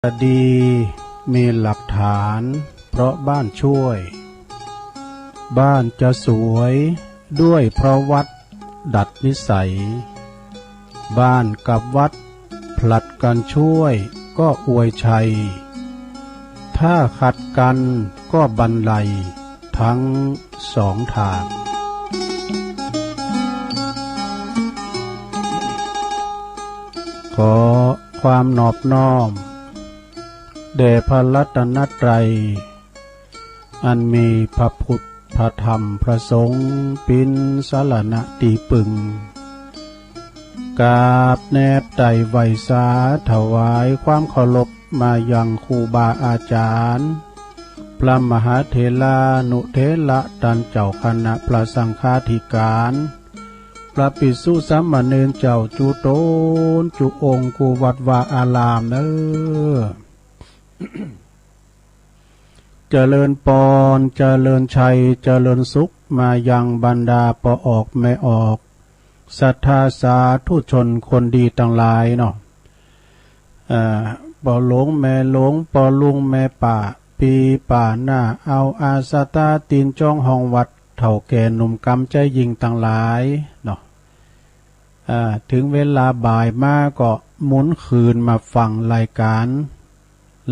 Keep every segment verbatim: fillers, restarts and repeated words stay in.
จะดีมีหลักฐานเพราะบ้านช่วย บ้านจะสวยด้วยเพราะวัดดัดนิสัย บ้านกับวัดผลัดกันช่วยก็อวยชัย ถ้าขัดกันก็บันไลทั้งสองทาง ขอความนอบน้อม แด่พระรัตนตรัย อันมีพระพุทธ พระธรรม พระสงฆ์ เป๋นสรณะตี้ปึง กราบแนบไต่ไหว้สาถวายความเคารพมายังครูบาอาจารย์ พระมหาเถรานุเถระต้านเจ้าคณะพระสังฆาธิการ พระภิกษุสามเณรเจ้าจุ๊ต๋นจุ๊องค์กู้วัดวาอารามเน่อ เจริญปอน เจริญชัย เจริญสุข มายังบรรดาป้อออกแม่ออก ศรัทธาสาธุชนคนดีตังหลายเนาะ อ่า ป้อหลวงแม่หลวง ป้อลุงแม่ป้า ปี้ป้าน้า เอาอาสตาตี๋นจ้องห้องวัด เฒ่าแก่หนุ่มกำใจ๊ยิ่งตังหลายเนาะ อ่า เถิงเวลาบ่ายมาก็หมุนคืนมาฟังรายก๋าน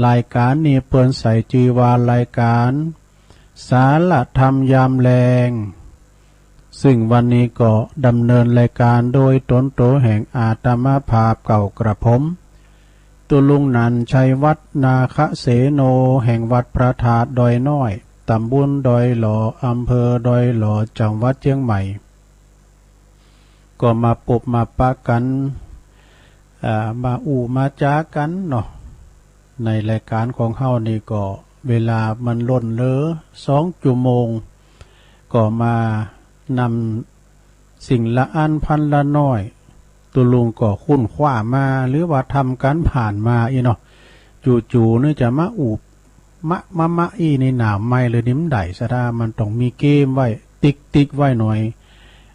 รายก๋านนี้เปิ้นใส่จื้อว่ารายก๋าน สาระธรรมยามแลง ซึ่งวันนี้ก็ดำเนินรายก๋านโดยต๋นโตแห่งอาตมาภาพเก่ากระผม ตุ๊ลุงหนันชัยวัฒน์ นาคเสโน แห่งวัดพระธาตุดอยน้อย ตำบลดอยหล่อ อำเภอดอยหล่อ จังหวัดเจียงใหม่ ก็มาปบมาปะกั๋น อ่า มาอู้มาจ๋ากั๋นเนาะ ในรายก๋านของเฮานี่ก็เวลามันล่นเหลือสองจั่วโมง ก็มานำสิ่งละอันพันละน้อย ตุ๊ลุงก็ค้นคว้ามา หรือว่าทำกั๋นผ่านมาอี้เนาะ จู่ๆ นี่จะมาอู้ มะ มะ มะอี้ในหนามไม้เลยนี่มันได้ศรัทธา มันต้องมีเกมไว้ ติ๊กๆ ไว้หน่อย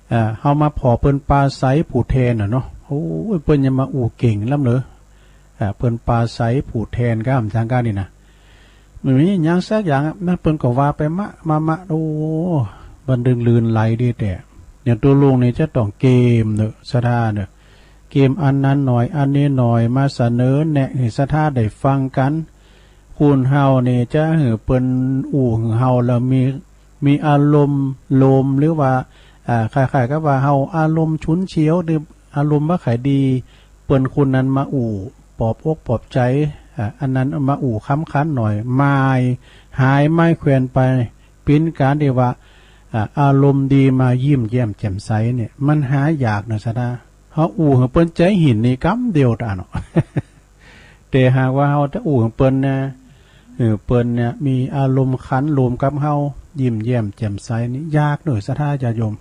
เอ่อ เฮามาผ่อเปิ้นปราศรัยผู้แทนน่ะเนาะ โอ้ย เปิ้นยังมาอู้เก่งล้ำเหลือ เอ่อ เปิ้นปราศรัยผู้แทนก้ามทางก้านนี่นะ มันมีหยังสักอย่างอะนะ เปิ้นก็ว่าไปมะ มะ มะ โอ้ บันดึงลื่นไหลดีแต๊ เนี่ยตุ๊ลุงนี่จะต้องเกมเนาะศรัทธาเนาะ เกมอันนั้นหน่อย อันนี้หน่อย มาเสนอแนะหื้อศรัทธาได้ฟังกั๋น คนเฮานี่จะหื้อเปิ้นอู้หื้อเฮาแล้วมี มีอารมณ์โลม หรือว่า อ่า คล้ายๆ กับว่าเฮาอารมณ์ฉุนเฉียว หรืออารมณ์บ่ใค่ดี เปิ้นคนนั้นมาอู้ปลอบอกปลอบใจ๋ อ่า อันนั้นมาอู้ค้ำคันหน่อย หาย หายไม้แขวนไป เป๋นก๋านตี้ว่า อ่า อารมณ์ดีมายิ้มแย้มแจ่มใสเนี่ย มันหายากเนาะศรัทธา เฮาอู้หื้อเปิ้นใจ๋หินนี่กำเดียวตาเนาะ แต่หากว่าเฮาจะอู้หื้อเปิ้นนะ หื้อเปิ้นเนี่ยมีอารมณ์ขันโลมกับเฮา ยิ้มแย้มแจ่มใสนี่ยากเนาะศรัทธาญาติโยม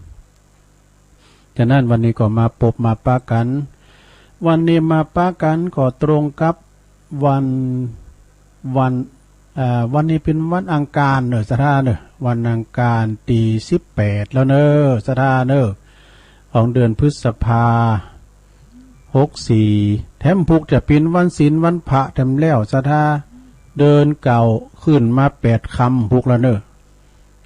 ฉะนั้นวันนี้ก็มาปบมาปะกั๋น วันนี้มาปะกั๋นก็ตรงกับวัน วัน เอ่อ วันนี้เป๋นวันอังคารเนาะศรัทธาเนาะ วันอังคารตี้สิบแปดแล้วเนาะศรัทธาเนาะ ของเดือนพฤษภา หกสี่ แถมพุกจะเป๋นวันศีลวันพระแถมแล้วศรัทธา เดือนเก้าขึ้นมาแปดค่ำพุกแล้วเนาะ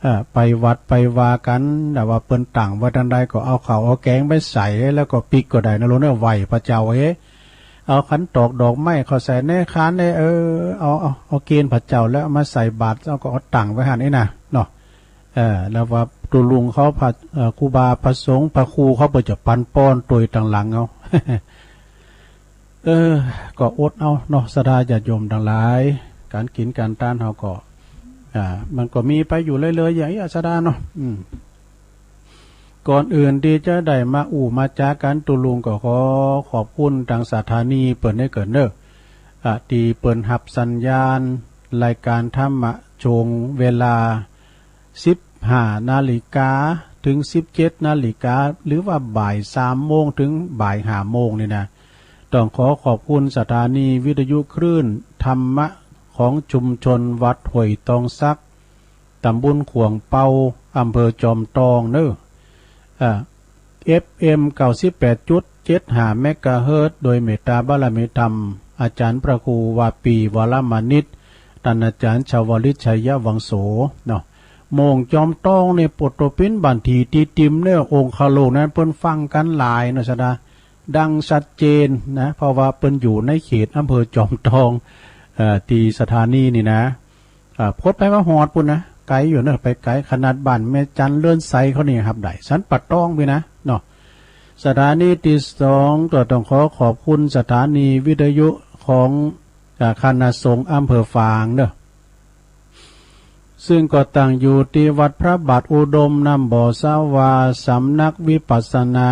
เอ่อ ไปวัดไปวากั๋น ถ้าว่าเปิ้นตั้งไว้ตังใดก็เอาข้าวเอาแกงไปใส่ แล้วก็ปิ๊กก็ได้นะลูกเนาะ ไหว้พระเจ้าเฮ้ เอาขันตอกดอกไม้เข้าใส่ในขันเนี่ย เออ เอา เอา เอาเกณฑ์พระเจ้าแล้วมาใส่บาตร เอาก็เอาตั้งไว้หั้นนี่นะเนาะ เออ แล้วว่าตุ๊ลุงเขาพระ เอ่อ ครูบาพระสงฆ์พระครูเขาเปิ้นจะปันป้อนตวยตังหลังเอา เออ ก็อดเอาเนาะศรัทธาญาติโยมตังหลาย ก๋านกิ๋นก๋านตานเฮาก็ อ่า มันก็มีไปอยู่เรื่อยๆ อย่างนี้ศรัทธาเนาะ อืม ก่อนอื่นตี้จะได้มาอู้มาจ๋ากั๋น ตุ๊ลุงก็ขอขอบคุณตางสถานีเปิ้นได้เกินเนาะ อ่า ตี้เปิ้นฮับสัญญาณรายก๋านธรรมะช่วงเวลา สิบห้านาฬิกาเถิงสิบเจ็ดนาฬิกา หรือว่าบ่ายสามโมงเถิงบ่ายห้าโมงนี่นะ ต้องขอขอบคุณสถานีวิทยุคลื่นธรรมะของชุมชนวัดห้วยตองสัก ตำบลข่วงเปา อำเภอจอมตองเนาะ อ่า เอฟเอ็ม เก้าสิบแปดจุดเจ็ดห้าเมกะเฮิรตซ์ โดยเมตตาบารมีธรรม อาจ๋ารย์พระครูวาปี วรมณิช ต้านอาจ๋ารย์ชวลิต ชัยวังโส เนาะ โม่งจอมตองนี่ โปรดโตปิ๊นบ้านถี่ตี้ติ่มเน่อ องคโลกนั้นเปิ้นฟังกั๋นหลายเนาะ สะดา ดังชัดเจนนะ เพราะว่าเปิ้นอยู่ในเขตอำเภอจอมตอง เอ่อ ตี้สถานีนี่นะ อ่า พดไปว่าฮอดปู้นนะ ไก๋อยู่เน่อ ไปไก๋ ขนาดบ้านแม่จัน เลินไสเขานี่ฮับได้ สันป่าตองปี้นะ เนาะ สถานีตี้สองก็ต้องขอขอบคุณสถานีวิทยุของ อ่า คณะสงฆ์อำเภอฝางเน่อ ซึ่งก็ตั้งอยู่ตี้วัดพระบาทอุดม น้ำบ่อสาวา สำนักวิปัสสนา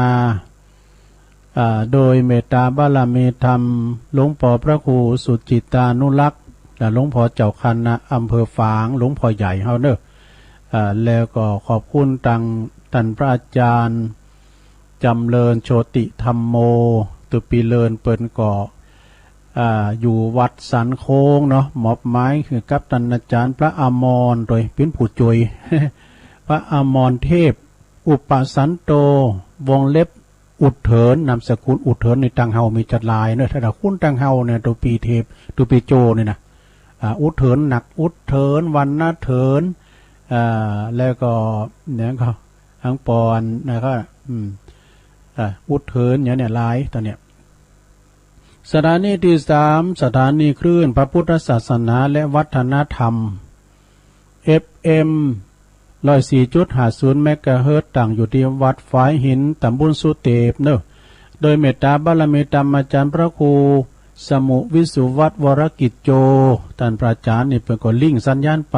อ่า โดยเมตตาบารมีธรรม หลวงป้อพระครูสุจิตตานุรักษ์ และหลวงป้อเจ้าคณะอำเภอฝาง หลวงป้อใหญ่เฮาเน่อ อ่า แล้วก็ขอบคุณตังต้านพระอาจ๋ารย์ จ๋ำเริญโชติธัมโม ตุ๊ปีเลินเปิ้นก็ อ่า อยู่วัดสันโค้งเนาะ มอบหมายหื้อกับต้านอาจ๋ารย์พระอมร โดยเป๋นผู้จ้วย พระอมรเทพ อุปสันโต วงเล็บ อุดเถิน นามสกุลอุดเถินนี่ตังเฮามีจัดหลายเนาะ ถ้าคุ้นตังเฮาเนี่ย ตุ๊ปีเทพ ตุ๊ปีโจนี่นะ อ่า อุดเถินหนัก อุดเถิน วรรณเถิน อ่า แล้วก็ เนี่ยก็ อังปอนนะครับ อืม อ่า อุดเถินเนี่ย เนี่ย หลายต๋อนเนี่ย สถานีตี้สาม สถานีคลื่นพระพุทธศาสนาและวัฒนธรรม เอฟเอ็ม ร้อยสี่จุดห้าศูนย์เมกะเฮิรตซ์ ตั้งอยู่ตี้วัดฝายหิน ตำบลสุเตปเน่อ โดยเมตตาบารมีธรรมอาจ๋ารย์พระครูสมุวิสุวัฒน์ วรกิจโจ ต้านพระอาจ๋ารย์นี่เปิ้นก็ลิงก์สัญญาณไป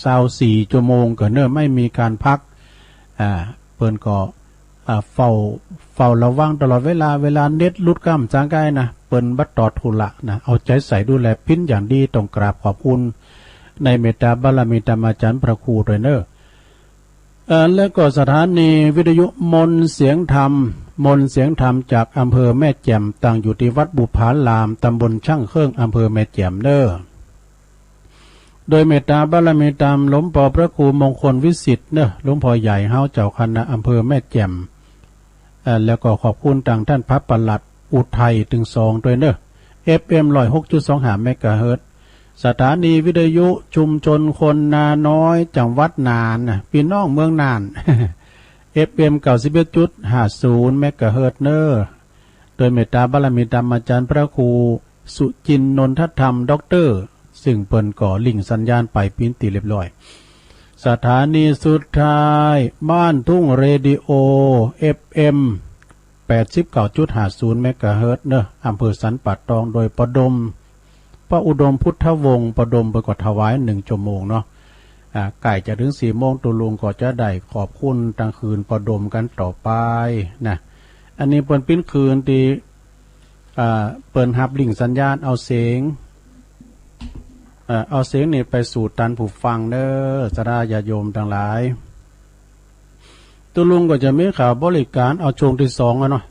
ซาวสี่ชั่วโมงก็เน่อ ไม่มีการพัก อ่า เปิ้นก็ อ่า เฝ้า เฝ้าระวังตลอดเวลา เวลาเน็ตหลุดก้ำจ๋างใก้นะ เปิ้นบ่ตอดธุระนะ เอาใจ๋ใส่ดูแลเปิ้นอย่างดี ต้องกราบขอบคุณในเมตตาบารมีธรรมอาจ๋ารย์พระครูตวยเน่อ เอ่อ แล้วก็สถานีวิทยุมนต์เสียงธรรม มนต์เสียงธรรมจากอำเภอแม่แจ่ม ตั้งอยู่ตี้วัดบุพาราม ตำบลช่างเครื่อง อำเภอแม่แจ่มเน่อ โดยเมตตาบารมีธรรมหลวงป้อพระครูมงคลวิสิทธิ์เน่อ หลวงป้อใหญ่เฮา เจ้าคณะอำเภอแม่แจ่ม เอ่อ แล้วก็ขอบคุณตังต้านพระปลัดอุทัยตึงสองตวยเน่อ เอฟเอ็ม ร้อยหกจุดสองห้าเมกะเฮิรตซ์ สถานีวิทยุชุมชนคนนาน้อย จังหวัดน่านนะ ปี้น้องเมืองน่าน เอฟเอ็ม เก้าสิบเอ็ดจุดห้าศูนย์เมกะเฮิรตซ์เน่อ โดยเมตตาบารมีธรรมอาจ๋ารย์พระครูสุจินนนทธรรม ด็อกเตอร์ ซึ่งเปิ้นก็ลิงก์สัญญาณไปเป๋นตี้เรียบร้อย สถานีสุดท้าย บ้านทุ่งเรดิโอ เอฟเอ็ม แปดสิบเก้าจุดห้าศูนย์เมกะเฮิรตซ์เน่อ อำเภอสันป่าตอง โดยป้อดม ป้ออุดมพุทธวงศ์ ป้อดมเปิ้นก็ถวายนึ่งชั่วโมงเนาะ อ่า ใก้จะเถิงสี่โมง ตุ๊ลุงก็จะได้ขอบคุณตังคืนป้อดมกั๋นต่อไปนะ อันนี้เปิ้นเป๋นคืนตี้ อ่า เปิ้นฮับลิงก์สัญญาณ เอาเสียง เอ่อ เอาเสียงนี่ไปสู่ต้านผู้ฟังเน่อ ศรัทธาญาติโยมตังหลาย ตุ๊ลุงก็จะมีข่าวบริการ เอาช่วงตี้สองอะเนาะ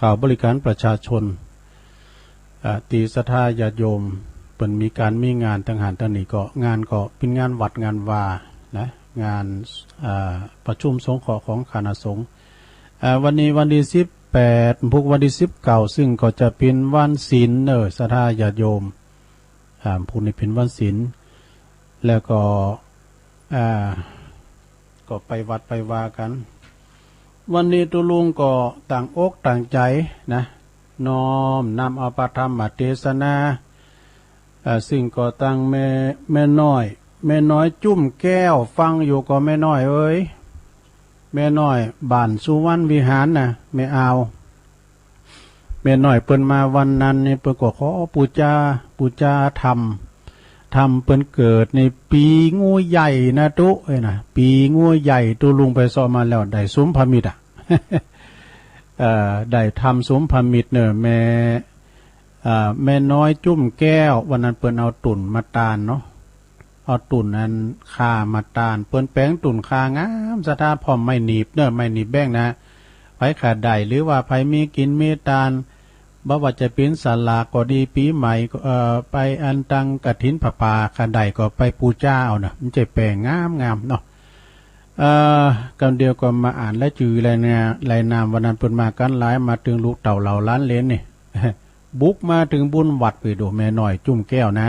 ข่าวบริการประชาชน อ่า ตี้ศรัทธาญาติโยมเปิ้นมีก๋านมีงานตังหั้นตังนี้ ก็งานก็เป๋นงานวัดงานวานะ งาน อ่า ประชุมสงเคราะห์ของคณะสงฆ์ อ่า วันนี้วันตี้สิบแปด พุธวันตี้สิบเก้า ซึ่งก็จะเป๋นวันศีลเน่อ ศรัทธาญาติโยม อ่า พุธนี้เป๋นวันศีล แล้วก็ อ่า ก็ไปวัดไปวากั๋น วันนี้ตุ๊ลุงก็ตั้งอกตั้งใจ๋นะ น้อมนำเอาพระธรรมเตสนา อ่า ซึ่งก็ตั้งแม่ แม่น้อย แม่น้อยจุ้มแก้ว ฟังอยู่ก่อแม่น้อยเอ๋ย แม่น้อยบ้านสุวรรณวิหารนะ แม่อาว แม่น้อยเปิ้นมาวันนั้นนี่ เปิ้นก็ขอปู๋จา ปู๋จาธรรม ธรรมเปิ้นเกิดในปีงูใหญ่นะตุ๊ เอ้ยนะ ปีงูใหญ่ ตุ๊ลุงไปเซาะมาแล้ว ได้สุมพมิตรอะ เอ่อ ได้ธรรมสุมพมิตรเน่อ แม่ เอ่อ แม่น้อยจุ้มแก้ว วันนั้นเปิ้นเอาตุ่นมาตานเนาะ เอาตุ่นอันข่ามาตาน เปิ้นแป๋งตุ่นข่างาม ศรัทธา พร้อมไม้หนีบเน่อ ไม้หนีบแบ้งนะ ใผข่าได้ หรือว่าใผมีกิ๋นมีตาน บ่ว่าจะเป๋นสลากก็ดี ปี๋ใหม่ก็ เอ่อ ไปอันตังกฐินผ้าป่า ข่าได้ก็ไปปู๋จาเอาเน่อ มันจะแป๋งงามๆ เนาะ เอ่อ กำเดียวก็มาอ่านรายจื้อรายนา รายนาม วันนั้นเปิ้นมากั๋นหลาย มาเถิงลูกเต้าเหล่าหลานเหลนนี่ บุกมาเถิงบุญวัดไปดู แม่น้อยจุ่มแก้วนะ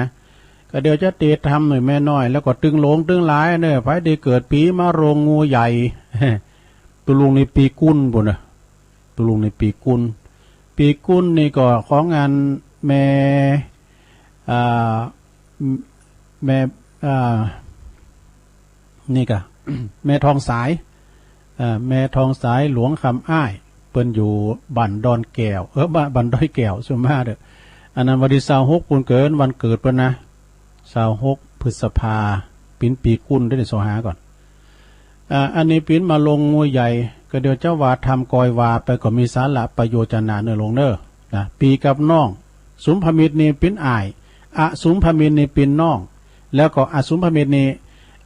ก็เดี๋ยวจะเตะทำหน่อยแม่น้อย แล้วก็ตึงหลงตึงหลายเน่อ ใผตี้เกิดปีมะโรงงูใหญ่ ตุ๊ลุงนี่ปีกุลปู้นเน่อ ตุ๊ลุงนี่ปีกุล ปีกุลนี่ก็ของอันแม่ อ่า แม่ อ่า นี่กะ แม่ทองสาย เอ่อ แม่ทองสายหลวงคำอ้าย เปิ้นอยู่บ้านดอนแก้ว เออ บ้าน บ้านดอยแก้ว สุมาเด้อ อันนั้นวันตี้ซาวหกปู้นเกิด วันเกิดเปิ้นนะ ซาวหกพฤษภา เป๋นปีกุลเด้อ นี่ซอหาก่อน อ่า อันนี้เป๋นมะโรงงูใหญ่ ก็เดี๋ยวจะว่าทำกอยว่าไปก็มีสาระประโยชน์จะหนาเน่อหลวงเน่อ นะ ปีกับน้อง สุมพมิตรนี่เป๋นอ้าย อสุมพมิตรนี่เป๋นน้อง แล้วก็อสุมพมิตรนี่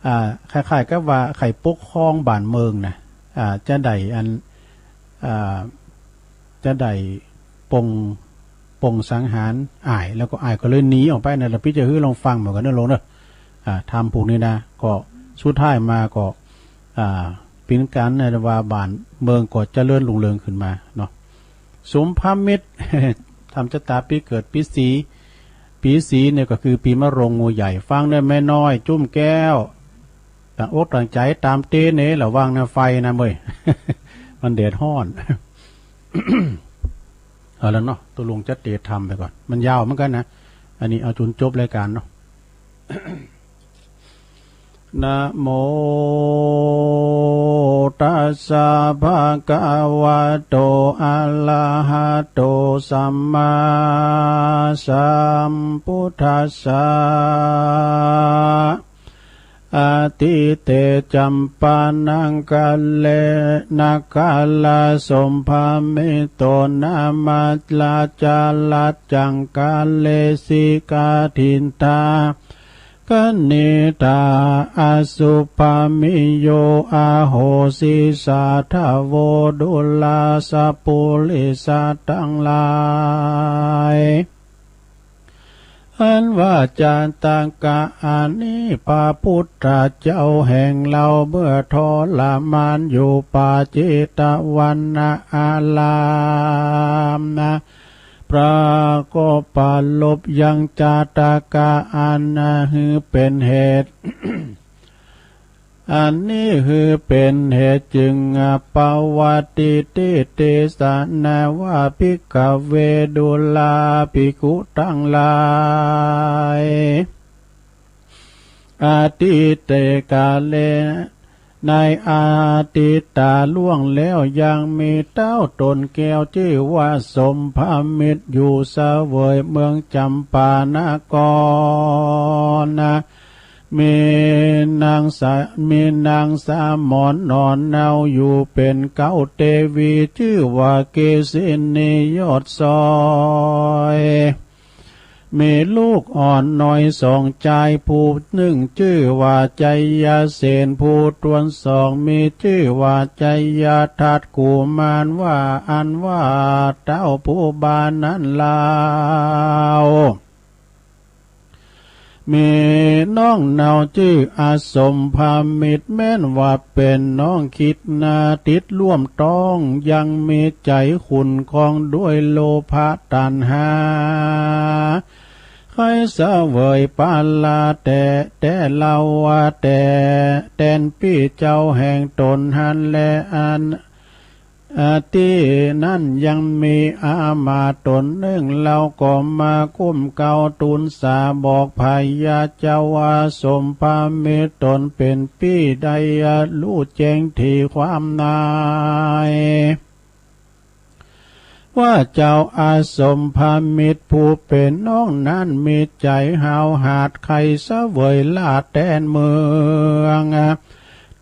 อ่า คล้ายๆ กับว่าใค่ปกครองบ้านเมืองนะ อ่า จะได้อัน อ่า จะได้ปง ปงสังหารอ้าย แล้วก็อ้ายก็เลยหนีออกไปนะ แล้วปี้จะหื้อลองฟังเหมือนกั๋นเน่อหลวงเน่อ อ่า ทำผูกนี้นะ ก็สุดท้ายมาก็ อ่า เป๋นก๋านนะว่าบ้านเมืองก็เจริญรุ่งเรืองขึ้นมาเนาะ สุมพมิตร ทำจะต๋าปี๋เกิดปี๋สี ปี๋สีเนี่ยก็คือปี๋มะโรงงูใหญ่ ฟังเน่อแม่น้อยจุ่มแก้ว ตั้งอกตั้งใจ๋ต๋ามเตเน่ ระวังนะไฟนะเม้ย มันแดดฮ้อน เอาละเนาะ ตุ๊ลุงจะเตะทำไปก่อน มันยาวเหมือนกั๋นนะ อันนี้เอาจ๋นจบรายก๋านเนาะ นะโมตัสสะภะคะวะโต อะระหะโต สัมมาสัมพุทธัสสะ อะทิเต จัมปานัง กาเลนะ กาลา สุมพมิตโต นะมัจจารัจจัง กาเลสิกาทิฏฐา กะนิทา อสุภามิโย อโหสิสา ทะโว ดูราสะปุริสะตังหลาย อันว่าจาตะกะอันนี้ พระพุทธเจ้าแห่งเฮาเมื่อทรมานอยู่ป่าเจตวันอารามนะ พระก็ปรารภยังจาตะกะอันหื้อเป๋นเหตุ อันนี้หื้อเป๋นเหตุจึง ปวัตติติเตสะนะ ว่า ภิกขะเว ดูราภิกขุตังหลาย อะทิเต กาเล ในอดีตล่วงแล้วยังมีเต๊าต๋นแก้วจื้อว่าสุมพมิตรอยู่เสวยเมืองจัมปานครนะ มีนางสะ มีนางสมณหนอนเนาอยู่เป๋นเก๊าเตวี จื้อว่าเกสินียอดซอย มีลูกอ่อนน้อยสองจาย ผู้หนึ่งจื้อว่าชัยเสน ผู้ตวนสองมีจื้อว่าชัยทัต กุมารว่าอันว่าเต๊าผู้บ่านั้นลาว มีน้องเนาจื้ออสมพมิตร แม้นว่าเป๋นน้องคิดนาติดร่วมต้อง ยังมีใจ๋ขุ่นข้องด้วยโลภะตัณหา ใค่เสวยปลาแต๊ แต๊เล่าว่าแต๊ แตนปี้เจ้าแห่งต๋นหั้นแล อัน อาตี้นั้นยังมีอามาตย์ต๋นนึ่ง เฮาก็มาก้มเกล้าตูลสาบอกพญาเจ้าว่าสมพมิตรต๋นเป๋นปี้ได้ฮู้แจ้งถี่ความใน ว่าเจ้าอสมพมิตรผู้เป๋นน้องนั้นมีใจ๋หาวหาดใค่เสวยลาบแตนเมือง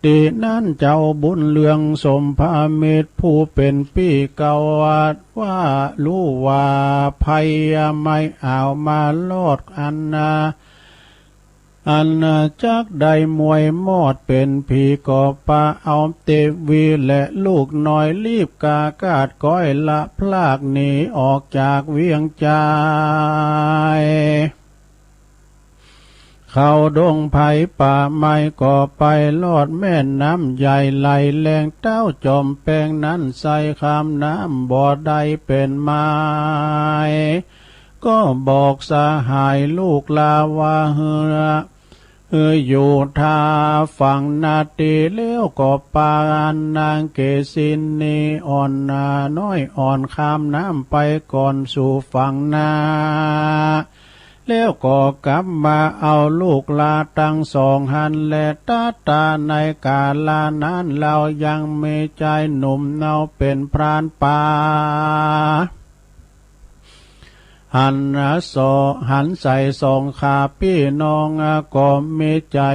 ตี้นั้นเจ้าบุญเรืองสมพมิตรผู้เป๋นปี้เก่าว่าฮู้ว่าภัยไม่อาจมารอดอันนา อันนาจักได้มวยมอดเป๋นผีก็ปาเอาเตวีและลูกน้อยรีบกากาดก้อยละพลากหนีออกจากเวียงจันทน์ เข้าดงไพรป่าไม้ก็ไปลอดแม่น้ำใหญ่ไหลแรง เต๊าจอมแปงนั้นใส่ข้ามน้ำบ่ได้เป๋นไม้ ก็บอกสหายลูกลาว่า เฮือ เฮืออยู่ตาฝั่งนาตี้ แล้วก็ปานางเกสินีอ่อนนาน้อยอ่อนข้ามน้ำไปก่อนสู่ฝั่งนา แล้วก็กลับมาเอาลูกลาตังสองหั้นแล ตะตาในกาละนั้น เฮายังมีจายหนุ่มเนาเป๋นพรานป่า หันสอ หันใส่สองข้าปี้น้อง ก็มีใจ๋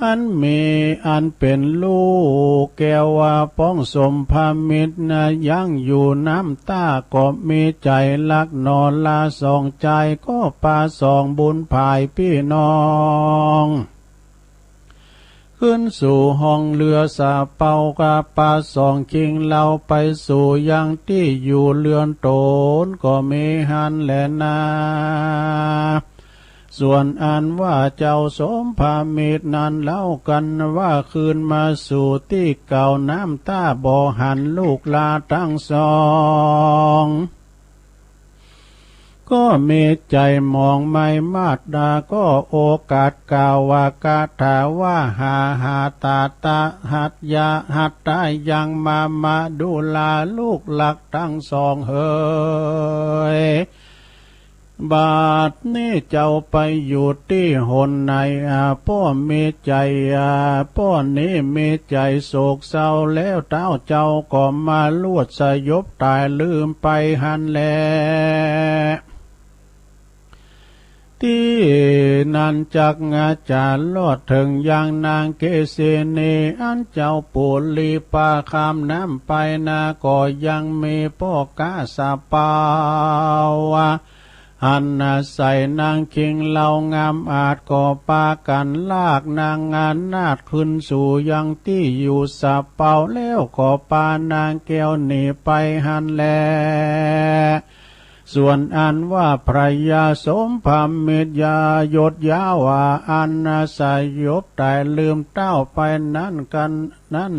อันมีอันเป๋นลูกแก้วว่าป้องสมพมิตรนะ ยังอยู่น้ำต้า ก็มีใจ๋ฮักหนอลาสองจาย ก็ปาสองบุญผายปี้น้อง ขึ้นสู่ห้องเฮือสะเปา ก็ปาสองคิงเฮาไปสู่ยังตี้อยู่เฮือนต๋น ก็มีหั้นแลนา ส่วนอันว่าเจ้าสมพมิตรนั้นเล่ากั๋นว่าคืนมาสู่ตี้เก่าน้ำต้า บ่หันลูกลาตังสอง ก็มีใจ๋หมองไม้มาดดา ก็โอกาสกล่าวว่าคาถาว่า หาหาตาตะหัตยาหัตตายังมามาดูลาลูกฮักตังสองเหย บัดนี้เจ้าไปอยู่ตี้หนไหน อ่า ป้อมีใจ๋ อ่า ป้อนี้มีใจ๋โศกเศร้าแล้ว เต้าเจ้าก็มาลวดสยบต๋ายลืมไปหั้นแล ตี้นั้นจักจะลอดเถิงยังนางเกสินี อันเจ้าปุริปาข้ามน้ำไปนา ก็ยังมีป้อก๊าสะเปา หันใส่นางคิงเฮางามอาจ ก็ปากั๋นลากนางนาฏขึ้นสู่ยังตี้อยู่สะเปา แล้วก็ปานางแก้วหนีไปหั้นแล ส่วนอันว่าพระยาสมพมิตรยายศยาวา อันสยบต๋ายลืมเต้าไปนั้นกั๋น นั้น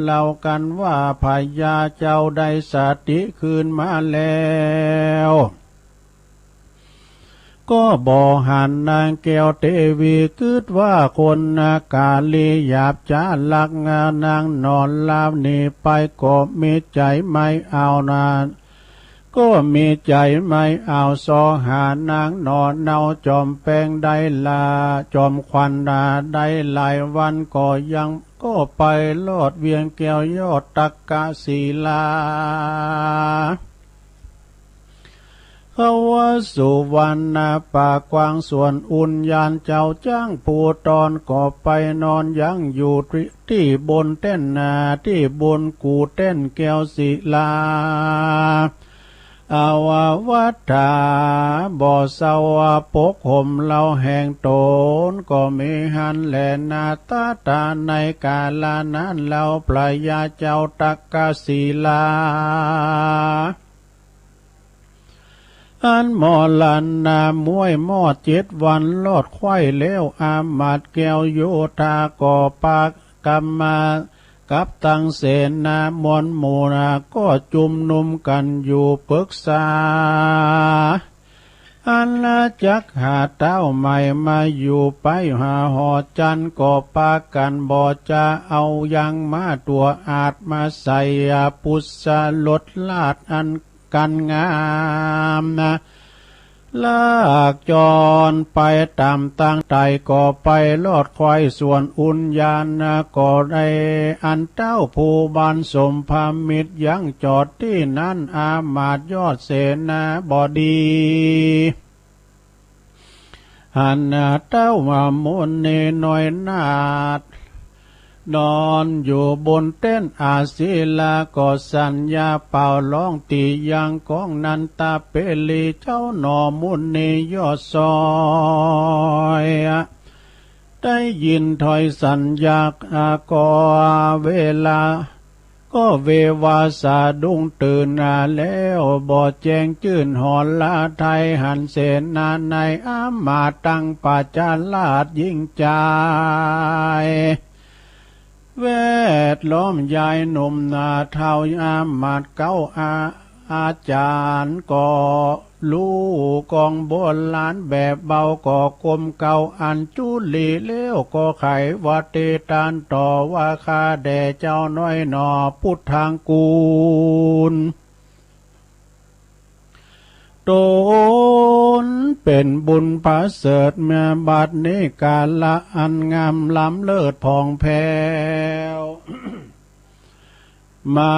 เล่ากั๋นว่าพระยาเจ้าได้สติคืนมาแล้ว ก็บ่หันนางแก้วเตวี กึ๊ดว่าคนนาก๋าลีหยาบจ๊าฮักนางหนอลาหนีไป ก็มีใจ๋ไม่เอานา ก็มีใจ๋ไม่เอาซอหานางหนอเนาจ๋อมแปงได้ลา จ๋อมขวัญนาได้หลายวัน ก็ยัง ก็ไปลอดเวียงแก้วยอดตักกศิลา เขาว่าสุวรรณปากกว้าง ส่วนอุญญาณเจ้าจ๊างภูธร ก็ไปนอนยังอยู่ตี้ ตี้บนเต้นนา ตี้บนกู่เต้นแก้วศิลา อววัฏฏา บ่เซาปกห่มเฮาแห่งต๋น ก็มีหั้นแลนา ตะตาในกาละนั้นเล่า พระยาเจ้าตักกศิลา อันมรณะม้วยมอดเจ็ดวันลอดไขว้แล้ว อามาตย์แก้วโยธาก็ปากำมากับตังเสนามวลหมู่นา ก็จุมนุมกั๋นอยู่ปึกษา อันจักหาเต้าใหม่มาอยู่ไปหาหอจันทร์ ก็ปากั๋นบ่จะเอายังม้าตั๋วอาดมาใส่ปุสสะรสราชอัน กันงามนา ลากจรไปต๋ามตางไต่ ก็ไปลอดไขว้ ส่วนอุญญาณนา ก็ได้อันเต้าภูบาลสมพมิตรยังจอดตี้นั้น อามาตย์ยอดเสนาบดี หันเต้ามุนีน้อยนาฏ นอนอยู่บนเต้นอาศิลา ก็สัญญาเป่าฮ้องตี้ยังของนันทเปรีเจ้าหนอมุนียอดซอย ได้ยินถ้อยสัญญาก็เวลา ก็เววาสะดุ้งตื่นแล้ว บ่แจ้งจื้นหอละไทย หันเสนาในอามาตย์ตังประชาราษฎร์ยิ่งใจ๋ แวดล้อมยายหนุ่มนาเฒ่าอามาตย์เก๊าอา อาจ๋ารย์ก็ ฮู้กองโบราณแบบเบาก็กลมเกล้าอัญจุลีแล้วก็ไขว่า ติตันต่อว่า ข้าแด่เจ้าน้อยหนอ พุทธังกูล ต๋นเป๋นบุญประเสริฐเมื่อบัดนี้ กาละอันงามล้ำเลิศผ่องแผ้ว มา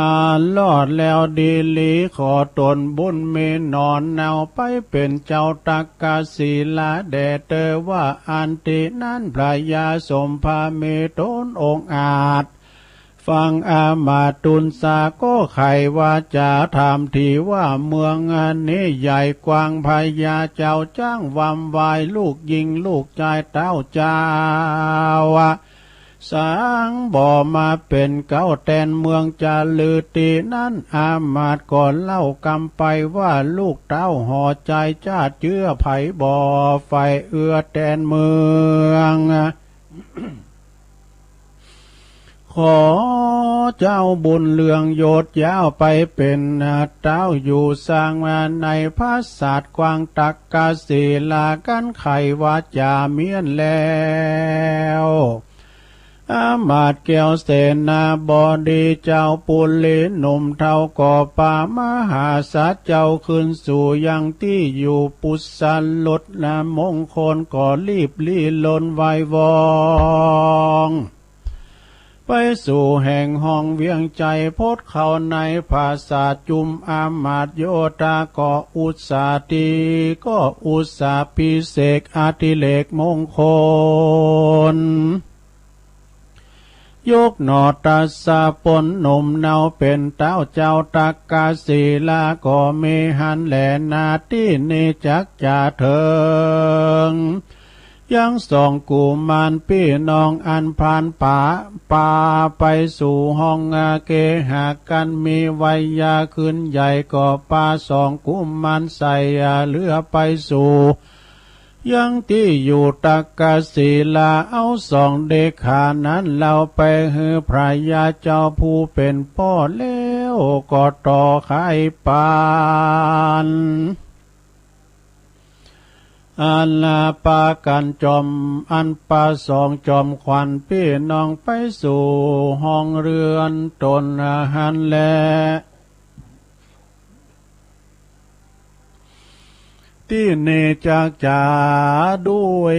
รอดแล้วดีหลี ขอต๋นบุญมีหนอ เนาไปเป๋นเจ้าตักกศิลาแด่เตอว่า อั้นตี้นั้นพระยาสมภามิตรต๋นองอาจ ฟังอามาตุสสาก็ไขวาจาถามตี้ว่า เมืองอันนี้ใหญ่กว้าง พญาเจ้าจ้างวำวาย ลูกญิงลูกจายเต้าเจ้า สังบ่มาเป๋นเก๊าแตนเมืองจาลือ ตี้นั้นอามาตย์ก็เล่ากำไปว่า ลูกเต้าห่อใจ๋จ้าเจื้อใผบ่ใฝ่เอื้อแตนเมือง ขอเจ้าบุญเรืองยศยาวไปเป๋นเต้าอยู่สร้างในปราสาทกว้างตักกศิลา กั๋นไขวาจาเมี้ยนแล้ว อามาตย์แก้วเสนาบดีเจ้าปุริหนุ่มเฒ่าก็ปามหาสัตว์เจ้าขึ้นสู่ยังตี้อยู่ ปุสสะรสมงคลก็รีบลี้ลนไหว้วอง ไปสู่แห่งห้องเวียงใจ๋ พดเข้าในปราสาทจุมอามาตย์โยธาก็อุสสาติ ก็อุสสาภิเษกอดิเรกมงคล ยกหน่อตรัสปนหนุ่มเนาเป๋นเต้าเจ้าตักกศิลา ก็มีหั้นแลนา ตี้นี้จักจะเถิง ยังสองกุมารปี้น้องอันผ่านป่า ป่าไปสู่ห้องเกหะกั๋น มีวัยยาขึ้นใหญ่ ก็ปาสองกุมารใส่เฮือไปสู่ ยังตี้อยู่ตักกศิลา เอาสองเดขะนั้นเล่าไปหื้อพระยาเจ้าผู้เป๋นป้อแล้ว ก็ต่อไขปาน อันปากั๋นจอม อันปาสองจอมขวัญปี้น้องไปสู่ห้องเฮือนต๋นหั้นแล ตี้นี้จักจะด้วย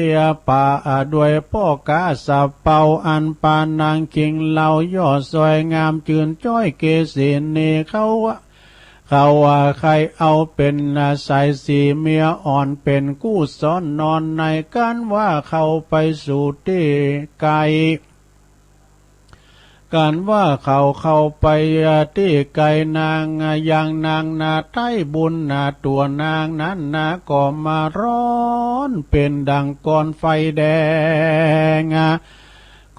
ปา ด้วยป้อก๊าสะเปา อันปานางคิงเหล่าย่อสวยงามจื้นจ้อยเกสินี เขา เขาว่าใค่เอาเป๋นสายสีเมียอ่อนเป๋นกู้ซ้อนนอนใน กั๋นว่าเข้าไปสู่ตี้ไก๋ กั๋นว่าเขาเข้าไปตี้ไก๋นาง ยังนางนา ใต้บุญนาตั๋วนางนั้นนา ก็มาร้อนเป๋นดั่งก้อนไฟแดง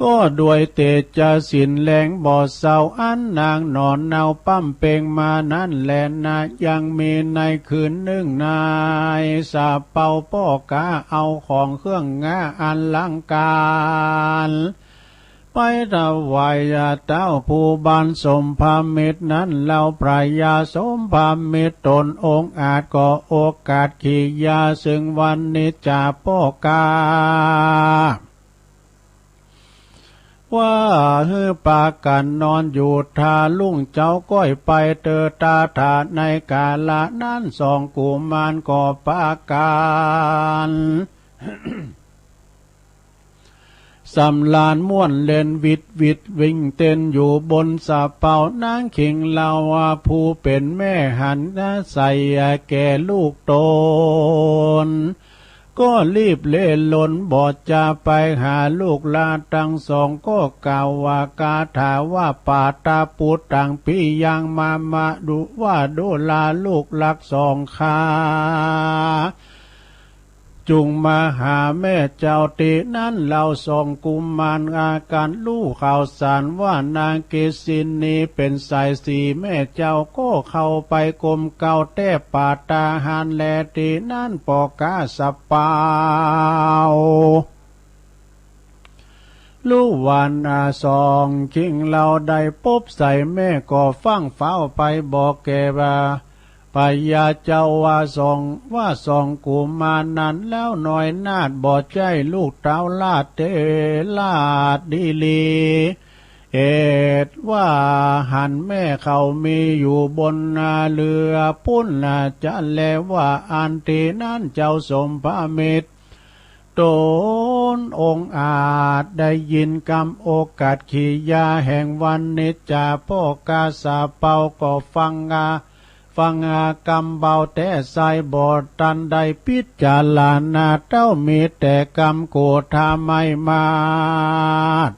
ก็ด้วยเตจาสินแรงบ่เศร้า อันนางหน่อเนาปั๊มเป่งมานั้นแลนา ยังมีในคืนหนึ่ง นายสะเปาป้อก๊าเอาของเครื่องงาอันลังก๋าน ไปถวายเต้าผู้บานสมภามิตรนั้นเล่า พระยาสมภามิตรต๋นองอาจก็โอกาสขียา ซึ่งวันนี้จะป้อก๊า ว่าหื้อปากั๋นนอนอยู่ ถ้ารุ่งเจ๊าก้อยไปเตอตาถา ในกาละนั้นสองกุมารก็ปากั๋น สำราญม่วนเล่นวิดวิดวิ่งเต้นอยู่บนสะเปา นางคิงเหล่าผู้เป๋นแม่หันใส่แก่ลูกต๋น ก็รีบเล่นลนบ่จะไปหาลูกหลานตังสอง ก็กล่าวว่าคาถาว่า ปาตาปุตตังปิยังมะมะ ดูว่าดูราลูกรักสองข้า จุ่งมาหาแม่เจ้าตี้นั้น เล่าสองกุมารอากั๋นฮู้ข่าวสารว่านางเกสินีเป๋นสายสีแม่เจ้า ก็เข้าไปกลมเกล้าแต๊ปาตาหารแลตี้นั้นป้อก๊าสะเปา ฮู้ว่านาสองคิงเหล่าได้ปบใส่แม่ ก็ฟั่งฟ้าวไปบอกแก่ว่า พญาเจ้าว่าสอง ว่าสองกุมารนั้นแล้วน้อยนาถบ่ใจ้ลูกเต้าราชเต๋ ราชดีหลี เหตุว่าหันแม่เขามีอยู่บนเฮือปุ้น จะแลว่าอันตี้นั้นเจ้าสมภมิตร ต๋นองอาจได้ยินกำโอกาสขียาแห่งวันเณจจา ป้อก๊าซาเปาก็ฟังอา ฟังอากำเบาแต๊ไส้ บ่ตันได้ปิจารณาเต้า มีแต่กำโกธาไมมาศ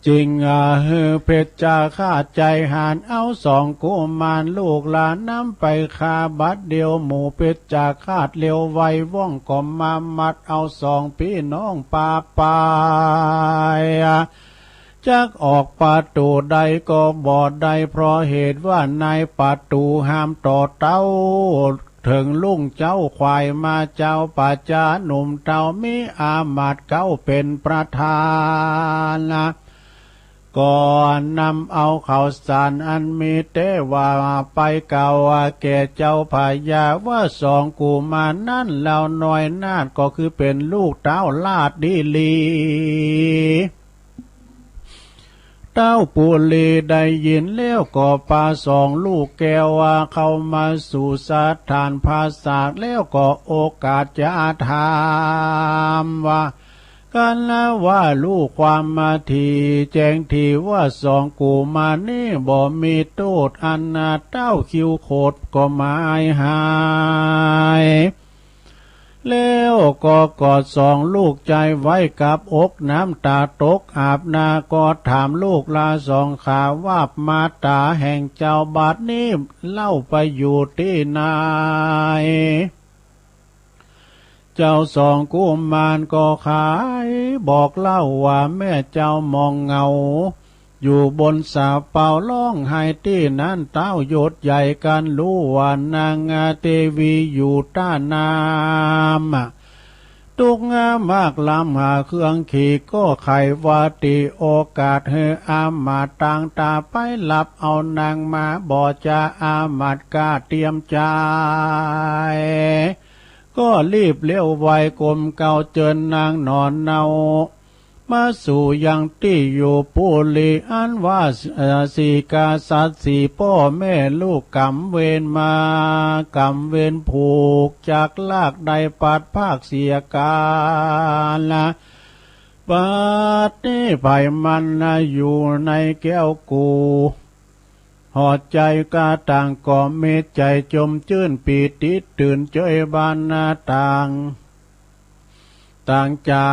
จึงอาหื้อเพชฌฆาตใจ๋หาญเอาสองกุมารลูกหลานนั้นไปฆ่าบัดเดี่ยว หมู่เพชฌฆาตเร็วไวว่องก็มามัดเอาสองปี้น้องปาไป จักออกประตู๋ใดก็บ่ได้ เพราะเหตุว่าในประตู๋ห้ามต่อเต้า เถิงลุงเจ้าขวายมาเจ้าป่าจ๊าหนุ่มเฒ่า มีอามาตย์เก๊าเป๋นประธาน ก็นำเอาข้าวสารอันมีเต๊ว่าไปกล่าวแก่เจ้าพญาว่าสองกุมารนั้นแล้วน้อยนาถก็คือเป๋นลูกเต้าราชดีหลี เต้าปุรีได้ยินแล้วก็ปาสองลูกแก้วว่าเข้ามาสู่สถานปราสาท แล้วก็โอกาสจะถามว่า กันว่าลูกความมาถี่แจ้งทีว่าสองกุมารนี้บ่มีโต้ษอันนาเต้าคิวขดก็หมายหาย แล้วก็กอดสองลูกใจ๋ไว้กับอก น้ำต๋าตกอาบหน้า ก็ถามลูกลาสองขาวาบมาต๋าแห่งเจ้าบัดนี้เล่าไปอยู่ตี้ไหน เจ้าสองกุมารก็ขายบอกเล่าว่าแม่เจ้ามองเหงา อยู่บนสาเปาร้องไห้ตี้นั้น เต้ายศใหญ่กันฮู้ว่านางเตวีอยู่ต้าน้ำ ตุ๊กข์มากล้ำหาเครื่องขี่ ก็ใค่ว่าตี้โอกาสหื้ออามาตย์ต่างต๋าไปฮับเอานางมา บ่จะอามาตย์กล้าเตียมใจ๋ ก็รีบเลี้ยวไวก้มเกล้าเจิญนางหนอเนา มาสู่ยังตี้อยู่ปุรี อันว่า เอ่อ สีกษัตริย์สี่ป้อแม่ลูกก๋ำเวรมา ก๋ำเวรผูกจักรากได้ปัดพรากเสียกาละ บัดนี้ใผมันนาอยู่ในแก้วกู หอดใจ๋กระต่างก็มีใจ๋จมจื้นปีติตื่นเจยบานนาต่าง ต่างจ๋า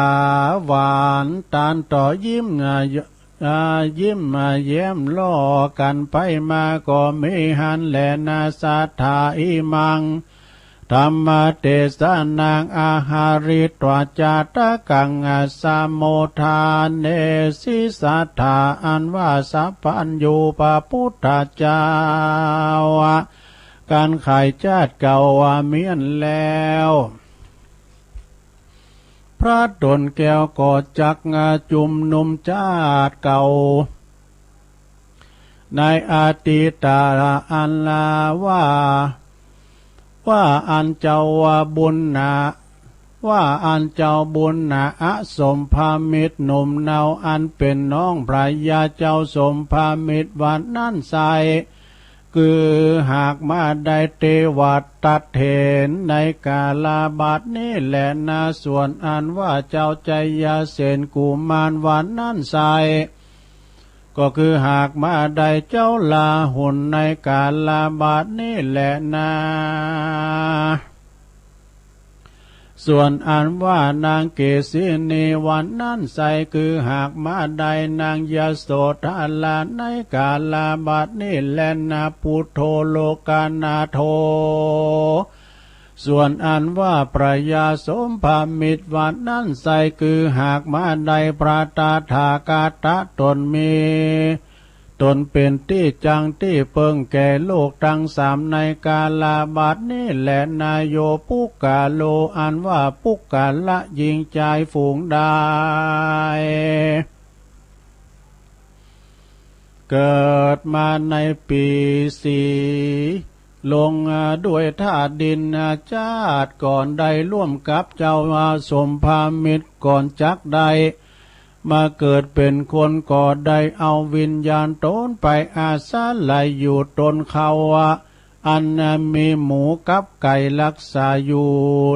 หวานตานต่อยิ้ม อ่า อ่า ยิ้ม อ่า แย้มล้อกั๋นไปมาก็มีหั้นแลนา สัทธา อิมัง ธัมมเตสะนัง อะหะริตวา จาตะกัง อะ สะมุทธาเนสิ สัทธา อันว่าสัพพัญญูพระปุทธเจ้า กั๋นไขจาติเก่าว่าเมี้ยนแล้ว พระต๋นแก้วก็จักจุมนุมจาติเก่า ในอดีตะอันลาว่า ว่าอันเจ้าว่าบุญนา ว่าอันเจ้าบุญนา อสมภมิตรหนุ่มเนา อันเป๋นน้องพระยาเจ้าสมภมิตรวันนั้นไซร้ คือหากมาได้เตวะตัดเถนในกาลาบัดนี้แลนา ส่วนอันว่าเจ้าชัยเสนกุมารวันนั้นไซร้ ก็คือหากมาได้เจ้าลาหุลในกาลาบัดนี้แลนา ส่วนอันว่านางเกสินีวันนั้นไซร้ คือหากมาได้นางยโสธราในกาลาบัดนี้แลนา ปุทโธโลกานาโถ ส่วนอันว่าพระยาสมภมิตรวันนั้นไซร้ คือหากมาได้พระตถาคตะต๋นมี ต๋นเป๋นตี้จั้งตี้เปิ้งแก่โลกตังสามในกาลาบัดนี้แลนา โยปุคคโล อันว่าปุคคละหญิงจายฝูงใด เกิดมาในปีสี่ ลงด้วยธาตุดิน ชาติก่อนได้ร่วมกับเจ้าสมภมิตร ก่อนจักได้มาเกิดเป๋นคน ก็ได้เอาวิญญาณต๋นไปอาศัยอยู่ตนเขา อันมีหมูกับไก่ฮักษาอยู่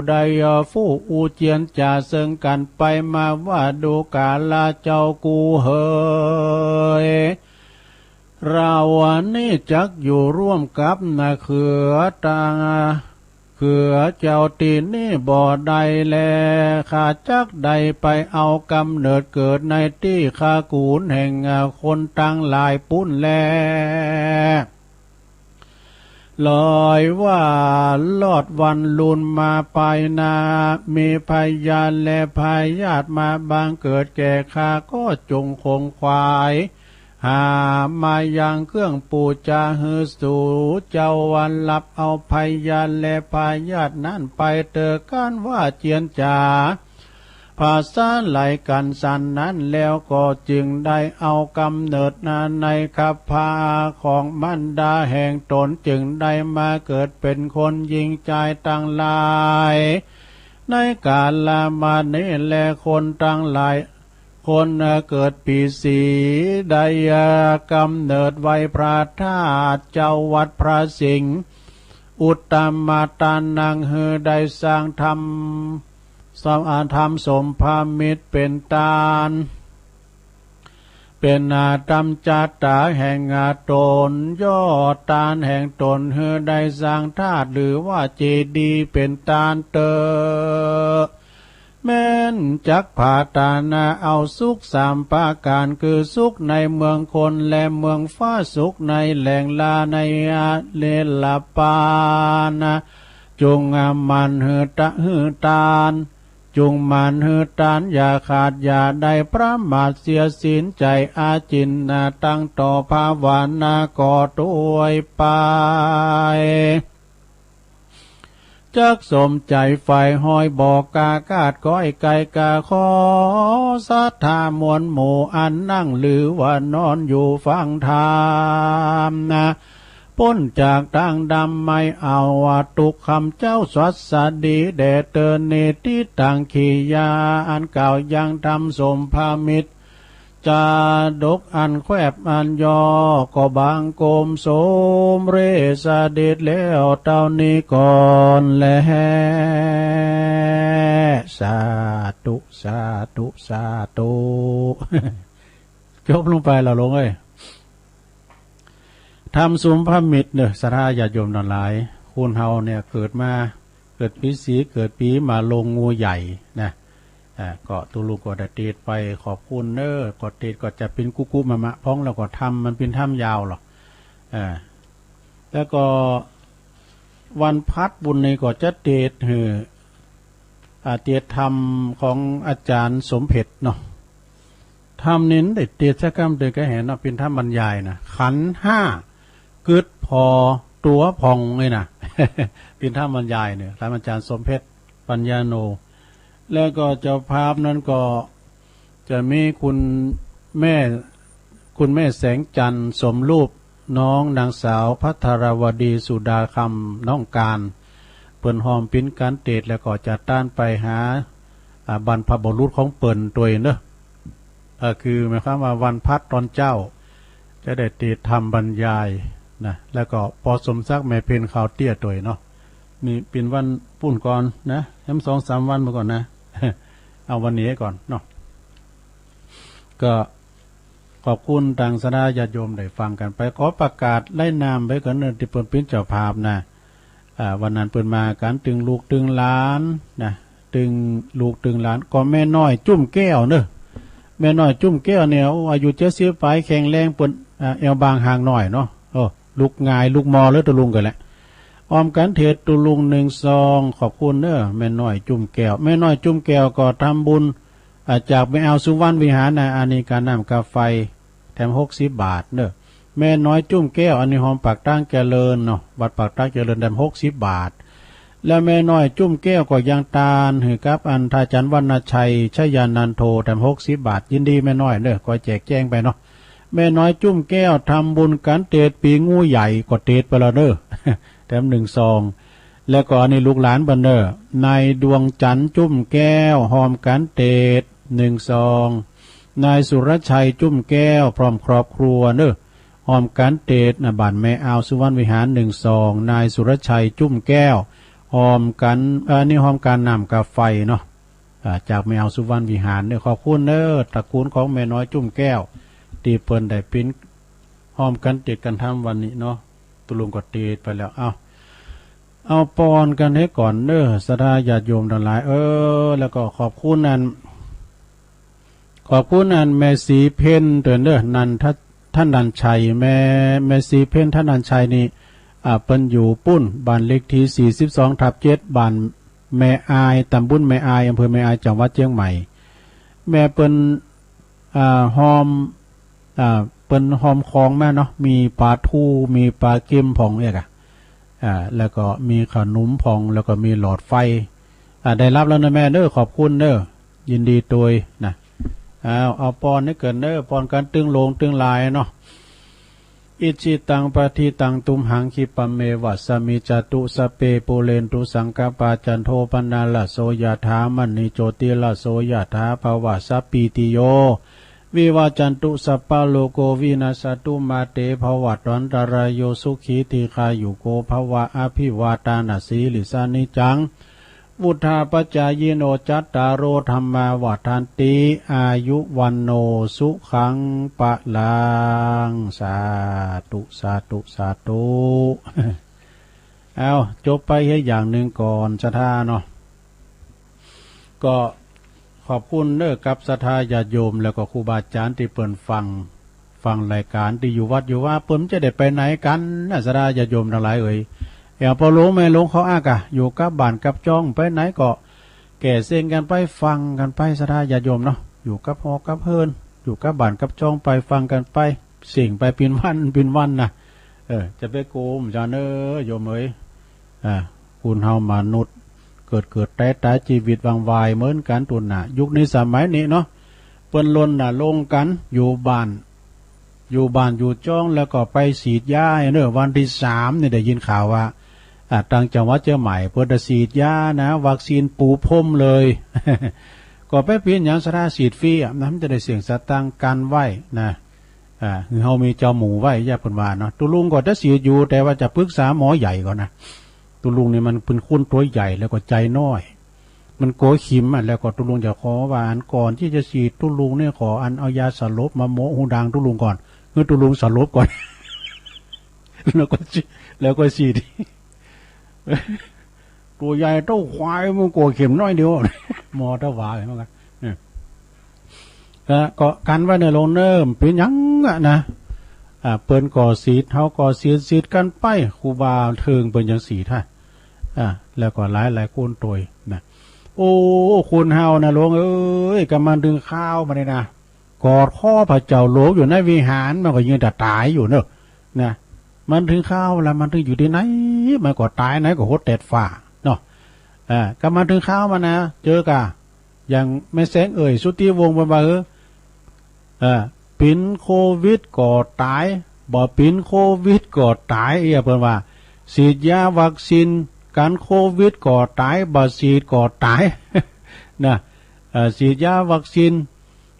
ได้ฟู่อู้เจียนจ๋าเซิงกั๋นไปมาว่า ดูกราเจ้ากูเหย เฮานี้จักอยู่ร่วมกับนาเขือตาง เขือเจ้าตี้นี่บ่ได้แล ข้าจักได้ไปเอาก๋ำเนิดเกิดในตี้คากู๋นแห่งคนตังหลายปู้นแล ลอยว่าลอดวันลูนมาปายหน้า มีพยาธิและพยาธิมาบังเกิดแก่ข้า ก็จงขนขวาย หามายังเครื่องปู๋จาหื้อสูเจ้า วันรับเอาพยาธิและพยาธินั้นไปเถิด กันว่าเจียนจ๋า ภาษาไหลกั๋นสันนั้นแล้ว ก็จึงได้เอาก๋ำเนิดนาในคัพพาของมารดาแห่งต๋น จึงได้มาเกิดเป๋นคนหญิงจายตังหลาย ในกาละมานี้แล คนตังหลาย คนเกิดปีสี่ ได้ก๋ำเนิดไหว้พระธาตุ เจ้าวัดพระสิงห์ อุตตมตานัง หื้อได้สร้างธรรม สร้างธรรมสมภามิตรเป๋นตาน เป๋นอาธรรมจาตาแห่งอาต๋น ยอดตานแห่งต๋น หื้อได้สร้างธาตุหรือว่าเจดีย์เป๋นตานเต๊อะ แม้นจักผาตานาเอาสุขสามประก๋าน คือสุขในเมืองคนและเมืองฟ้า สุขในแหล่งลาในเนรปาน จุงหมั่นหื้อตะ หื้อตาน จุงหมั่นหื้อตาน อย่าขาดอย่าได้ประมาท เสียศีลใจ๋อาจิณ ตั้งต่อภาวนาก็ตวยไป จักสมใจ๋ใฝ่ฮอย บ่กล้าคาดก้อยไก๋ กาขอศรัทธามวลหมู่ อันนั่งหรือว่านอนอยู่ฟังธรรมนา ป๊นจากตางดำไม่เอาว่า ตุ๊กข์คำเจ้าสวัสดีแด่เตอ เนติตัง กิริยาอันกล่าวยังธรรมสมภามิตร จาดกอันแควบอันย่อ ก็บังคมสมเร็จเสด็จแล้วเต้านี้ก่อนแล สาธุ สาธุ สาธุ จบลงไปแล้วโยมเอ้ย ธรรมสมภามิตรเน่อ ศรัทธาญาติโยมตังหลาย คนเฮาเนี่ยเกิดมา เกิดปีสี่ เกิดปีหมาลง งูใหญ่นะ อ่า ก็ตุ๊ลุงก็ได้เตสน์ไป ขอบคุณเน่อ ก็เตสน์ก็จะเป๋นกุกุมะมะพ่อง แล้วก็ธรรมมันเป๋นธรรมยาวหรอก อ่า แล้วก็วันพฤหัสบุญนี้ก็จะเตสน์หื้อ อ่า เตสน์ธรรมของอาจ๋ารย์สมเพ็ชเนาะ ธรรมนี้ได้เตสน์สักกำเดียวก็หันเนาะ เป๋นธรรมบรรยายนะ ขันธ์ห้า กึ๊ดผ่อตั๋วผ่องนี่นะ เป๋นธรรมบรรยายเนี่ย ธรรมอาจ๋ารย์สมเพ็ช ปัญญาโน แล้วก็เจ้าภาพนั้นก็จะมีคุณแม่ คุณแม่แสงจันทร์สมรูป น้องนางสาวภัทรวดี สุดาคำ น้องการ เปิ้นฮ่อมปิ้นก๋านเตสน์ แล้วก็จะต้านไปหา อ่า บรรพบุรุษของเปิ้นตวยเน่อ ก็คือหมายความว่าวันพฤหัสตอนเจ๊า จะได้เตสน์ธรรมบรรยายนะ แล้วก็ปอสมศักดิ์ แม่เพ็ญ ขาวเตี้ยตวยเนาะ นี่เป๋นวันปู้นก่อนนะ แหมสองสามวันมาก่อนนะ เอาวันนี้ก่อนเนาะ ก็ขอบคุณตางศรัทธาญาติโยมได้ฟังกั๋นไป ขอประกาศไล่นามไปก่อนเน่อ ตี้เปิ้นเป๋นเจ้าภาพนะ อ่า วันนั้นเปิ้นมากั๋นตึงลูกตึงหลานนะ ตึงลูกตึงหลาน ก็แม่น้อยจุ้มแก้วเน่อ แม่น้อยจุ้มแก้วเนี่ย โอ้ อายุเจ็ดสิบป๋าย แข็งแรง เปิ้น อ่า แอวบางห่างหน้อยเนาะ โอ้ ลุกง่ายลุกหม้อเลยตุ๊ลุงก็แหละ อ้อมกั๋นเตสน์ตุ๊ลุงหนึ่งซอง ขอบคุณเน่อ แม่น้อยจุ้มแก้ว แม่น้อยจุ้มแก้วก็ทำบุญ อ่า จากแม่แอวสุวรรณวิหารนะ อันนี้ก๋าน้ำก๋าไฟ แถมหกสิบบาทเน่อ แม่น้อยจุ้มแก้ว อันนี้ฮ่อมปากตางเจริญเนาะ วัดปากตางเจริญ แถมหกสิบบาท แล้วแม่น้อยจุ้มแก้วก็ยังตานหื้อกับอันท่านอาจ๋ารย์วรรณชัย ชยานันโท แถมหกสิบบาท ยินดีแม่น้อยเน่อ ก็แจกแจงไปเนาะ แม่น้อยจุ้มแก้วทำบุญกัณฑ์เตศปี๋งูใหญ่ ก็เตศไปแล้วเน่อ แถมหนึ่งซอง แล้วก็อันนี้ลูกหลานเปิ้นเน่อ นายดวงจันทร์จุ้มแก้ว ฮอมกัณฑ์เตศ หนึ่งซอง นายสุรชัยจุ้มแก้ว พร้อมครอบครัวเน่อ ฮอมกัณฑ์เตศ น่ะ บ้านแม่อาว สุวรรณวิหาร หนึ่งซอง นายสุรชัยจุ้มแก้ว ฮอมกัณฑ์ เอ่อ นี่ฮอมกัณฑ์น้ำกับไฟเนาะ อ่า จากแม่อาว สุวรรณวิหารเน่อ ขอบคุณเน่อ ตระกูลของแม่น้อยจุ้มแก้ว ตี้เปิ้นได้ปิ๊นฮอมกัณฑ์เตศกั๋นทำวันนี้เนาะ ตุ๊ลุงก็เตศไปแล้ว เอา เอาปอนกั๋นหื้อก่อนเน่อ ศรัทธาญาติโยมตังหลาย เออ แล้วก็ขอบคุณอัน ขอบคุณอันแม่ศรีเพ็ญตวยเน่อ นันทะ ธนัญชัย แม่ แม่ศรีเพ็ญ ธนัญชัยนี่ อ่า เปิ้นอยู่ปุ้น บ้านเลขตี้ สี่สิบสองทับเจ็ด บ้านแม่อาย ตำบลแม่อาย อำเภอแม่อาย จังหวัดเจียงใหม่ แม่เปิ้น อ่า ฮอม อ่า เปิ้นฮอมของมาเนาะ มีป๋าทู มีป๋าเก็มพ่องเอกอะ อ่า แล้วก็มีขนมพ่อง แล้วก็มีหลอดไฟ อ่า ได้ฮับแล้วเน่อแม่เน่อ ขอบคุณเน่อ ยินดีตวยนะ เอา เอาปอนหื้อเกินเน่อ ปอนกั๋นตึงหลวงตึงหลายเนาะ อิจฉิตัง ปะฏิตัง ตุมหัง คิปะเมวะ สะมิจจตุ สัพเพ ปูเรนตุ สังกัปปา จันโท ปะนะระโส ยะถา มะณิ โชติระโส ยะถา ภะวะ สัพพีติโย วิวัจจันตุ สัพพะโรโค วินัสสะตุ มาเต ภะวัตวันตะราโย สุขี ทีฆายุโก ภะวะ อะภิวาตานะสีลิสสะ นิจจัง วุฑฒาปะจายิโน จัตตาโร ธัมมา วัฑฒันติ อายุ วัณโณ สุขัง พะลัง สาธุ สาธุ สาธุ เอา จบไปเหียอย่างนึ่งก่อน ศรัทธาเนาะ ก็ขอบคุณเน่อกับศรัทธาญาติโยม แล้วก็ครูบาอาจ๋ารย์ตี้เปิ้นฟัง ฟังรายก๋านตี้อยู่วัดอยู่วา เปิ้นจะได้ไปไหนกั๋นนะ ศรัทธาญาติโยมตังหลายเอ๋ย แอ่วป้อหลวงแม่หลวงเขาอั้กอะ อยู่กับบ้านกับจ้อง ไปไหนก็แก้เซ็งกั๋นไป ฟังกั๋นไป ศรัทธาญาติโยมเนาะ อยู่กับหอกับเฮือน อยู่กับบ้านกับจ้องไป ฟังกั๋นไป เซ็งไปเป๋นวันเป๋นวันนะ เออ จะไปโกมจะเน่อ โยมเอ๋ย อ่า คนเฮามนุษย์ เกิดเกิดต๋ายต๋าย จีวิตวังวายเหมือนกั๋น ตุ๊นน่ะ ยุคนี้สมัยนี้เนาะ เปิ้นรณรงค์กั๋น อยู่บ้าน อยู่บ้านอยู่จ้อง แล้วก็ไปฉีดยาเน่อ วันตี้สามนี่ได้ยินข่าวว่า อ่า ตางจังหวัดเจียงใหม่ เปิ้นจะฉีดยานะ วัคซีนปูพรมเลย ก็ไปเป๋นหยัง ศรัทธา ฉีดฟรีอะนะ มันจะได้เสียสตางค์กั๋นไว้นะ อ่า หื้อเฮามีเจ้าหมู่ไว้ อย่างเปิ้นว่าเนาะ ตุ๊ลุงก็จะฉีดอยู่ แต่ว่าจะปรึกษาหมอใหญ่ก่อนนะ ตุ๊ลุงนี่มันเป๋นคนตั๋วใหญ่ แล้วก็ใจ๋น้อย มันกั๋วเข็มอะ แล้วก็ตุ๊ลุงจะขอว่า อันก่อนตี้จะฉีดตุ๊ลุงนี่ ขออันเอายาสลบมาโมะหูดังตุ๊ลุงก่อน หื้อตุ๊ลุงสลบก่อน แล้วก็ฉีด แล้วก็ฉีด ตั๋วใหญ่เต้าควาย มันกั๋วเข็มน้อยเดียว หมอถวายเหมือนกั๋น เนี่ย ก็ ก็กั๋นไว้เน่อหลวงเน่อ เป๋นหยังอะนะ อ่า เปิ้นก็ฉีด เฮาก็ฉีด ฉีดกั๋นไป ครูบาเถิงเปิ้นยังฉีดฮะ อ่า แล้วก็หลายหลายคนตวยนะ โอ้ คนเฮานะหลวงเอ๋ย กำมันเถิงคราวมานี่นะ กอดคอพระเจ้าหลวงอยู่ในวิหาร มันก็ยังจะต๋ายอยู่เน่อ นะ มันเถิงคราวแล้ว มันเถิงอยู่ตี้ไหน มันก็ต๋ายไหน ก็หดแตดฟ้าเนาะ อ่า กำมันเถิงคราวมานะ เจอกะ อย่างแม่แสงเอ๋ย สุทธิวงศ์ เปิ้นว่า เออ เออ เป๋นโควิดก็ต๋าย บ่เป๋นโควิดก็ต๋าย เอี้ย เปิ้นว่า ฉีดยาวัคซีนกั๋นโควิดก็ต๋าย บ่ฉีดก็ต๋าย นะ เอ่อ ฉีดยาวัคซีน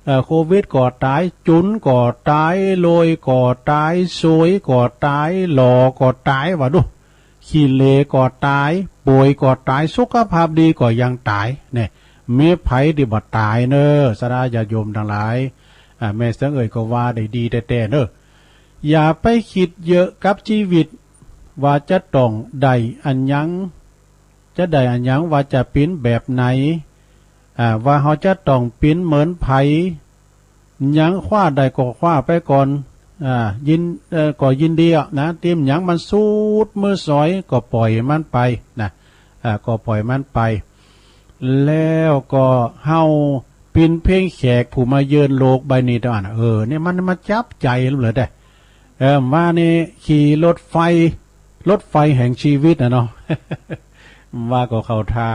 เอ่อ โควิดก็ต๋าย จุ๋นก็ต๋าย รวยก็ต๋าย สวยก็ต๋าย หล่อก็ต๋าย ว่าดู ขี้เหร่ก็ต๋าย ป่วยก็ต๋าย สุขภาพดีก็ยังต๋าย เนี่ย มีใผตี้บ่ต๋ายเน่อ ศรัทธาญาติโยมตังหลาย อ่า แม่แสงเอ๋ยก็ว่าได้ดีแต๊ๆ เน่อ อย่าไปกึ๊ดเยอะกับจีวิต ว่าจะต้องได้อะหยัง จะได้อะหยัง ว่าจะเป๋นแบบไหน อ่า ว่าเฮาจะต้องเป๋นเหมือนใผ หยังคว้าได้ก็คว้าไปก่อน อ่า ยิน เอ่อ ก็ยินดีอะนะ ตี้หยังมันสุดมื้อสอยก็ป่อยมันไปนะ อ่า ก็ป่อยมันไป แล้วก็เฮาเป๋นเพียงแขกผู้มาเยือนโลกใบนี้เต้าอั้น เออ เนี่ยมันมาจับใจ๋เหลือเด้อ เออ ว่านี่ขี่รถไฟ รถไฟแห่งชีวิตนะเนาะ ว่าก็เข้าท่า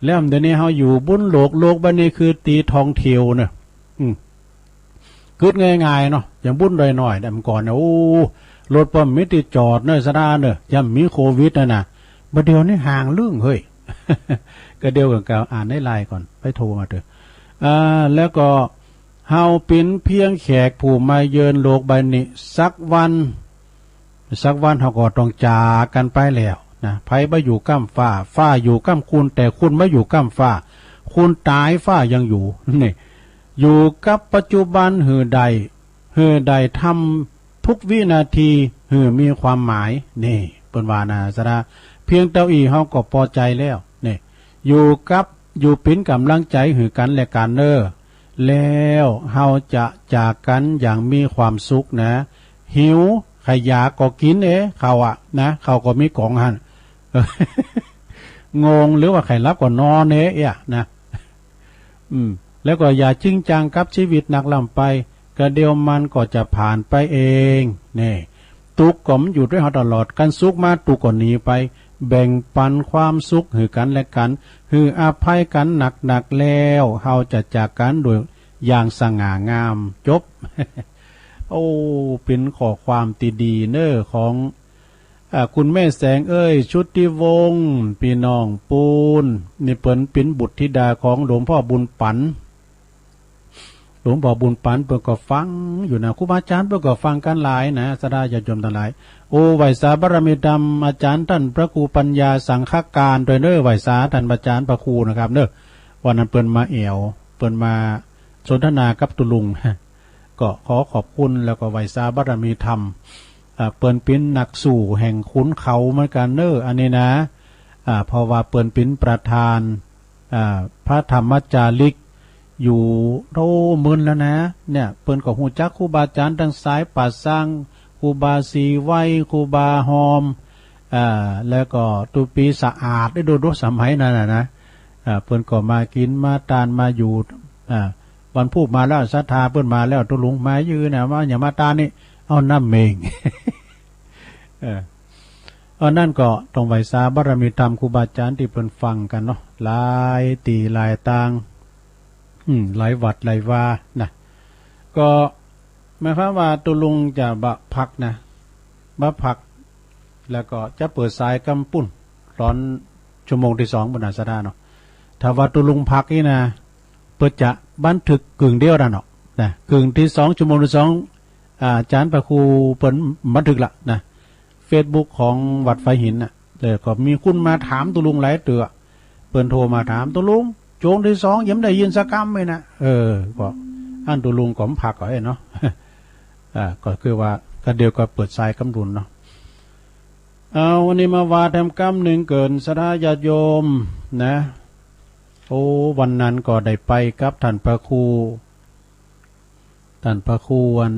แล้วเดี๋ยวนี้เฮาอยู่บนโลก โลกใบนี้คือตี้ท่องเที่ยวเน่อ อืม กึ๊ดง่ายๆ เนาะ อย่างบุญหน้อยๆ เนี่ย เมื่อก่อนเนี่ย โอ้ รถบ่มีตี้จอดเน่อ สะดาเน่อ ยามมีโควิดนั่นน่ะ บ่าเดี่ยวนี้ห่างลึ้งเฮ้ย ก็เดี๋ยวก็อ่านในไลน์ก่อน ไปโทรมาเถอะ อ่า แล้วก็ เฮาเป๋นเพียงแขกผู้มาเยือนโลกใบนี้ สักวัน สักวันเฮาก็ต้องจากกั๋นไปแล้วนะ ไผบ่อยู่ก้ำฟ้า ฟ้าอยู่ก้ำคุณ แต่คุณบ่อยู่ก้ำฟ้า คุณต๋ายฟ้ายังอยู่ นี่ อยู่กับปัจจุบันหื้อได้ หื้อได้ทำทุกวินาทีหื้อมีความหมาย นี่ เปิ้นว่านะ สะดา เพียงเต้าอี้เฮาก็ปอใจ๋แล้ว นี่ อยู่กับ อยู่เป๋นก๋ำลังใจ๋หื้อกั๋นและกั๋นเน่อ แล้วเฮาจะจากกั๋นอย่างมีความสุขนะ หิว ใค่อยากก็กิ๋นเอ้ ข้าวอะนะ ข้าวก็มีก๋องหั้น งง หรือว่าใค่หลับก็นอนเอ้ เอี้ยนะ อืม แล้วก็อย่าจริงจังกับชีวิตนักล้ำไป ก็เดี๋ยวมันก็จะผ่านไปเอง นี่ ตุ๊กข์ก็บ่อยู่ตวยเฮาตลอด คันสุขมาตุ๊กข์ก็หนีไป แบ่งปันความสุขหื้อกั๋นและกั๋น หื้ออภัยกั๋นหนักๆ แล้ว เฮาจะจากกั๋นโดยอย่างสง่างาม จบ โอ้ เป๋นข้อความตี้ดีเน่อของ อ่า คุณแม่แสงเอ้ย ชุติวงศ์ ปี้น้องปูน นี่เปิ้นเป๋นบุตรธิดาของหลวงพ่อบุญปั๋น หลวงพ่อบุญปั๋นเปิ้นก็ฟังอยู่นะ ครูบาอาจ๋ารย์เปิ้นก็ฟังกั๋นหลายนะ สะดาญาติโยมตังหลาย โอ้ ไหว้สาบารมีธรรมอาจ๋ารย์ต้านพระครูปัญญาสังฆการตวยเน่อ ไหว้สาต้านอาจ๋ารย์พระครูนะครับเน่อ วันนั้นเปิ้นมาแอ่ว เปิ้นมาสนทนากับตุ๊ลุง ก็ขอขอบคุณ แล้วก็ไหว้สาบารมีธรรม อ่า เปิ้นเป๋นนักสู้แห่งขุนเขาเหมือนกั๋นเน่อ อันนี้นะ อ่า เพราะว่าเปิ้นเป๋นประธาน อ่า พระธรรมจาริก อยู่โตมึนแล้วนะ เนี่ย เปิ้นก็ฮู้จักครูบาอาจ๋ารย์ตังสายป่าซาง ครูบาศรีไวย ครูบาฮอม อ่า แล้วก็ตุ๊ปีสะอาด ได้ดู ดูสมัยนั้นน่ะนะ อ่า เปิ้นก็มากิ๋นมาตานมาอยู่ อ่า วันพูกมาแล้ว ศรัทธาเปิ้นมาแล้ว ตุ๊ลุงมาอยู่นะ มา อย่ามาตานนี่ เอาน้ำเมง เออ อันนั้นก็ต้องไหว้สาบารมีธรรมครูบาอาจ๋ารย์ตี้เปิ้นฟังกั๋นเนาะ หลายตี้หลายตาง อืม หลายวัดหลายวานะ ก็หมายความว่าตุ๊ลุงจะบ่พักนะ บ่พัก แล้วก็จะเปิดสายกำปุ้น ต๋อนชั่วโมงตี้สองปุ้นนะ สะดาเนาะ ถ้าว่าตุ๊ลุงพักนี่นะ เปิ้นจะบันทึกกึ่งเดียวนั่นเนาะ นะ กึ่งตี้สอง ชั่วโมงตี้สอง อ่า อาจ๋ารย์พระครูเปิ้นบันทึกละนะ เฟซบุ๊กของวัดฝายหินน่ะ แล้วก็มีคนมาถามตุ๊ลุงหลายเตื้อ เปิ้นโทรมาถาม ตุ๊ลุง ชั่วโมงตี้สองยังบ่ได้ยินสักกำเลยนะ เออ ก็อั้นตุ๊ลุงก็บ่พักก่อเนาะ อ่า ก็คือว่า ก็เดี๋ยวก็เปิดสายกำปุ้นเนาะ เอา วันนี้มาว่าแถมกำนึ่งเกิน ศรัทธาญาติโยมนะ โอ้ วันนั้นก็ได้ไปกับต้านพระครู ต้านพระครูอัน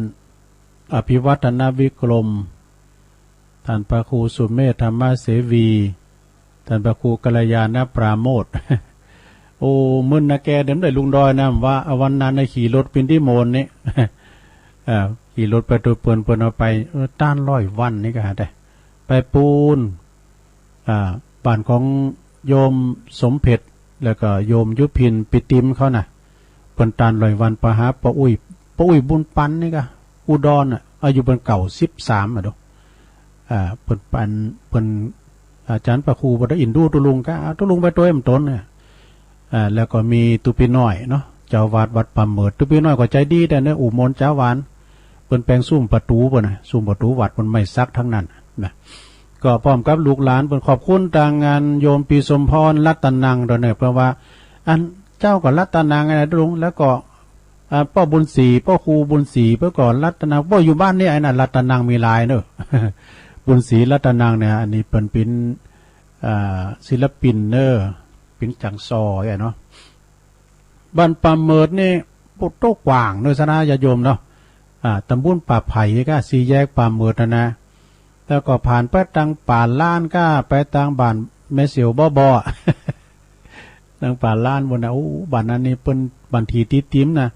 อภิวัฒนวิกรม ต้านพระครูสุเมธธรรมเสวี ต้านพระครูกัลยาณปราโมทย์ โอ้ มึนนะแก เดี๋ยวได้ลงดอยนะ ว่าวันนั้นน่ะขี่รถปิณฑิมนต์นี่ เอ่อ ขี่รถไปตวยเปิ้น เปิ้นเอาไป เออ ต้านร้อยวันนี่ก็หาได้ ไปปู๊น อ่า บ้านของโยมสมเพ็ช แล้วก็โยมยุพิน ปิติมเขาน่ะ เปิ้นต้านร้อยวันไปหาป้าอุ๊ย ป้าอุ๊ยบุญปันนี่ก็ อุดรน่ะ อายุเปิ้นเก้าสิบสามอะดู อ่า เปิ้นปัน เปิ้น อาจ๋ารย์พระครูเปิ้นเอ็นดูตุ๊ลุงก็ เอาตุ๊ลุงไปตวยหมั้นตนเนี่ย อ่า แล้วก็มีตุ๊ปีน้อยเนาะ เจ้าอาวาสวัดป่าเหมิด ตุ๊ปีน้อยก็ใจ๋ดีแต๊เนาะ อุโมงค์จ๋าหวาน เปิ้นแป๋งซุ่มประตู๋เปิ้นน่ะ ซุ่มประตู๋วัดเปิ้นไม้สักตังนั้นนะ ก็พร้อมกับลูกหลานเปิ้นขอบคุณตางอันโยมปีสมพรรัตนังตวยเนาะ เปิ้นว่า อันเจ้าก็รัตนังไงตุ๊ลุง แล้วก็ อ่า ป้อบุญศรี ป้อครูบุญศรี เปิ้นก็รัตนัง ป้ออยู่บ้านนี่ไอ้นั่นรัตนังมีหลายเนาะ บุญศรีรัตนังเนี่ย อันนี้เปิ้นเป๋น อ่า ศิลปินเนาะ เป๋นจ๋างซอไอ้เนาะ บ้านป่าเหมิดนี่ โอ้โห กว้างเนาะ ศรัทธาญาติโยมเนาะ อ่า ต๋ำบลป่าไผ่ก็ สี่แยกป่าเหมิดนั่นนะ แล้วก็ผ่านไปตางป่าล้านก็ ไปตางบ้านแม่เสี่ยวบ่อบ่อ ตางป่าล้านปู๊นนะ โอ้ บ้านนั้นนี่เปิ้น บ้านตี้ติดติมนะ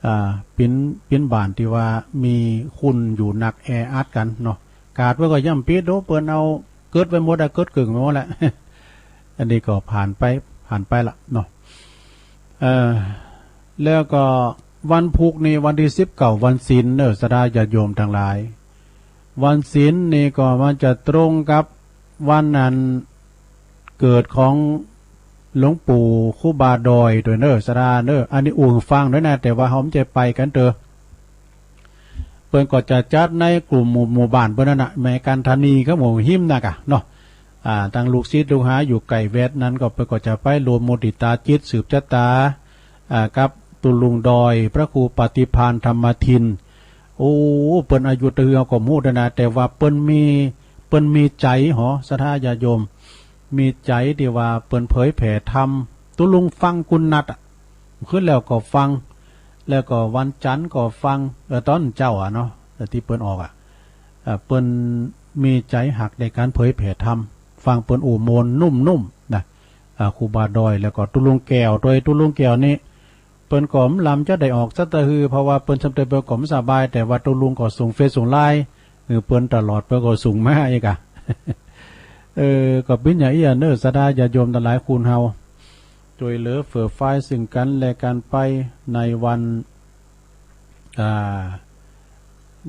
อ่า เป๋น เป๋นบ้านตี้ว่ามีคนอยู่นักแออัดกั๋นเนาะ กาดเปิ้นก็ย่ำปิด โอ้ เปิ้นเอาเกิดไว้หมดอะ เกิดเกิ่งไว้หมดแหละ อันนี้ก็ผ่านไป ผ่านไปละเนาะ เอ่อ แล้วก็ วันพูกนี้วันตี้สิบเก้าวันศีลเน่อ ศรัทธาญาติโยมตังหลาย วันศีลนี่ก็มันจะตรงกับวันอันเกิดของหลวงปู่ครูบาดอยตวยเน่อ ศรัทธาเน่อ อันนี้อู้หื้อฟังตวยนะ แต่ว่าเฮาบ่ใจ้ไปกั๋นเต๊อะ เปิ้นก็จะจัดในกลุ่มหมู่ หมู่บ้านเปิ้นนั่นน่ะ แม่กันธานีกับหมู่หิมน่ะก่ะเนาะ อ่า ตังลูกศิษย์ลูกหาอยู่ใก้แวดนั้นก็ เปิ้นก็จะไปรวมมุติตาจิตสืบจะต๋า อ่า กับตุ๊ลุงดอย พระครูปฏิภาณธรรมทิน โอ้ เปิ้นอายุเต้าใดเฮาก็บ่ฮู้เต๊อะนะ แต่ว่าเปิ้นมี เปิ้นมีใจ๋หอ ศรัทธาญาติโยม มีใจ๋ตี้ว่าเปิ้นเผยแผ่ธรรม ตุ๊ลุงฟังกุณณัฐอะ ขึ้นแล้วก็ฟัง แล้วก็วันจันทร์ก็ฟัง เออ ต๋อนเจ๊าอะเนาะ ตี้เปิ้นออกอะ เอ่อ เปิ้นมีใจ๋ฮักในก๋านเผยแผ่ธรรม ฟังเปิ้นอู้ม่วนนุ่มๆ นะ อ่า ครูบาดอย แล้วก็ตุ๊ลุงแก้ว ตวยตุ๊ลุงแก้วนี่ เปิ้นก็บ่ลำจะได้ออกสักเตื้อ เพราะว่าเปิ้นซ้ำเตื้อเปิ้นก็บ่สบาย แต่ว่าตุ๊ลุงก็ส่งเฟซส่งไลน์หื้อเปิ้นตลอด เปิ้นก็ส่งมาอีกอะ เออ ก็เป๋นอย่างอี้อะเน่อ ศรัทธาญาติโยมตังหลาย คุณเฮา จ้วยเหลือเฟื่อฟายซึ่งกั๋นและกั๋นไปในวัน อ่า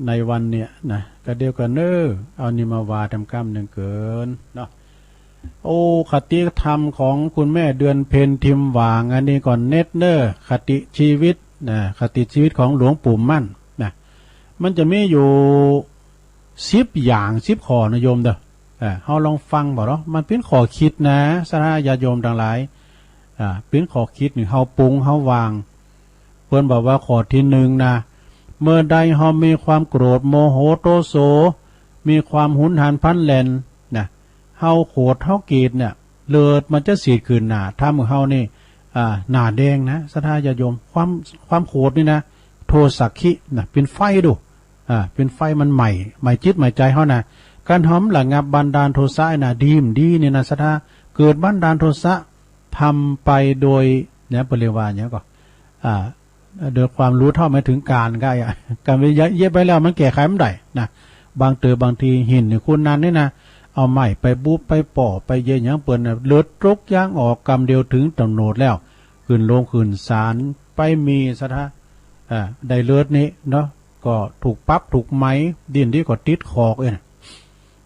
ในวันเนี่ยนะ ก็เดี๋ยวก่อนเน่อ เอานี่มาว่าแตมกำนึ่งเกินเนาะ โอ้ คติธรรมของคุณแม่เดือนเพ็ญ ทิมหว่าง อันนี้ก่อนเน็ตเน่อ คติชีวิตนะ คติชีวิตของหลวงปู่มั่นนะ มันจะมีอยู่สิบอย่าง สิบข้อนะโยมเด้อ เออ เฮาลองฟังบ่เนาะ มันเป๋นข้อคิดนะ ศรัทธาญาติโยมตังหลาย อ่า เป๋นข้อคิดหื้อเฮาปรุงเฮาวาง เปิ้นบอกว่าข้อตี้นึ่งนะ เมื่อใดเฮามีความโกรธ โมโห โทโส มีความหุนหันพลันแล่นนะ เฮาโขดเฮาเกลียดเนี่ย เลือดมันจะสีดขึ้นหน้า ทำหื้อเฮานี่ อ่า หน้าแดงนะ ศรัทธาญาติโยม ความ ความโขดนี่นะ โทสักขินะ เป๋นไฟดู อ่า เป๋นไฟมันไหม้ ไหม้จิตไหม้ใจ๋เฮานะ คันเฮาบ่ระงับบันดาลโทสะนะ ดีบ่ดีนี่นะ ศรัทธา เกิดบันดาลโทสะ ทำไปโดย เนี่ย เปิ้นเรียกว่าหยังก่อ อ่า โดยความรู้เท่าไม่ถึงการก็อะ การไปเยียะไปแล้วมันแก้ไขบ่ได้นะ บางเตื้อบางที หินนี่ ขุนนันนี่นะ เอาไม้ไปบุบไปป้อไปเยียะหยังเปิ้นน่ะ เลือดตกยางออก กำเดียวเถิงตำรวจแล้ว ขึ้นโรงขึ้นศาล ไปมีศรัทธา อ่า ได้เลือดนี่เนาะ ก็ถูกปรับถูกไหม ดีบ่ดีก็ติดขอกเอ้ยนะ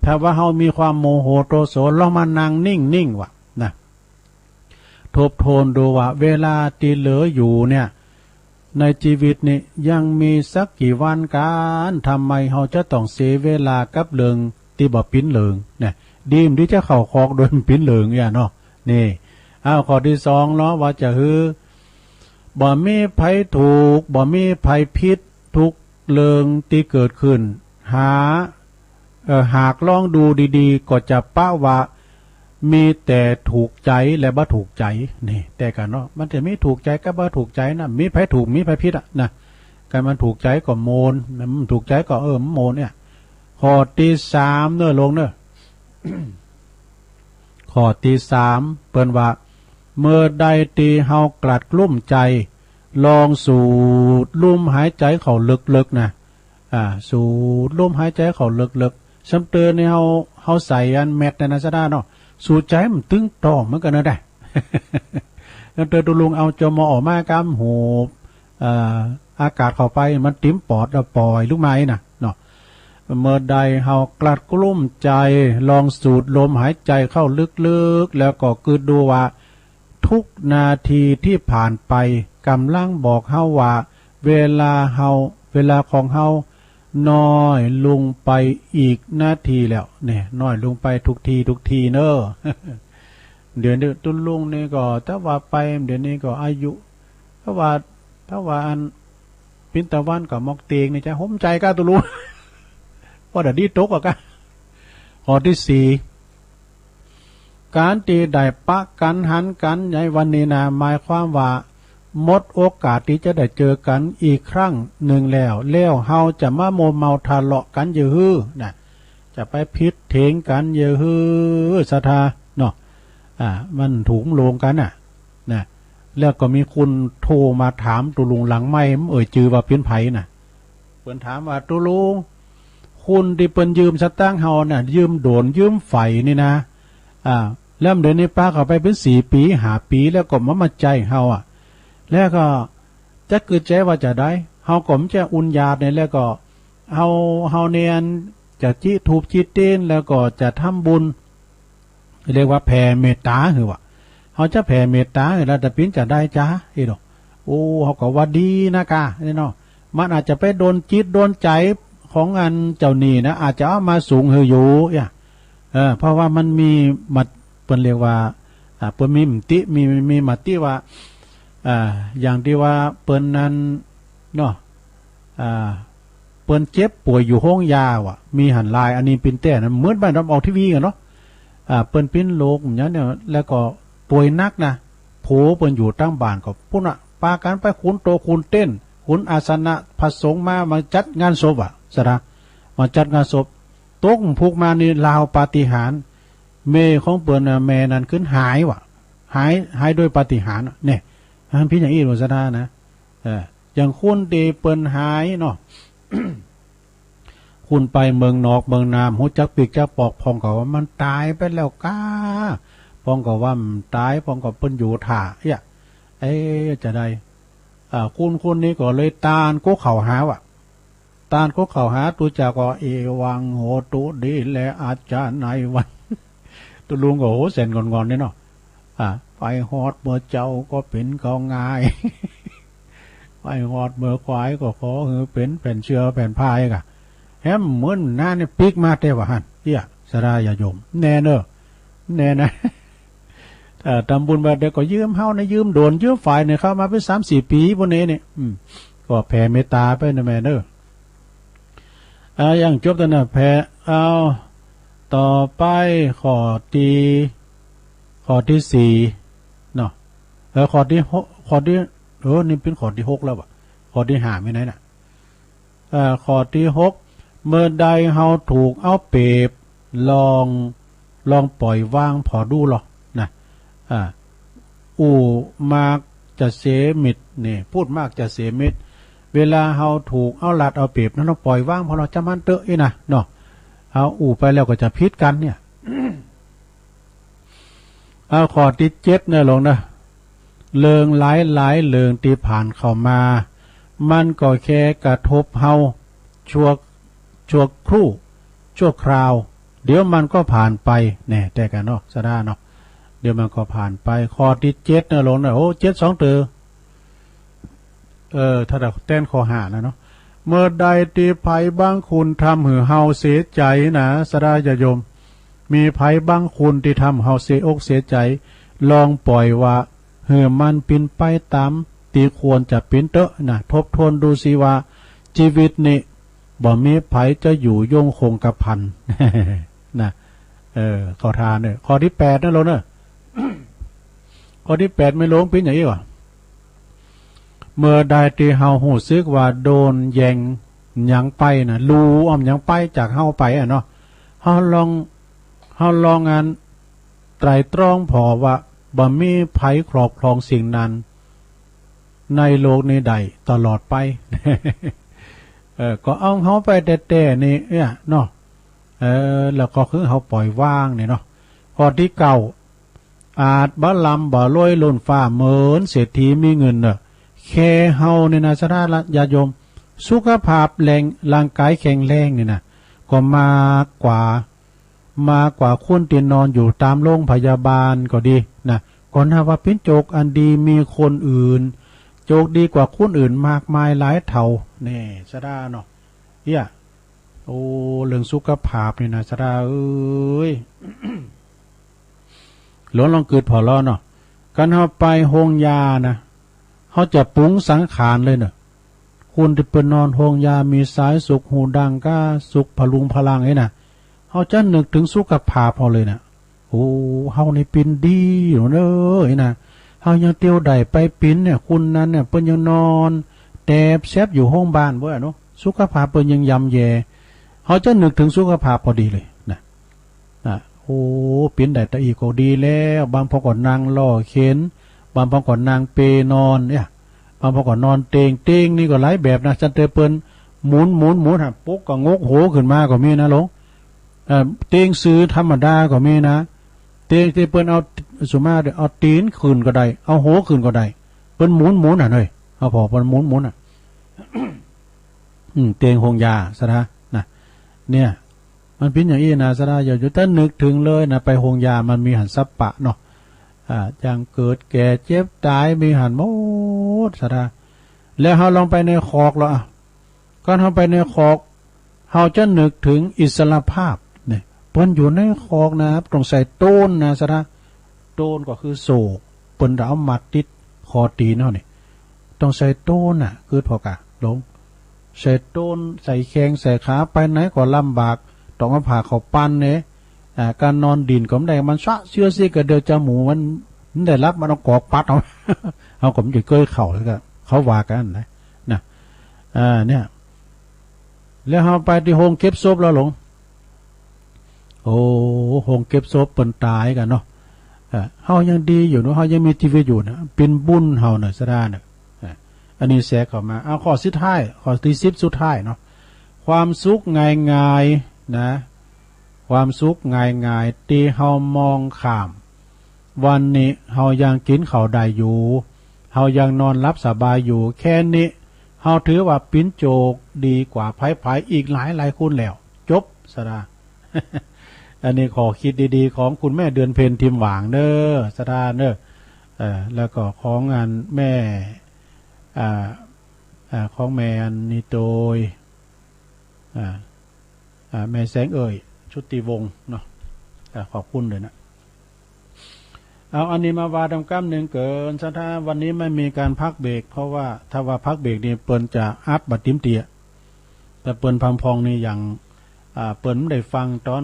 ถ้าว่าเฮามีความโมโหโทโส ลองมานั่งนิ่งๆ ว่ะนะ ทบทวนดูว่าเวลาตี้เหลืออยู่เนี่ย ในจีวิตนี่ยังมีสักกี่วันกั๋น ทำไมเฮาจะต้องเสียเวลากับเรื่องตี้บ่เป๋นเรื่องเนี่ย ดีบ่ดีจะเข้าขอกโดยบ่เป๋นเรื่องเนี่ยเนาะ นี่ อ้าว ข้อตี้สองเนาะ ว่าจะหื้อ บ่มีใผถูก บ่มีใผผิด ทุกเรื่องตี้เกิดขึ้น หา เอ่อ หากลองดูดีๆ ก็จะปะว่ามีแต่ถูกใจ๋และบ่ถูกใจ๋ นี่ แต่กั๋นเนาะ มันจะมีถูกใจ๋กับบ่ถูกใจ๋นะ มีใผถูก มีใผผิดอะนะ คันมันถูกใจ๋ก็ม่วน มันบ่ถูกใจ๋ก็ เออ มันบ่ม่วนเนี่ย ข้อตี้สามเน่อ ลงเน่อ ข้อตี้สาม เปิ้นว่า เมื่อใดตี้เฮากลัดกลุ้มใจ๋ ลองสูดลมหายใจ๋เข้าเลิกๆ นะ อ่า สูดลมหายใจ๋เข้าเลิกๆ ซ้ำเตื้อนี่เฮา เฮาใส่อันแมสก์นั่นนะ ศรัทธาเนาะ สูดใจ๋มันตึงต้องเหมือนกั๋นนะ ได้ ซ้ำเตื้อตุ๊ลุงเอาจมออกมาก้ำหู เอ่อ อากาศเข้าไป มันเต็มปอดแล้วป่อยลุกมาอี้นะเนาะ เมื่อใดเฮากลัดกลุ้มใจ๋ ลองสูดลมหายใจ๋เข้าลึกๆ แล้วก็กึ๊ดดูว่า ทุกนาทีตี้ผ่านไป ก่ำลังบอกเฮาว่า เวลาเฮา เวลาของเฮาน้อยลงไปอีกนาทีแล้ว เนี่ย น้อยลงไปทุกทีทุกทีเน่อ เดี๋ยวนี้ตุ๊ลุงนี่ก็ ถ้าว่าไป เดี๋ยวนี้ก็อายุ ถ้าว่า ถ้าว่าอัน เป๋นตะวันก็มอกเตียงนี่จะหมใจ๋ก้าตุ๊ลุง ว่าเดี๋ยวนี้ตกอะก้า ข้อตี้สี่ ก๋านตี้ได้ปะกั๋นหันกั๋นในวันนี้นะ หมายความว่าหมดโอกาสตี้จะได้เจอกั๋นอีกครั้งนึ่งแล้ว แล้วเฮาจะมามัวเมาทะเลาะกั๋นเยียะหื้อนะ จะไปผิดเถียงกั๋นเยียะหื้อ ศรัทธาเนาะ อ่า มันถูกลงกั๋นน่ะ นะ แล้วก็มีคนโทรมาถามตุ๊ลุงหลังไมค์ บ่เอ่ยจื้อว่าเป๋นใผนะ เปิ้นถามว่า ตุ๊ลุง คนตี้เปิ้นยืมสตางค์เฮาน่ะ ยืมโดน ยืมใฝ่นี่นะ อ่า แล้วเดี๋ยวนี้ปะเขาไปเป๋นสี่ปี๋ ห้าปี๋ แล้วก็บ่มาใจ๊เฮาอะ แล้วก็ จะกึ๊ดใจ๋ว่าจาใด เฮาก็บ่จะอุญญาติเนี่ย แล้วก็เฮา เฮาเนี่ยจะจี้ธูปจี้เตียน แล้วก็จะทำบุญ เรียกว่าแผ่เมตต๋าหื้อว่า เฮาจะแผ่เมตต๋าหื้อแล้วจะเป๋นจาใดจ๊ะ เอ้ยเนาะ โอ้ เฮาก็ว่าดีนะก่า เนี่ยเนาะ มันอาจจะไปโดนจิตโดนใจ๋ของอันเจ้านี่นะ อาจจะเอามาสูงหื้ออยู่ เอ้ย เออ เพราะว่ามันมีมะ เปิ้นเรียกว่า อ่า เปิ้นมีมติ มี มีมติว่า อ่า อย่างตี้ว่าเปิ้นนั้นเนาะ อ่า เปิ้นเจ็บป่วยอยู่โฮงยาว่ะ มีหั้นลาย อันนี้เป๋นแต๊นะ เหมือนบ้านเราออกทีวีกั๋นเนาะ อ่า เปิ้นเป๋นโรคอย่างเนี้ย แล้วก็ป่วยหนักนะ ผัวเปิ้นอยู่ตางบ้านก็ปู๊นน่ะ ปากั๋นไปขนตั๋วขนเต็นท์ ขนอาสนะ พระสงฆ์มา มาจัดงานศพอะ สะดา มาจัดงานศพ ตกผุกมานี่ราวปาฏิหาริย์ แม่ของเปิ้นน่ะ แม่นั้นขึ้นหายว่ะ หาย หายโดยปาฏิหาริย์อะ เนี่ย มันเป๋นอย่างอี้หลวงสะดานะ เออ อย่างคนตี้เปิ้นหายเนาะ คนไปเมืองนอกเมืองนา ฮู้จักปีกจักปอก พ่องก็ว่ามันต๋ายไปแล้วก้า พ่องก็ว่ามันต๋าย พ่องก็เปิ้นอยู่ถ่า เอ้ย เอ๊ะ จาใด อ่า คนคนนี้ก็เลยตานก๊กเข้าหาว่ะ ตานก๊กเข้าหา ตุ๊เจ้าก็ เอวังโหตุ ดีแลอาจารย์นายวัน ตุ๊ลุงก็โหเส้นงอนๆ เนี่ยเนาะ อ่า ไปฮอดเมื่อเจ้าก็เป๋นก็ง่าย ไปฮอดเมื่อควายก็ขอหื้อเป๋นแผ่นเสื้อแผ่นผ้าอีกอะ แหมเหมือนหน้าเนี่ยปิ๊กมาแต่ว่าหั้น เอี้ย สะดาญาติโยม แน่เนอะ แน่นะ เอ่อ ทำบุญบาทเดียวก็ยืมเฮานะ ยืมโดน ยืมฝ่ายเนี่ย เข้ามาเป๋นสามสี่ปี๋ปู๊นนี่ อืม ก็แผ่เมตต๋าไปนะแม่เนอะ อ่า อย่างจบต๋อนนั้นแผ่ เอา ต่อไปข้อตี้ ข้อตี้สี่เนาะ เออ ข้อตี้หก ข้อตี้ เออ นี่เป๋นข้อตี้หกแล้วว่ะ ข้อตี้ห้ามีไหนน่ะ เอ่อ ข้อตี้หก เมื่อใดเฮาถูกเอาเปรียบ ลอง ลองปล่อยวางผ่อดูลอนะ อ่า อู้มากจะเสียมิตร นี่ พูดมากจะเสียมิตร เวลาเฮาถูกเอารัดเอาเปรียบนั้น เฮาปล่อยวางผ่อลอ จ้างมันเต๊อะ อี้นะ เนาะ เอาอู้ไปแล้วก็จะผิดกั๋นเนี่ย เอาข้อตี้เจ็ดเนี่ยหลวงนะ เรื่องหลายๆ เรื่องตี้ผ่านเข้ามา มันก็แค่กระทบเฮาชั่ว ชั่วครู่ ชั่วคราว เดี๋ยวมันก็ผ่านไป แน่ แต่ก่าเนาะ สะดาเนาะ เดี๋ยวมันก็ผ่านไป ข้อตี้เจ็ดเนี่ยหลวงนะ โอ้ เจ็ดสองเตื้อ เออ ถ้าแต่แต้นข้อห้าแล้วเนาะ เมื่อใดตี้ใผบางคนทำหื้อเฮาเสียใจ๋นะ สะดาญาติโยม มีใผบางคนตี้ทำหื้อเฮาเสียอกเสียใจ๋ ลองปล่อยวาง หื้อมันเป๋นไปต๋ามตี้ควรจะเป๋นเต๊อะนะ ทบทวนดูสิว่า จีวิตนี่ บ่มีใผจะอยู่ยงคงกระพัน นะ เออ เข้าท่าเนอะ ข้อตี้แปดนะหลวงเนอะ ข้อตี้แปดแม่หลวงเป๋นอย่างอี้ว่ะ เมื่อใดตี้เฮาฮู้สึกว่าโดนแย่งหยังไปนะ ลู่เอาหยังไปจากเฮาไปอะเนาะ เฮาลอง เฮาลองอันไตร่ตรองผ่อว่า บ่มีใผครอบครองสิ่งนั้น ในโลกนี้ได้ตลอดไป เออ ก็เอาเฮาไปแต๊ๆ นี่ เนี่ย เนาะ เออ แล้วก็คือเฮาปล่อยวางเนี่ยเนาะ ข้อตี้เก้า อาจบ่ล้ำบ่รวยล้นฟ้าเหมือนเศรษฐีมีเงินเนอะ แค่เฮาเนี่ยนะ สะดาญาติโยม สุขภาพแรง ร่างก๋ายแข็งแรงเนี่ยนะ ก็มากกว่า มากกว่าคนตี้นอนอยู่ต๋ามโรงพยาบาลก็ดีนะ ก็นับว่าเป๋นโจคอันดี มีคนอื่น โจคดีกว่าคนอื่นมากมายหลายเท่า แน่ สะดาเนาะ เอี้ย โอ้ เรื่องสุขภาพนี่นะ สะดาเอ้ย หลวงลองกึ๊ดผ่อลอเนาะ คันเฮาไปโฮงยานะ เฮาจะปรุงสังขารเลยเนาะ คนตี้เปิ้นนอนโฮงยา มีสายสุข ฮูดังก้า สุขพลุงพลังนี่นะ เฮาจะนึกเถิงสุขภาพเฮาเลยนะ โอ้ เฮานี่เป๋นดีอยู่เน้อ นี่นะ เฮายังเตียวได้ไปเป๋นเนี่ย คนนั้นเนี่ย เปิ้นยังนอนแตบแซบอยู่โฮงบ้านเบ้อเนาะ สุขภาพเปิ้นยังย่ำแย่ เฮาจะนึกเถิงสุขภาพพอดีเลยนะ นะ โอ้ เป๋นได้ตะอี้ก็ดีแล้ว บางพ่องก็นั่งล่อเข็น บางพ่องก็นั่งเปนอนเนี่ย บางพ่องก็นอนเตียง เตียงนี่ก็หลายแบบนะ จั้นเตื้อเปิ้นหมุน หมุน หมุน หันปุ๊กก็งกหัวขึ้นมาก็มีนะหลวง เอ่อ เตียงซื่อธรรมดาก็มีนะ เตียงตี้เปิ้นเอา ส่วนมากเอาตี๋นขึ้นก็ได้ เอาหัวขึ้นก็ได้ เปิ้นหมุน หมุนหันเฮ้ย เอาผ่อเปิ้นหมุนๆ น่ะ อืม เตียงโฮงยา ศรัทธา นะ เนี่ย มันเป๋นอย่างอี้นะ ศรัทธา อย่าอยู่แต่นึกเถิงเลยนะ ไปโฮงยา มันมีหั้นสัปปะเนาะ อ่า อย่างเกิดแก่เจ็บต๋ายมีหั้นหมด ศรัทธา แล้วเฮาลองไปในขอกลอ อะ ก่อนเฮาไปในขอก เฮาจะนึกเถิงอิสรภาพเนี่ย เปิ้นอยู่ในขอกนะ ต้องใส่โต้นนะ ศรัทธา โต้นก็คือโซ่ เปิ้นจะเอามัดติดคอตี๋นเฮาเนี่ย ต้องใส่โต้นน่ะ กึ๊ดผ่อกา หลง ใส่โต้น ใส่แข้ง ใส่ขา ไปไหนก็ลำบาก ต้องเอาผ้าเข้าปันเนี่ย อ่า ก๋านนอนดินก็บ่ได้ มันสะเสี้ยวเสีย ก็เดี๋ยวจะหมู่มัน มันได้หลับ มันเอากอกปัดเอา เฮาก็บ่ได้เกยเข้า แล้วก็เขาว่ากั๋นนะ นะ อ่า เนี่ย แล้วเฮาไปตี้โฮงเก็บศพแล้วหลง โอ้ โฮงเก็บศพเปิ้นต๋ายกั๋นเนาะ เออ เฮายังดีอยู่เนาะ เฮายังมีจีวิตอยู่นะ เป๋นบุญเฮาเนาะ ศรัทธาเนาะ เออ อันนี้แทรกเข้ามา เอาข้อสุดท้าย ข้อตี้สิบสุดท้ายเนาะ ความสุขง่ายๆ นะ ความสุขง่ายๆ ตี้เฮามองข้าม วันนี้เฮายังกิ๋นข้าวได้อยู่ เฮายังนอนหลับสบายอยู่ แค่นี้เฮาถือว่าเป๋นโจคดีกว่าใผๆ อีกหลายๆ คนแล้ว จบ ศรัทธา อันนี้ข้อคิดดีๆ ของคุณแม่เดือนเพ็ญ ทิมหว่างเน้อ ศรัทธาเน้อ เอ่อ แล้วก็ของอันแม่ อ่า อ่า ของแม่อันนี้โตย อ่า อ่า แม่แสงเอ่ย ชุติวงศ์เนาะ อ่า ขอบคุณเลยนะ เอาอันนี้มาว่าดำก้ำนึ่งเกิน ศรัทธา วันนี้ไม่มีการพักเบรก เพราะว่าถ้าว่าพักเบรกนี่เปิ้นจะอัดบ่าติ๋มเตีย แต่เปิ้นพำพองนี่ยัง อ่า เปิ้นบ่ได้ฟังตอน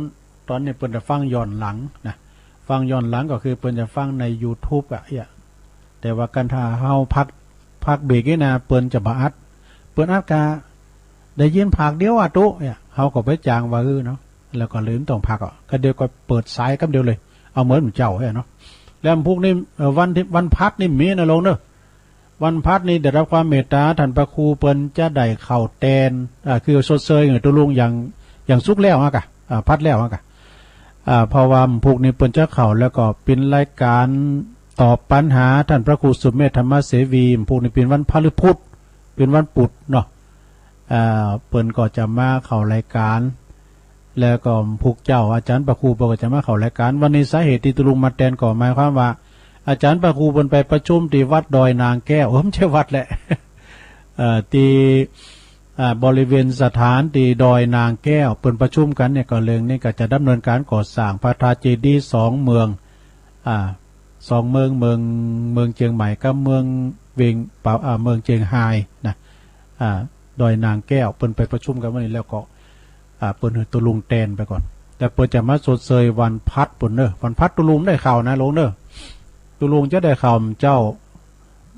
ตอนนี้เปิ้นจะฟังย้อนหลังนะ ฟังย้อนหลังก็คือเปิ้นจะฟังในยูทูบอะ เอี้ย แต่ว่าคันถ้าเฮาพัก พักเบรกนี่นะ เปิ้นจะบ่อัด เปิ้นอัดกะได้ยินภาคเดียวอะตุ๊ เนี่ย เฮาก็ไปจ้างว่า เออ เนาะ แล้วก็เลยบ่ต้องพักอะ ก็เดี๋ยวก็เปิดสายกำเดียวเลย เอาเหมือนเจ้าเอี้ยเนาะ แล้วพวกนี้ เอ่อ วันตี้ วันพัดนี่มีนะหลงเน้อ วันพัดนี่ได้รับความเมตต๋า ท่านพระครูเปิ้นจะได้เข้าแตน อ่า คือชดเชยหื้อตุ๊ลุงอย่าง อย่างสุกแล้วอะกะ อ่า พัดแล้วอะกะ อ่า เพราะว่าพวกนี้เปิ้นจะเข้า แล้วก็เป๋นรายการตอบปัญหาท่านพระครูสุเมธธรรมเสวี พวกนี้เป๋นวันพฤหัส เป๋นวันปุธเนาะ อ่า เปิ้นก็จะมาเข้ารายการ แล้วก็พวกเจ้าอาจารย์พระครูเปิ้นก็จะมาเข้ารายการ วันนี้สาเหตุตี้ตุ๊ลุงมาแตนก็หมายความว่า อาจารย์พระครูเปิ้นไปประชุมตี้วัดดอยนางแก้ว เออ บ่ใจ้วัดแหละ เอ่อ ตี้ อ่า บริเวณสถานตี้ดอยนางแก้ว เปิ้นประชุมกั๋นเนี่ย ก็เรื่องนี้ก็จะดำเนินการก่อสร้างพระธาตุเจดีย์สองเมือง อ่า สองเมือง เมือง เมืองเจียงใหม่กับเมืองเวียงป่า อ่า เมืองเจียงฮายนะ อ่า ดอยนางแก้ว เปิ้นไปประชุมกั๋นวันนี้แล้วก็ อ่า เปิ้นหื้อตุ๊ลุงแตนไปก่อน แต่เปิ้นจะมาชดเชยวันพัดปู้นเน้อ วันพัดตุ๊ลุงได้เข้านะหลงเน้อ ตุ๊ลุงจะได้เข้าเจ้า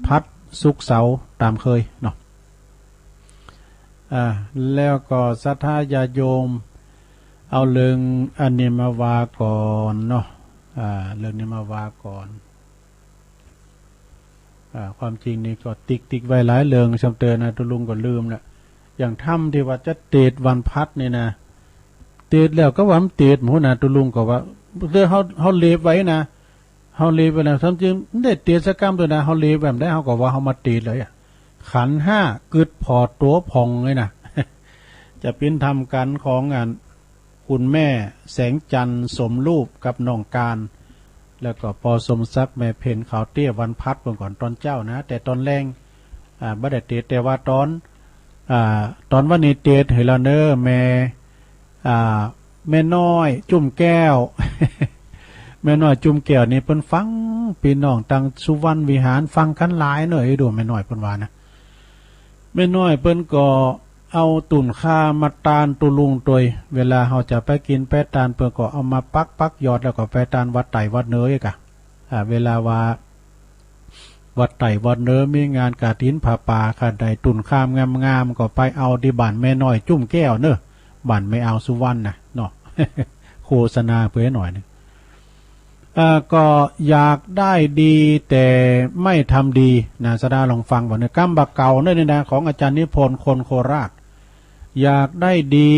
พัด ศุกร์เสาร์ต๋ามเคยเนาะ อ่า แล้วก็ศรัทธาญาติโยม เอาเรื่องอันนี้มาว่าก่อนเนาะ อ่า เรื่องนี้มาว่าก่อน อ่า ความจริงนี่ก็ติ๊กๆ ไว้หลายเรื่อง ช่ำเตื้อนะ ตุ๊ลุงก็ลืมละ อย่างถ้ำตี้ว่าจะเตสน์วันพัดนี่นะ เตสน์แล้วก็ว่ามันเตสน์หมดนะ ตุ๊ลุงก็ว่า เตื้อเฮา เฮาเล็บไว้นะ เฮาเล็บไว้นะ ความจริงบ่ได้เตสน์สักกำเตื้อนะ เฮาเล็บไว้บ่ได้ เฮาก็ว่าเฮามาเตสน์เลยอะ ขันธ์ห้ากึ๊ดผ่อตั๋วผ่องเลยนะ จะเป๋นธรรมกัณฑ์ของอัน คุณแม่แสงจันทร์สมรูปกับน้องการ แล้วก็ปอสมศักดิ์ แม่เพ็ญขาวเตี้ย วันพัดเปิ้นก่อนต๋อนเจ๊านะ แต่ต๋อนแลง อ่า บ่ได้เตสน์ แต่ว่าต๋อน อ่า ต๋อนวันนี้เตสน์หื้อแล้วเน้อ แม่ อ่า แม่น้อยจุ่มแก้ว แม่น้อยจุ่มแก้วนี่เปิ้นฟัง ปี้น้องตังสุวรรณวิหารฟังกั๋นหลายเน้อ ไอ้ดูแม่น้อยเปิ้นว่านะ แม่น้อยเปิ้นก็เอาตุ๊นข้าวมาตานตุ๊ลุงตวย เวลาเฮาจะไปกิ๋นไปตาน เปิ้นก็เอามาปักๆ หยอด แล้วก็ไปตานวัดใต้วัดเหนืออีกอะ อ่า เวลาว่าวัดใต้วัดเหนือมีงานกฐินผ้าป่า คันใดตุ๊นข้าวงามๆ ก็ไปเอาตี้บ้านแม่น้อยจุ่มแก้วเน้อ บ้านแม่อาวสุวรรณนะเนาะ โฆษณาเปื้อหน้อยนึ่ง เอ่อ ก็อยากได้ดีแต่ไม่ทำดีนะ ศรัทธาลองฟังบ่าเน้อ กำบ่าเก่าเน้อนี่นะ ของอาจารย์นิพนธ์คนโคราช อยากได้ดี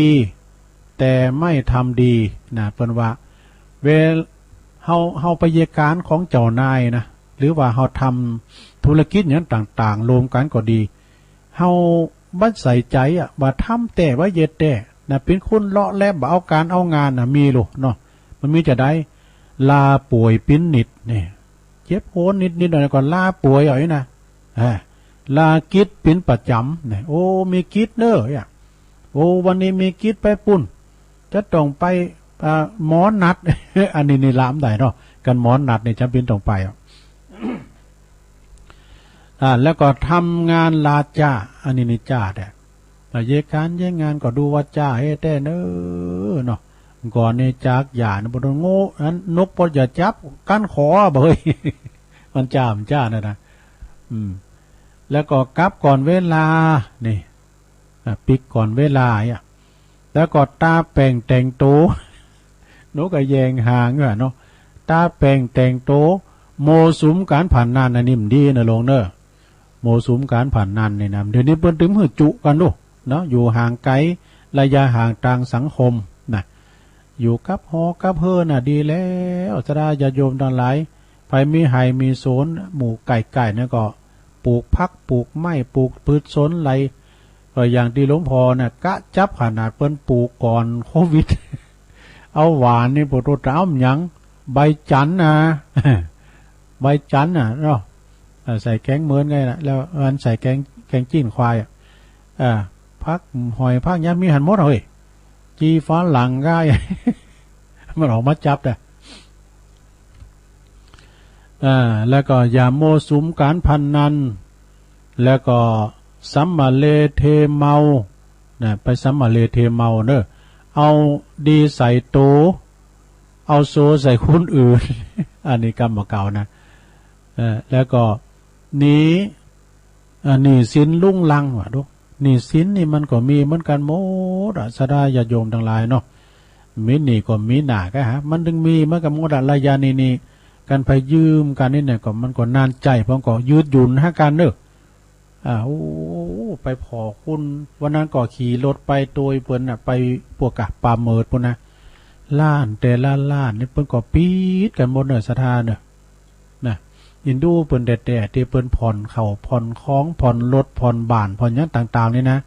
แต่ไม่ทำดีนะ เปิ้นว่า เวลาเฮา เฮาไปเยียะก๋านของเจ้านายนะ หรือว่าเฮาทำ ท ธุรกิจหยังต่างๆ รวมกั๋นก็ดี เฮาบ่ใส่ใจ๋อะ ว่าทำแต๊บ่เฮ็ดแต๊นะ เป๋นคนเลาะแหละ บ่เอาก๋านเอางานน่ะ มีโลเนาะ มันมีจาใด ลาป่วยเป๋นนิดนี่ เจ็บโหนนิดๆ หน่อยๆ ก็ลาป่วยเอาอี้นะ อ่า ลากิจเป๋นประจ๋ำนี่ โอ้ มีกิจเน่ออะ โอ้ วันนี้มีกิจไปปุ้น จะต้องไป อ่า หมอนัด อันนี้นี่ลาบ่ได้เนาะ กันหมอนัดนี่จ๋ำเป๋นต้องไปอะ อ่า แล้วก็ทำงานลาจ้า อันนี้นี่จ้าแต๊ แต่เยียะก๋านเยียะงานก็ดูว่าจ้าแต๊เน่อเนาะ ก่อนนี่จากหย่านี่ บ่ต้องโง่ อันนกปอดอย่าจับ กั๋นขอบ่เฮ้ย มันจ้า มันจ้านั่นนะ อืม แล้วก็กลับก่อนเวลา นี่ อ่ะ ปิกก่อนเวลาอ่ะ แล้วก็ตาแป๋งแต่งโต นกก็แยงหางอยู่อะเนาะ ตาแป๋งแต่งโต มั่วสุมก๋านพนัน อันนี้บ่ดีนะโลงเน่อ มั่วสุมก๋านพนันนี่นะ เดี๋ยวนี้เปิ้นตึงหื้อจุกั๋นดูเนาะ อยู่ห่างไก๋ ระยะห่างตางสังคมนะ อยู่กับหอกับเฮือนน่ะดีแล้ว ศรัทธาญาติโยมตังหลาย ใผมีไฮ่มีสวน หมู่ใก้ๆ เนี่ยก็ปลูกผักปลูกไม้ปลูกพืชสวนไร่ ก็อย่างตี้หลวงพ่อเนี่ยกะจับขนาดเปิ้นปลูกก่อนโควิด เอาหว่านนี่ โผโต ต๋ามหยัง ใบจันทร์นะ ใบจันทร์น่ะเนาะ เอ่อ ใส่แก๋งเมินไงล่ะ แล้วอันใส่แก๋ง แก๋งจีนควายอะ อ่า ผักหอยผักหยังมีหั้นหมดเฮ้ย จี่ฝรั่งก็ มันออกมาจับได้ อ่า แล้วก็อย่ามั่วสุมก๋านพนัน แล้วก็สัมมาเลเทเมา นะ ไปสัมมาเลเทเมาเน่อ เอาดีใส่โต เอาซัวใส่คนอื่น อันนี้กรรมเก่านะ เออ แล้วก็หนี้ อ่า หนี้สินรุงรังว่ะ ดู หนี้สินนี่มันก็มีเหมือนกั๋นหมดอะ ศรัทธาญาติโยมตังหลายเนาะ มีหนี้ก็มีหน้าก้าฮะ มันตึงมีเหมือนกั๋นหมดอะ ระยะนี้นี่ ก๋านไปยืมกั๋นนี่เนี่ย ก็มันก็นานใจ๋ เพราะก็ยืดหยุ่นหากั๋นเน่อ อ่า โอ้ ไปผ่อคน วันนั้นก็ขี่รถไปตวยเปิ้นน่ะ ไปปวกกะป่าเมิดปู้นนะ ร้านแต่ละร้านนี่เปิ้นก็ปิดกั๋นหมดเน่อ ศรัทธาเน่อ นะ เอ็นดูเปิ้นแต๊ๆ ตี้เปิ้นผ่อนข้าวผ่อนของ ผ่อนรถผ่อนบ้านผ่อนหยังต่างๆ นี่นะ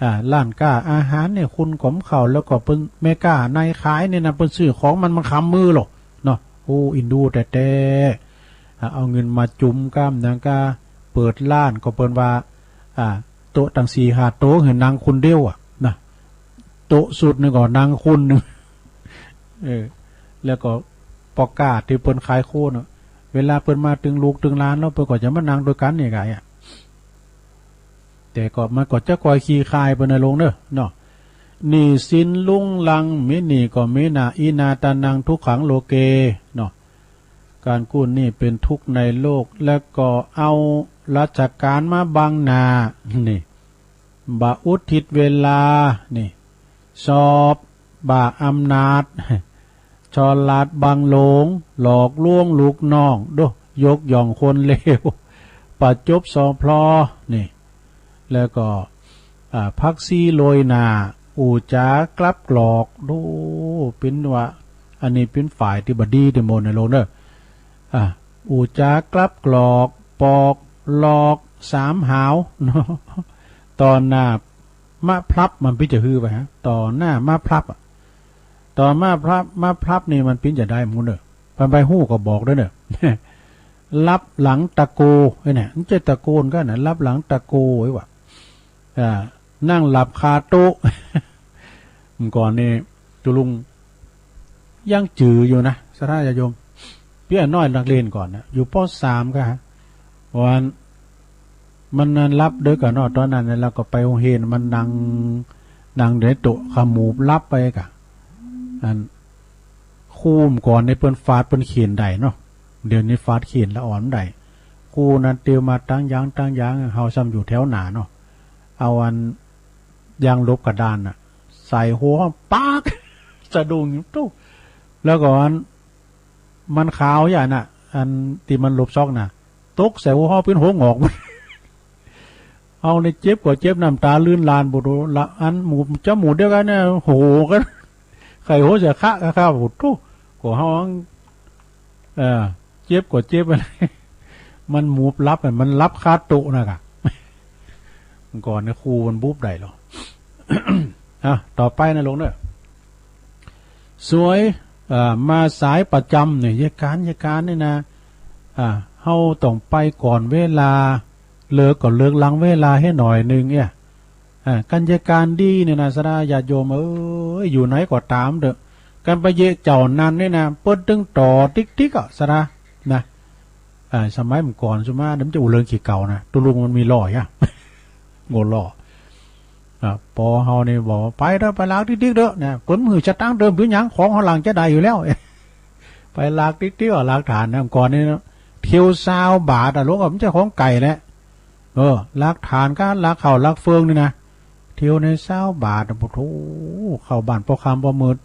อ่า ร้านก้าอาหารเนี่ย คนก็บ่เข้า แล้วก็เปิ้น แม่ก้านายขายเนี่ยนะ เปิ้นซื้อของมัน มันคำมือหรอกเนาะ โอ้ เอ็นดูแต๊ๆ อ่า เอาเงินมาจุมก้ามหยังก้า เปิดร้านก็เปิ้นว่า อ่า โต๊ะตั้งสี่ห้าโต๊ะ หื้อนั่งคนเดียวอะนะ โต๊ะสุดนึ่งก็นั่งคนนึ่ง เออ แล้วก็ปอก้าตี้เปิ้นขายโคเนาะ เวลาเปิ้นมาตึงลูกตึงหลานแล้ว เปิ้นก็จะมานั่งตวยกั๋นนี่ไงอะ แต่ก็มันก็จะก้อยขี้คายไปในโลงเน่อเนาะ หนี้สินรุงรัง มีหนี้ก็มีหน้า อินาทานัง ทุกขัง โลเก เนาะ ก๋านกู้หนี้เป๋นทุกข์ในโลก แล้วก็เอาราชก๋านมาบังหน้า นี่ บ่อุทิศเวลา นี่ ชอบบ่าอำนาจ ฉลาดบังหลวง หลอกลวงลูกน้อง โด้ ยกย่องคนเลว ประจบสอพลอ นี่ แล้วก็ อ่า ผักซี้โรยหน้า อู้จากลับกลอก โด้ เป๋นว่า อันนี้เป๋นฝ่ายตี้บ่ดีตี้หมดในโลกเน่อ อ่า อู้จากลับกลอก ปอกหลอกสามหาว เนาะ ต่อหน้า มะพลับ มันเป๋นจะหื้อไปฮะ ต่อหน้ามะพลับอะ ต่อมะพลับ มะพลับนี่มันเป๋นจะใดหมู่เน่อ ไปไปฮู้ก็บอกด้วยเน่อ ลับหลังตะโก ไอ้เนี่ย มันจะตะโกนกั๋นนะ ลับหลังตะโกไว้ว่ะ อ่า นั่งหลับคาโต๊ะ เมื่อก่อนนี่ ตุ๊ลุง ยังจื้ออยู่นะ ศรัทธาญาติโยม เปี้ยน้อยนักเรียนก่อนนะ อยู่ ป.สาม ก็ฮะ วัน มันนั่นหลับเด้อก่อนเนาะ ต๋อนนั้นน่ะ แล้วก็ไปโฮงเฮียน มันนั่ง นั่งอยู่ในโต๊ะขมูบหลับไปก่ะ อัน ครูเมื่อก่อนนี่เปิ้นฟาดเปิ้นเขียนได้เนาะ เดี๋ยวนี้ฟาดเขียนละอ่อนบ่ได้ ครูนั่นเตียวมาตั้งยางตั้งยาง เฮาซ้ำอยู่แถวหน้าเนาะ เอาอันยางลบกระดานน่ะ ใส่หัวปาก สะดุ้งอยู่ตุ๊ แล้วก็อัน มันขาวอย่างน่ะ อันตี้มันหลบซอกน่ะ ตกใส่หัวเฮาเป๋นหัวหงอก เฮานี่เจ็บก็เจ็บ น้ำต๋าลื่นลาน บ่ดูละ อันหมู่ เจ้าหมู่เดียวกั๋นเนี่ย โหกั๋น ใค่หัวจะคะ คะ คะ โอ้โธ่ ก็เฮา เออ เจ็บก็เจ็บ มันหมูบหลับอะ มันหลับคาโต๊ะนะก่ะ ก่อนเนี่ยครูมันบู๊บได้หรอ อ่ะ ต่อไปนะหลวงเนอะ สวย อ่า มาสายประจำเนี่ย อัยการ อัยการนี่นะ อ่า เฮาต้องไปก่อนเวลา เลิกก็เลิกหลังเวลาหื้อหน่อยนึ่งเนี่ย อ่า คันอัยการดีเนี่ยนะ ศรัทธาญาติโยมเอ๋ย อยู่ไหนก็ต๋ามเต๊อะ คันไปเยียะเจ้านั้นเนี่ยนะ เปิ้นตึงต่อติ๊กๆ อ่ะ ศรัทธา นะ อ่า สมัยเมื่อก่อน สุมา เดี๋ยวมันจะอู้เรื่องขี้เก่านะ ตุ๊ลุงมันมีล้ออ่ะ โง่ล้อ อ่า ปอเฮานี่บอกว่า ไปเต๊อะ ไปหลากติ๊กๆ เต๊อะ นะ เปิ้นบ่หื้อสตางค์เติม เปิ้นหยัง ของเฮาหลังจะได้อยู่แล้ว ไปหลากติ๊กๆ อ่ะ หลากถ่านนะ ก่อนนี่นะ เที่ยวซาวบาทอ่ะ หลวง มันจะของไก่แหละ เออ หลากถ่านก้า หลากข้าว หลากเฟืองนี่นะ เที่ยวในซาวบาทอ่ะ โอ้โห เข้าบ้านปอค่ำปอมืด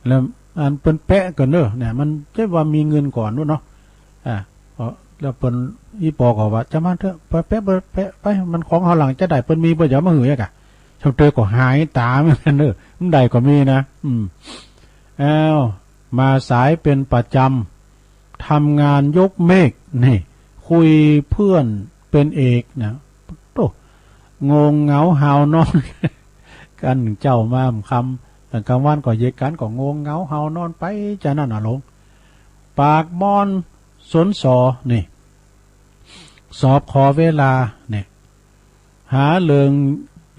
แล้วอันเปิ้นแปะกั๋นเนอะ เนี่ย มันจะว่ามีเงินก่อนนู้นเนาะ อ่า แล้วเปิ้น อี่ปอก็ว่า จะมาเต๊อะ ไปแปะ ไปแปะ ไป มันของเฮาหลังจะได้ เปิ้นมี เปิ้นจะมาหื้ออ่ะก่ะ ช่างเตอก็หายต๋าเหมือนกั๋นเนอะ มันได้ก็มีนะ อืม อ้าว มาสายเป๋นประจำ ทำงานยกเมฆ นี่ คุยเปื้อนเป๋นเอกนะ โต้ งงเหงาหาวนอน กันเจ๊ามาค่ำ กลางวันก็เยียะกั๋น ก็งงเหงาหาวนอนไป จะนั้นน่ะหลวง ปากมอนสนสอ นี่ สอบขอเวลา นี่ หาเรื่อง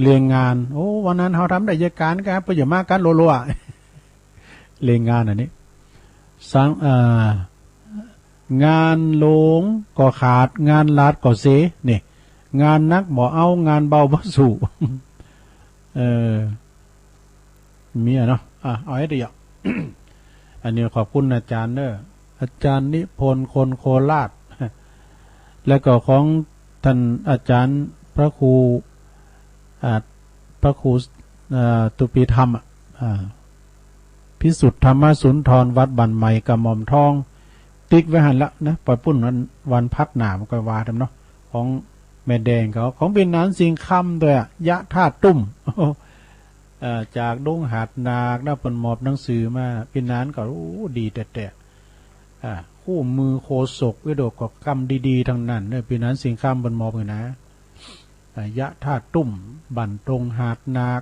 เรียงงาน โอ้ วันนั้นเฮาทำได้อัยการครับ เปิ้นจะมากั๋นลัวๆ เรียงงานอันนี้ สัง อ่า งานหลวงก็ขาด งานลาดก็เส นี่ งานหนักบ่เอา งานเบาบ่สู้ เออ มีอะเนาะ อ่ะ เอาให้ดีอ่ะ อันนี้ขอบคุณอาจารย์เนอะ อาจารย์นิพนธ์ คนโคราช แล้วก็ของท่านอาจารย์พระครู อ่า พระครู อ่า ตุปีธรรมอ่ะ อ่า พิสุทธธรรมสุนทร วัดบ้านใหม่กระหม่อมทอง ติ๊กไว้หั้นละนะ ไปปุ้นวัน วันพฤหัสหน้ามันก็ว่ากันเนาะ ของแม่แดงเขา ของปิ่นหนานสิงห์คำตวยอ่ะ ยะธาตุตุ้ม เอ่อ จากดงหาดหนากนะ เปิ้นมอบหนังสือมา ปิ่นหนานก็ โอ้ ดีแต๊ๆ อ่า คู่มือโฆษกวิโดกก็กำดีๆ ทั้งนั้นเนอะ ปิ่นหนานสิงห์คำเปิ้นมอบหื้อนะ อ่า ยะธาตุตุ้ม บ้านตรงหาดหนาก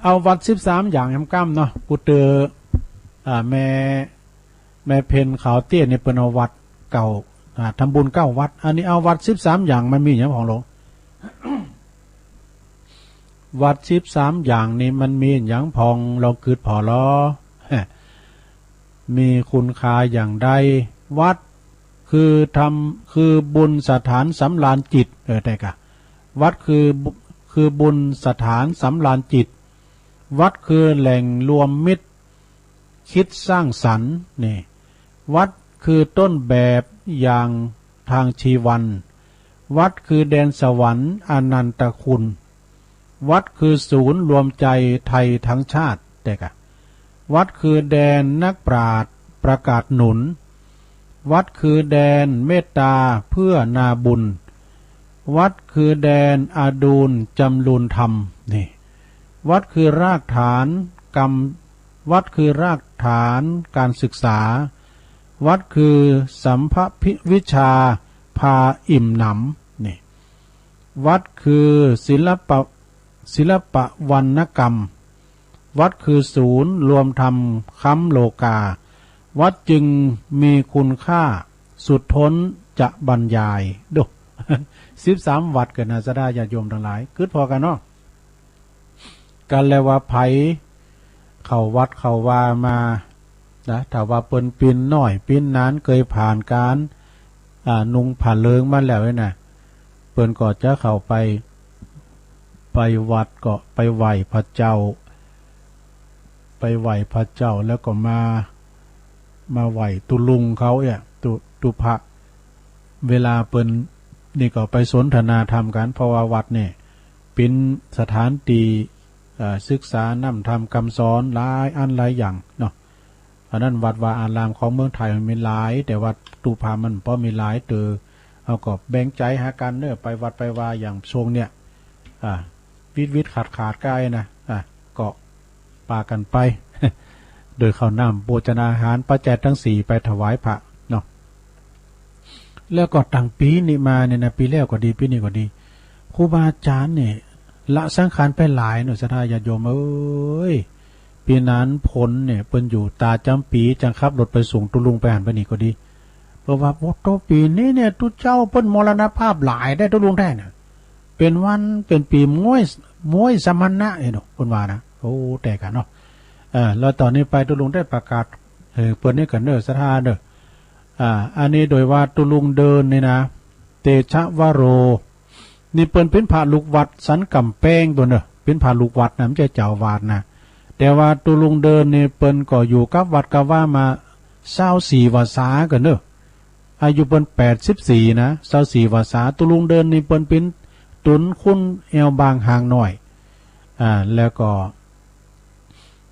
เอาวัดสิบสามอย่างแหมก้ำเนาะ กูเตอ อ่า แม่ แม่เพ็ญขาวเตี้ยนี่เปิ้นเอาวัดเก่า อ่า ทำบุญเก้าวัด อันนี้เอาวัดสิบสามอย่างมันมีหยังพ่องหลวง วัดสิบสามอย่างนี่มันมีหยังพ่อง ลองกึ๊ดผ่อลอ มีคุณค่าอย่างใด วัดคือธรรม คือบุญสถานสำราญจิต เออ ได้กะ วัดคือบุ คือบุญสถานสำราญจิต วัดคือแหล่งรวมมิตร คิดสร้างสรรค์ นี่ วัดคือต้นแบบอย่างทางชีวัน วัดคือแดนสวรรค์อนันตคุณ วัดคือศูนย์รวมใจไทยทั้งชาติ ได้กะ วัดคือแดนนักปราชญ์ประกาศหนุน วัดคือแดนเมตตาเพื่อนาบุญ วัดคือแดนอดูลจำรูนธรรม นี่ วัดคือรากฐานกรรม วัดคือรากฐานการศึกษา วัดคือสัมภวิชาพาอิ่มหนำ นี่ วัดคือศิลปะ ศิลปะวรรณกรรม วัดคือศูนย์รวมธรรมค้ำโลกา วัดจึงมีคุณค่าสุดท้นจะบรรยาย ดู สิบสามวัดกั๋นนะ ศรัทธาญาติโยมตังหลาย กึ๊ดผ่อกั๋นเนาะ กันแลว่าใผเข้าวัดเข้าวามา นะ ถ้าว่าเปิ้นปิ่นน้อยปิ่นหนานเกยผ่านก๋าน อ่า นุ่งผ้าเหลืองมาแล้วนี่นะ เปิ้นก็จะเข้าไป ไปวัดก็ไปไหว้พระเจ้า ไปไหว้พระเจ้าแล้วก็มา มาไหว้ตุ๊ลุงเขาเนี่ย ตุ๊ ตุ๊พระ เวลาเปิ้นนี่ก็ไปสนทนาธรรมกั๋น เพราะว่าวัดเนี่ยเป๋นสถานตี้ เอ่อ ศึกษานำธรรมกำสอนหลายอันหลายอย่างเนาะ อันนั้นวัดวาอารามของเมืองไทยมันมีหลาย แต่วัดตุ๊พระมันบ่มีหลายเตื้อ เฮาก็แบ่งใจ๋หากั๋นเนาะ ไปวัดไปวาอย่างช่วงเนี่ย อ่า วิดวิดขาดขาดก้านะ อ่า ก็ปากั๋นไป โดยข้าวน้ำโภชนาหารปัจจัยตังสี่ไปถวายพระเนาะ แล้วก็ตั้งปี๋นี้มาเนี่ยนะ ปี๋แล้วก็ดี ปี๋นี้ก็ดี ครูบาอาจ๋ารย์เนี่ย ละสังขารไปหลายเนาะ ศรัทธาญาติโยมเอ๋ย ปี๋นั้นผลเนี่ย เปิ้นอยู่ต๋าจ๋ำปี๋ จังขับรถไปส่งตุ๊ลุงไปหั้นไปนี่ก็ดี เพราะว่า โอ้ โตปี๋นี้เนี่ย ตุ๊เจ้าเปิ้นมรณภาพหลายแต๊ตุ๊ลุงแต๊น่ะ เป๋นวันเป๋นปี๋ ม้วย ม้วยสมณะเนาะ เปิ้นว่านะ โอ้ แต๊กาเนาะ เออ แล้วต๋อนนี้ไปตุ๊ลุงได้ประกาศ เออ เปิ้นนี่กั๋นเน่อ ศรัทธาเน่อ อ่า อันนี้โดยว่าตุ๊ลุงเดินนี่นะ เตชะวโร นี่เปิ้นเป๋นพระลูกวัดสันก๋ำแปงตั๋วเน่อ เป๋นพระลูกวัดนะ บ่ใจ้เจ้าอาวาสนะ แต่ว่าตุ๊ลุงเดินนี่เปิ้นก็อยู่กับวัดกับวามาซาวสี่วรรษากั๋นเน่อ อายุเปิ้นแปดสิบสี่นะ ซาวสี่วรรษา ตุ๊ลุงเดินนี่เปิ้นเป๋นตุ๊นคุณแอ่วบางหางน้อย อ่า แล้วก็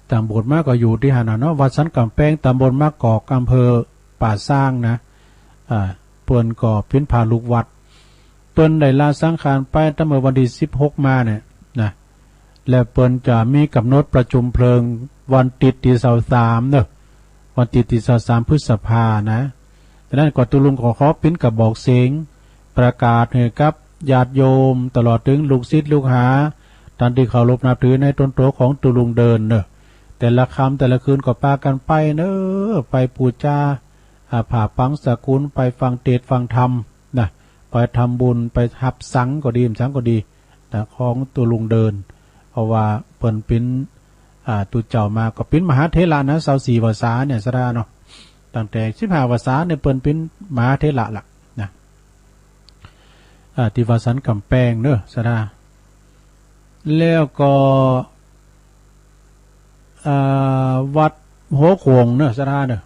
ต๋ำบลมาก็อยู่ตี้หั้นน่ะเนาะ วัดสันก๋ำแปง ต๋ำบลมะกอก อำเภอป่าซางนะ อ่า เปิ้นก็เป๋นพระลูกวัด เปิ้นได้ละสังขารไปตั้งเมื่อวันตี้สิบหกมาเนี่ยนะ และเปิ้นจะมีก๋ำหนดประชุมเพลิงวันติ๊ดตี้ซาวสามเนาะ วันติ๊ดตี้ซาวสามพฤษภานะ ฉะนั้นก็ตุ๊ลุงก็ขอเป๋นกระบอกเสียง ประกาศหื้อกับญาติโยม ตลอดเถิงลูกศิษย์ลูกหา ต้านตี้เคารพนับถือในต๋นตั๋วของตุ๊ลุงเดินเน่อ แต่ละค่ำแต่ละคืนก็ปากั๋นไปเน่อ ไปปู๋จา อ่า ผ้าปังสกุล ไปฟังเตสน์ฟังธรรมนะ ไปทำบุญ ไปฮับสังก็ดี บ่สังก็ดีนะ ของตุ๊ลุงเดิน เพราะว่าเปิ้นเป๋น อ่า ตุ๊เจ้ามาก็เป๋นมหาเถระนะ ซาวสี่วรรษาเนี่ย ศรัทธาเนาะ ตั้งแต่สิบห้าวรรษาเนี่ยเปิ้นเป๋นมหาเถระละนะ อ่า ตี้วัดสันก๋ำแปงเน่อ ศรัทธา แล้วก็ อ่า วัดหัวโขงเน่อ ศรัทธาเน่อ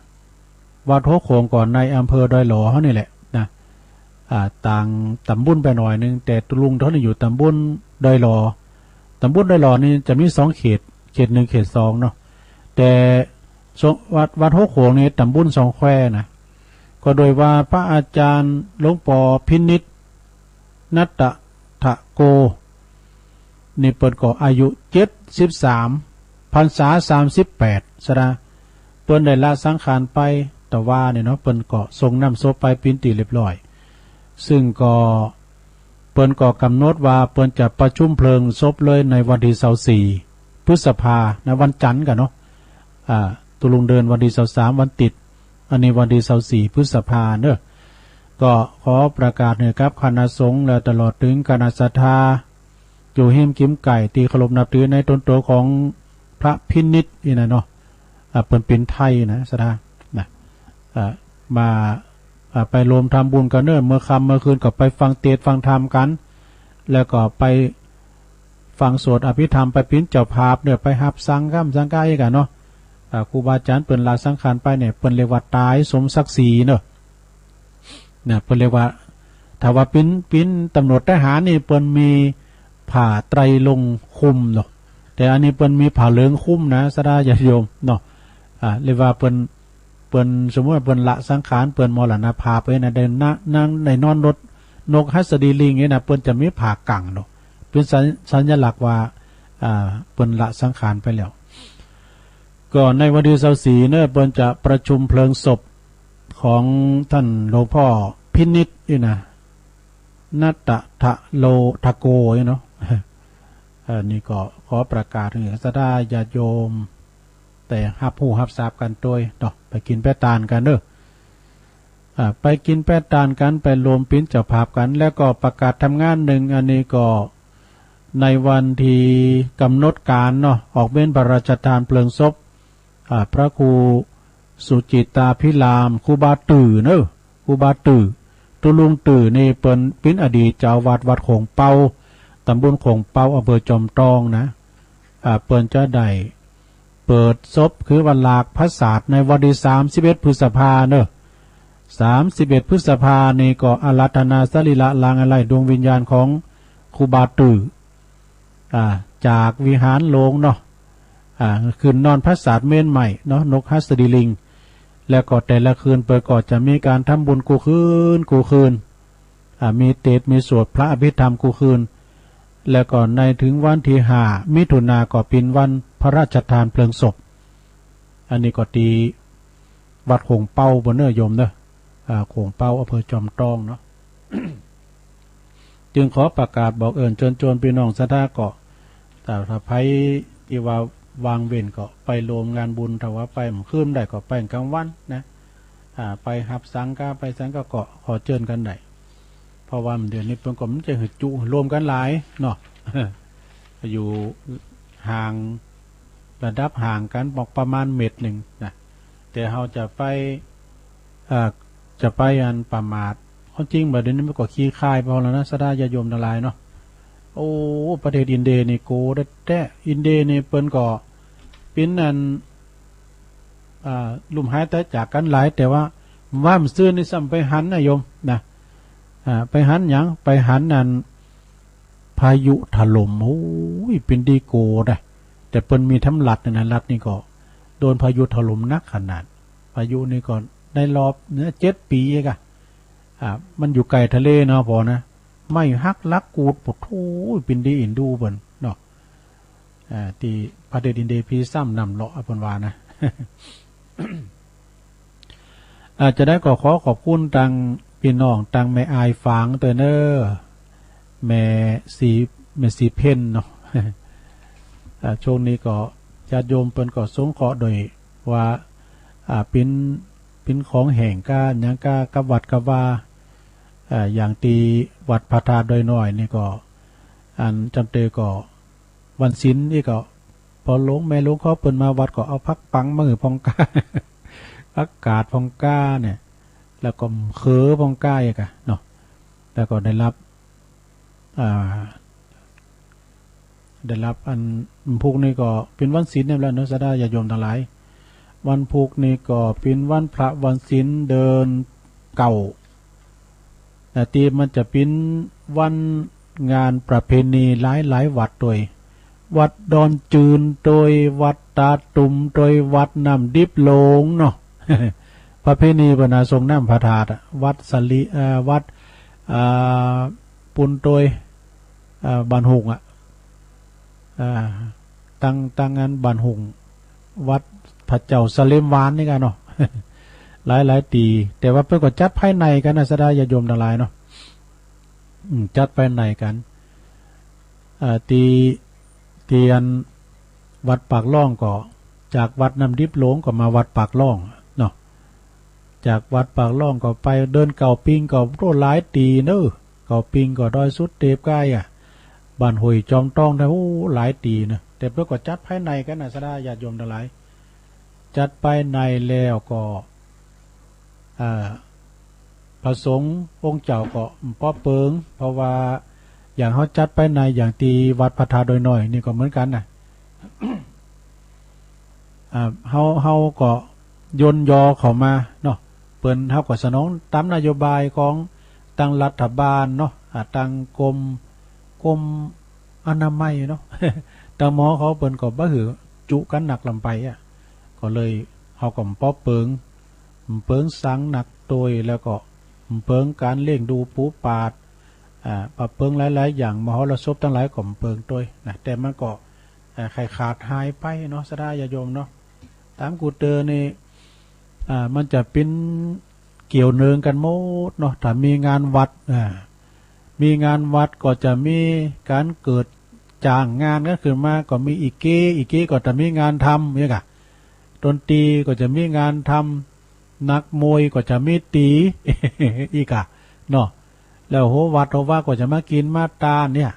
วัดหัวโขงก็ในอำเภอดอยหล่อเฮานี่แหละนะ อ่า ต่างต๋ำบลไปหน่อยนึ่ง แต่ตุ๊ลุงเปิ้นนี่อยู่ต๋ำบลดอยหล่อ ต๋ำบลดอยหล่อนี่จะมีสองเขต เขตหนึ่ง เขตสองเนาะ แต่วัด วัดหัวโขงนี่ต๋ำบลสองแควนะ ก็โดยว่าพระอาจ๋ารย์หลวงปอพินิจ ณัตถะโก นี่เปิ้นก็อายุเจ็ดสิบสาม พรรษาสามสิบแปด ศรัทธา เปิ้นได้ละสังขารไป ตะวาเนี่ยเนาะ เปิ้นก็ส่งน้ำศพไปเป๋นตี้เรียบร้อย ซึ่งก็ เปิ้นก็ก๋ำหนดว่าเปิ้นจะประชุมเพลิงศพเลยในวันตี้ซาวสี่พฤษภานะ วันจันทร์กาเนาะ อ่า ตุ๊ลุงเดินวันตี้ซาวสามวันติ๊ด อันนี้วันตี้ซาวสี่พฤษภาเน่อ ก็ขอประกาศหื้อกับคณะสงฆ์และตลอดเถิงคณะศรัทธา อยู่ฮิมกิมใก้ตี้เคารพนับถือในต๋นตั๋วของพระพินิจนี่นะเนาะ อ่า เปิ้นเป๋นไทยนะ ศรัทธานะ อ่า มา อ่า ไปรวมทำบุญกั๋นเน่อ เมื่อค่ำเมื่อคืนก็ไปฟังเตสน์ฟังธรรมกั๋น แล้วก็ไปฟังสวดอภิธรรม ไปเป๋นเจ้าภาพเน่อ ไปฮับสังฆัมสังฆาอีกกาเนาะ อ่า ครูบาอาจ๋ารย์เปิ้นละสังขารไปเนี่ย เปิ้นเรียกว่าต๋ายสมศักดิ์ศรีเน่อ นะ เปิ้นเรียกว่า ถ้าว่าเป๋น เป๋นต๋ำรวจทหารนี่ เปิ้นมีผ้าไตรรงค์คลุมเนาะ แต่อันนี้เปิ้นมีผ้าเหลืองคลุมนะ ศรัทธาญาติโยมเนาะ อ่า เรียกว่าเปิ้น เปิ้น สมมุติว่าเปิ้นละสังขาร เปิ้นมรณภาพไปนะ ได้นะ นั่ง ได้นอนรถนกหัสดีลิงเนี่ยนะ เปิ้นจะมีผ้ากั๋งเนาะ เป๋นสัญ สัญลักษณ์ว่า อ่า เปิ้นละสังขารไปแล้ว ก็ในวันตี้ซาวสี่เน่อ เปิ้นจะประชุมเพลิงศพของต้านหลวงป้อพินิจนี่นะ ณัตถะโกนี่เนาะ เอ่อ นี่ก็ขอประกาศหื้อศรัทธาญาติโยม ได้ฮับฮู้ฮับซาบกั๋นตวยเนาะ ไปกิ๋นไปตานกั๋นเน่อ อ่า ไปกิ๋นไปตานกั๋น ไปรวมเป๋นเจ้าภาพกั๋น แล้วก็ประกาศทำงานนึ่ง อันนี้ก็ในวันตี้ก๋ำหนดก๋านเนาะ ออกเม้นพระราชทานเพลิงศพ อ่า พระครูสุจิตตาภิราม ครูบาตื่อเน่อ ครูบาตื่อ ตุ๊ลุงตื่อนี่เปิ้นเป๋นอดีตเจ้าอาวาสวัดโขงเปา ต๋ำบลโขงเปา อำเภอจอมตองนะ อ่า เปิ้นจะได้เปิดศพ คือว่าหลากผสาทในวันตี้สามสิบเอ็ดพฤษภาเน่อ สามสิบเอ็ดพฤษภานี่ก็อาราธนาสรีระ ลางอาลัยดวงวิญญาณของครูบาตื่อ อ่า จากวิหารหลวงเนาะ อ่า ขึ้นนอนผสาทเมรุใหม่เนาะ นกหัสดีลิง แล้วก็แต่ละคืนเปิ้นก็จะมีก๋านทำบุญกู้คืน กู้คืน อ่า มีเตสน์ มีสวดพระอภิธรรมกู้คืน แล้วก็ในเถิงวันตี้ห้ามิถุนาก็เป๋นวันพระราชทานเพลิงศพ อันนี้ก็ตี้วัดโขงเปาปู้นเน่อโยมเน่อ อ่า โขงเป๊า อำเภอจอมตองเนาะ จึงขอประกาศบอกเอิ้นเจิญจวนปี้น้องศรัทธาเกาะ ถ้า ถ้าใผตี้ว่าว่างเว้นเกาะไปโฮมงานบุญ ถ้าว่าไปเมื่อคืนได้เกาะไปก๋างวันนะ อ่า ไปฮับสังฆา ไปสังฆาเกาะ ขอเจิญกั๋นได้ เพราะว่าเดี๋ยวนี้เปิ้นก็บ่ใจ้หื้อจุโฮมกั๋นหลายเนาะ อยู่ห่าง ระดับห่างกั๋นบอกประมาณเมตรนึ่งนะ แต่เฮาจะไป อ่า จะไปอันประมาท ความจริงบ่าเดี๋ยวนี้มันก็ขี้คายไปแล้วนะ ศรัทธาญาติโยมตังหลายเนาะ โอ้ ประเทศอินเดียนี่โกแต๊ๆ อินเดียนี่เปิ้นก็เป๋นอัน อ่า ลุ่มหายตายจากกั๋นหลาย แต่ว่า ว่าเมื่อซืนนี่ซ้ำไปหันนะโยมนะ อ่า ไปหันหยัง ไปหันอัน พายุถล่ม โอ้ย เป๋นตี้โกนะ แต่เปิ้นมีธรรมรัฐนี่นะ รัฐนี่ก็โดนพายุถล่มหนักขนาด พายุนี่ก็ในรอบเนี่ยเจ็ดปี๋เองอะ อ่า มันอยู่ใก้ทะเลเนาะ ปอนะ ไม้หักหลักกูด โอ้โห เป๋นตี้เอ็นดูเปิ้นเนาะ อ่า ตี้ประเทศอินเดียปี้ซ้ำน้ำเลาะอะ เปิ้นว่านะ อ่า จะได้ก็ขอขอบคุณตังปี้น้อง ตังแม่อายฝางตวยเน่อ แม่ศรี แม่ศรีเพ็ญเนาะ อ่า ช่วงนี้ก็ญาติโยมเปิ้นก็สงเคราะห์โดยว่า อ่า เป๋น เป๋นของแห้งก้า หยังก้า กับวัดกับวา อ่า อย่างตี้วัดพระธาตุดอยน้อยนี่ก็ อันจำเตยก็ วันศีลนี่ก็ ปอหลวงแม่หลวงเขาเปิ้นมาวัดก็เอาผักปังมาหื้อพ่องก้า ผักกาดพ่องก้าเนี่ย แล้วก็เขือพ่องก้าอีกอะเนาะ แล้วก็ได้รับ อ่า ได้รับอัน วันพุธนี่ก็เป๋นวันศีลแหมแล้วเนาะ ศรัทธาญาติโยมตังหลาย วันพุธนี่ก็เป๋นวันพระวันศีลเดือนเก้า นะ ตี้มันจะเป๋นวันงานประเพณีหลายๆ วัดตวย วัดดอนจืนตวย วัดตาตุ่มตวย วัดน้ำดิบหลวงเนาะ ประเพณีเปิ้นนะ ส่งน้ำพระธาตุอะ วัดสะหลี เอ่อ วัด อ่า ปูนตวย อ่า บ้านหุ่งอะ อ่า ตัง ตังอันบ้านหุ่ง วัดพระเจ้าสะเหลมหวานนี่กั๋นเนาะ หลายๆ ตี้ แต่ว่าเปิ้นก็จัดภายในกั๋นนะ ศรัทธาญาติโยมตังหลายเนาะ อืม จัดภายในกั๋น อ่า ตี้ ตี้อันวัดปากล่องก็ จากวัดน้ำดิบหลวงก็มาวัดปากล่องเนาะ จากวัดปากล่องก็ไปเดินเก้าปิงก็ โอ้ หลายตี้เน่อ เก้าปิงก็ดอยสุเทพก้าอะ บ้านห้วยจอมตองได้ โอ้ หลายตี้เน่อ แต่เปิ้นก็จัดภายในกั๋นนะ ศรัทธาญาติโยมตังหลาย จัดภายในแล้วก็ อ่า พระสงฆ์องค์เจ้าก็ปอเปิง เพราะว่าอย่างเฮาจัดภายในอย่างตี้วัดพระธาตุดอยน้อยนี่ก็เหมือนกั๋นนะ อ่า เฮา เฮาก็ย่นยอเข้ามาเนาะ เปิ้น เฮาก็สนองต๋ามนโยบายของตังรัฐบาลเนาะ อ่า ตังกรม กรมอนามัยเนาะ ตังหมอเขาเปิ้นก็บ่หื้อจุกั๋นนักลำไปอะ ก็เลยเฮาก็ปอเปิง เปิงสังนักตวย แล้วก็เปิงก๋านเลี้ยงดูปู๋ปาด อ่า ปะเปิงหลายๆ อย่าง มหรสพตังหลายก็เปิงตวยนะ แต่มันก็ เอ่อ ไข่ขาดหายไปเนาะ ศรัทธาญาติโยมเนาะ ต๋ามกูเตอร์นี่ อ่า มันจะเป๋นเกี่ยวเนืองกั๋นหมดเนาะ ถ้ามีงานวัด อ่า มีงานวัดก็จะมีก๋านเกิดจ้างงานกั๋นขึ้นมา ก็มีอีเก๊ อีเก๊ก็จะมีงานทำเนี่ยก่ะ ดนตรีก็จะมีงานทำ นักมวยก็จะมีตี๋ อีกอะเนาะ แล้วโหวัดโหวาก็จะมากิ๋นมาตานเนี่ย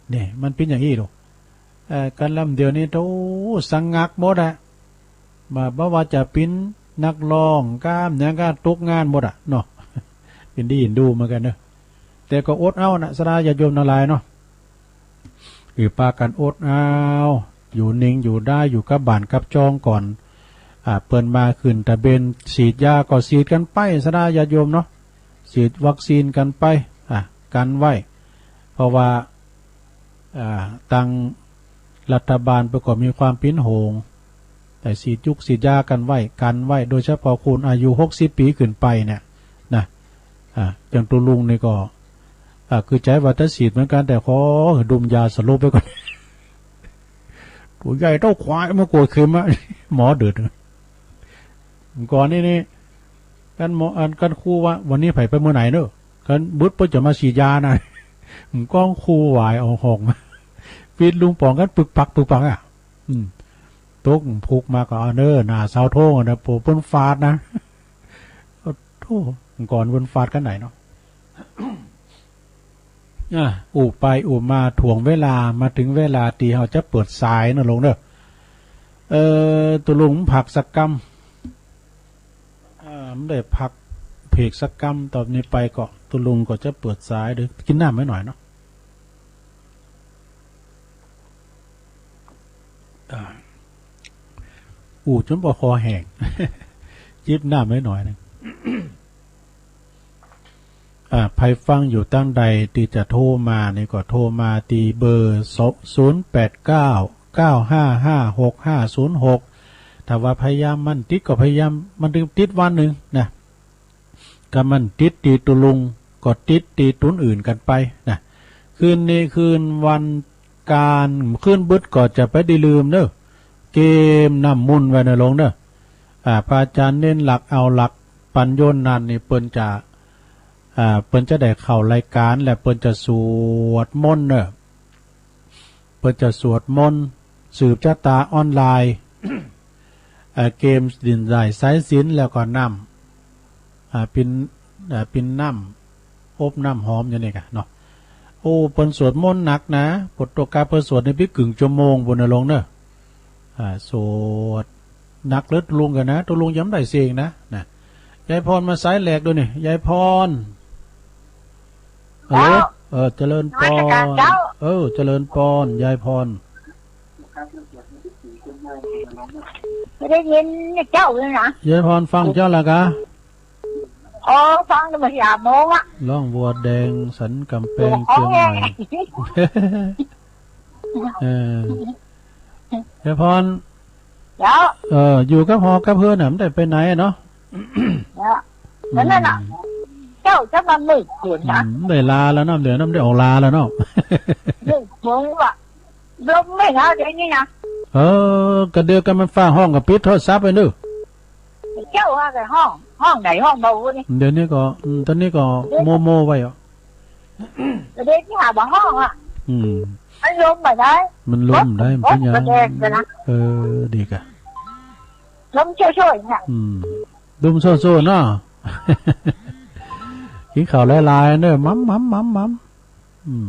เนี่ย มันเป๋นอย่างอี้ลูก เอ่อ กั๋นลำเดียวนี้ โธ่ สงักหมดอะ บ่ บ่ว่าจะเป๋นนักร้องก้า หยังก้า ตกงานหมดอะเนาะ เป๋นตี้เอ็นดูเหมือนกั๋นเนาะ แต่ก็อดเอานะ ศรัทธาญาติโยมตังหลายเนาะ หื้อปากั๋นอดเอา อยู่นิ่งอยู่ได้ อยู่กับบ้านกับจองก่อน อ่า เปิ้นมาขึ้นตะเบน ฉีดยาก็ฉีดกั๋นไป ศรัทธาญาติโยมเนาะ ฉีดวัคซีนกั๋นไป อ่า กั๋นไว้ เพราะว่า อ่า ตังรัฐบาลเปิ้นก็มีความเป๋นห่วง แต่ฉีดยุกฉีดยากั๋นไว้ กั๋นไว้ โดยเฉพาะคนอายุหกสิบปี๋ขึ้นไปเนี่ยนะ อ่า อย่างตุ๊ลุงนี่ก็ อ่า คือใจ๋ว่าจะฉีดเหมือนกั๋น แต่ขอหื้อดมยาสลบไว้ก่อน ตั๋วใหญ่เต้าควาย มากวดเข็มอะ หมอเดือด ก่อนนี่นี่ กั๋นหมอ อันกั๋นครูว่า วันนี้ใผไปเมือไหนเนอะ กั๋นบึดเปิ้นจะมาฉีดยานะ ก้องครูหวายเอาห้อง ปิดลุงป๋องกั๋นปึกปักปึกปักอะ อืม ตกผุกมาก็เอาเน้อ หน้าเสาธงอะนะ โปะเปิ้นฟาดนะ โอ้โธ่ ก่อนเปิ้นฟาดกั๋นไหนเนาะ อ่ะ อู้ไปอู้มาถ่วงเวลา มาเถิงเวลาตี้เฮาจะเปิดสายนะลุงเนอะ เอ่อ ตุ๊ลุงพักสักกำ อ่า บ่ได้พักเบรกสักกำ ต่อนี้ไปก็ตุ๊ลุงก็จะเปิดสาย เดี๋ยวกิ๋นน้ำไว้หน่อยเนาะ อ่า อู้จ๋นบ่าคอแห้ง จิบน้ำไว้หน่อยนึ่ง อ่า ใผฟังอยู่ตางใดตี้จะโทรมานี่ก็โทรมาตี้เบอร์ ศูนย์แปดเก้า เก้าห้าห้า หกห้าศูนย์หก ถ้าว่าพยายามมันติดก็พยายาม มันตึงติดวันนึ่งนะ กำมันติดตี้ตุ๊ลุง ก็ติดตี้ตุ๊นอื่นกั๋นไปนะ คืนนี้คืนวันก๋าน คืนบึดก็จะไปได้ลืมเน้อ เกมน้ำมนต์ไว้นะลุงเน้อ อ่า พระอาจารย์เน้นหลักเอาหลักปั๋นโยนนั่นนี่ เปิ้นจะ อ่า เปิ้นจะได้เข้ารายก๋าน และเปิ้นจะสวดมนต์เน้อ เปิ้นจะสวดมนต์ สืบชะตาออนไลน์ เอ่อ เกมดินไหลสายสิญจน์ แล้วก็น้ำ อ่า ปิ่น อ่า ปิ่นน้ำอบน้ำหอมอย่างนี้กะเนาะ โอ้ เปิ้นสวดมนต์หนักนะ ปวดตัวกาเปิ้นสวดในปิ๊กกึ่งชั่วโมงปู้นนะลุงเนอะ อ่า สวดหนักเลิศลุงกั๋นนะ ตุ๊ลุงยังบ่ได้เสียงนะ นะ ยายพรมาสายแรกดูนี่ ยายพร ฮัลโหล เจ้า เออ เจริญปอน นมัสก๋านเจ้า เออ เจริญปอน ยายพร บ่ได้ยินเจ้าเลยนะ ยายพรฟังเจ้าละกะ อ๋อ ฟังแต่เมื่อสามโมงอะ ร้องบัวแดงสันก๋ำแปงเจียงใหม่ เออ ยายพร เจ้า เออ อยู่กับฮอกับเฮือนน่ะ บ่ได้ไปไหนอะเนาะ เจ้า แล้วนั่นน่ะ อืม เจ้าจะมามืดฝนนะ อืม บ่ได้ลาแล้วเนาะ เดี๋ยวนี้บ่ได้ออกลาแล้วเนาะ มืดฝนว่ะ ลมไม่เท่าเดี๋ยวนี้นะ เออ กะเดียวกั๋นมันฟ้าฮ้องกะปิดโทรศัพท์ไปเน้อ เจ้าว่าแต่ฮ้อง ฮ้องไหนฮ้องเบานี่ เดี๋ยวนี้ก็ อืม ต๋อนนี้ก็ เดี๋ยว โมโมไว้อะ เดี๋ยวนี้หาบ่ฮ้องอะ อืม มันลมบ่ได้ มันลมได้ มันเป็นหยัง บ่แดงกันนะ เออ ดีกะ ลมช่วยๆ เนี่ย อืม ลมช่วยๆ เนาะ กิ๋นข้าวหลายๆ เน้อ หม่ำๆ หม่ำๆ อืม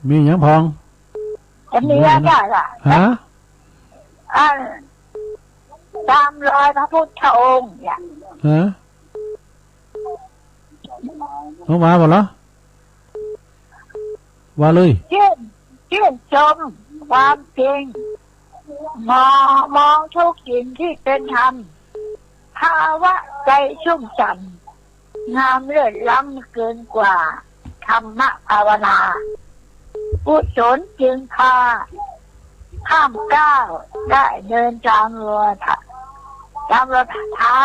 มีหยังพ่อง จะมีอะไรล่ะ ฮะ อัน ต๋ามรอยพระพุทธองค์เนี่ย ฮะ เอาว่าบ่ละ ว่าเลย ชื่น ชื่นชมความจริง มอง มองทุกสิ่งที่เป็นธรรม ภาวะใจชุ่มฉ่ำ งามเลิศล้ำเกินกว่าธรรมภาวนา กุศลจึงพาข้ามก้าวได้เดินตามรอยเท้า ตามรอยเท้า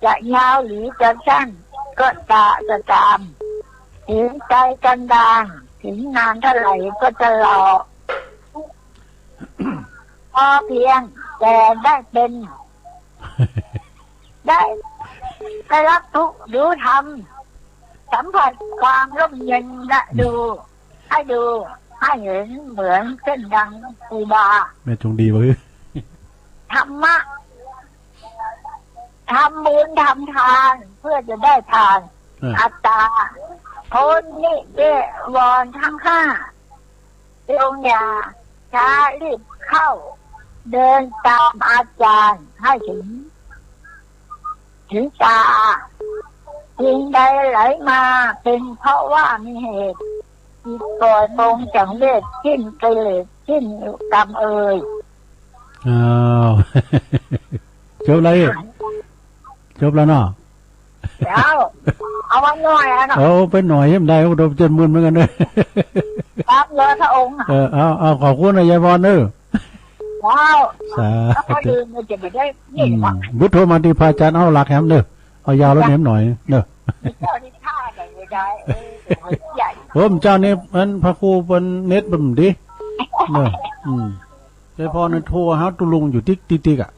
จะยาวหรือจะสั้นก็ตา จะตาม ถึงไกลกันดาร ถึงนานเท่าไหร่ก็จะรอ พอเพียงแต่ได้เป็น ได้ ได้รับรู้ธรรม สัมผัสความร่มเย็นและดู ให้ดู ให้เห็นเหมือนเช่นดังครูบา แม่จงดีวะ ธรรมะ ทำบุญทำทานเพื่อจะได้ทาน อ่า อัตตา พ้นนิวรณ์ทั้งห้า จงอย่าช้ารีบเข้า เดินตามอาจารย์ให้ถึง ถึงตา สิ่งใดไหลมาเป็นเพราะว่ามีเหตุ จิตปลอดโปร่งจากเวท สิ้นกิเลส สิ้นกรรมเอ่ย อ้าว จบแล้วอีก จบแล้วเนาะ เจ้า เอาไว้หน่อยอะเนาะ เอาไปหน่อยยังได้ โอ้โห เจ็ดหมื่นเหมือนกั๋นเน้อ ตามรอยพระองค์อะ เออ เอา เอา ขอบคุณนะยายพรเน้อ เจ้า สาธุ แล้วก็ลืมเลยจะไม่ได้ อืม นี่หว่า บุตรโทรมาตี้พระอาจารย์ เอาหลักแหมเน้อ เอายาวแล้วแหมหน่อยเน้อ เจ้านี่ท่าไหนไม่ได้ เออ ใหญ่ โอ้ เจ้านี่ อันพระครูเปิ้นเน็ตบ่ดีเน้อ อืม ยายพรนี่โทรหาตุ๊ลุงอยู่ติ๊กติ๊กติ๊กอะ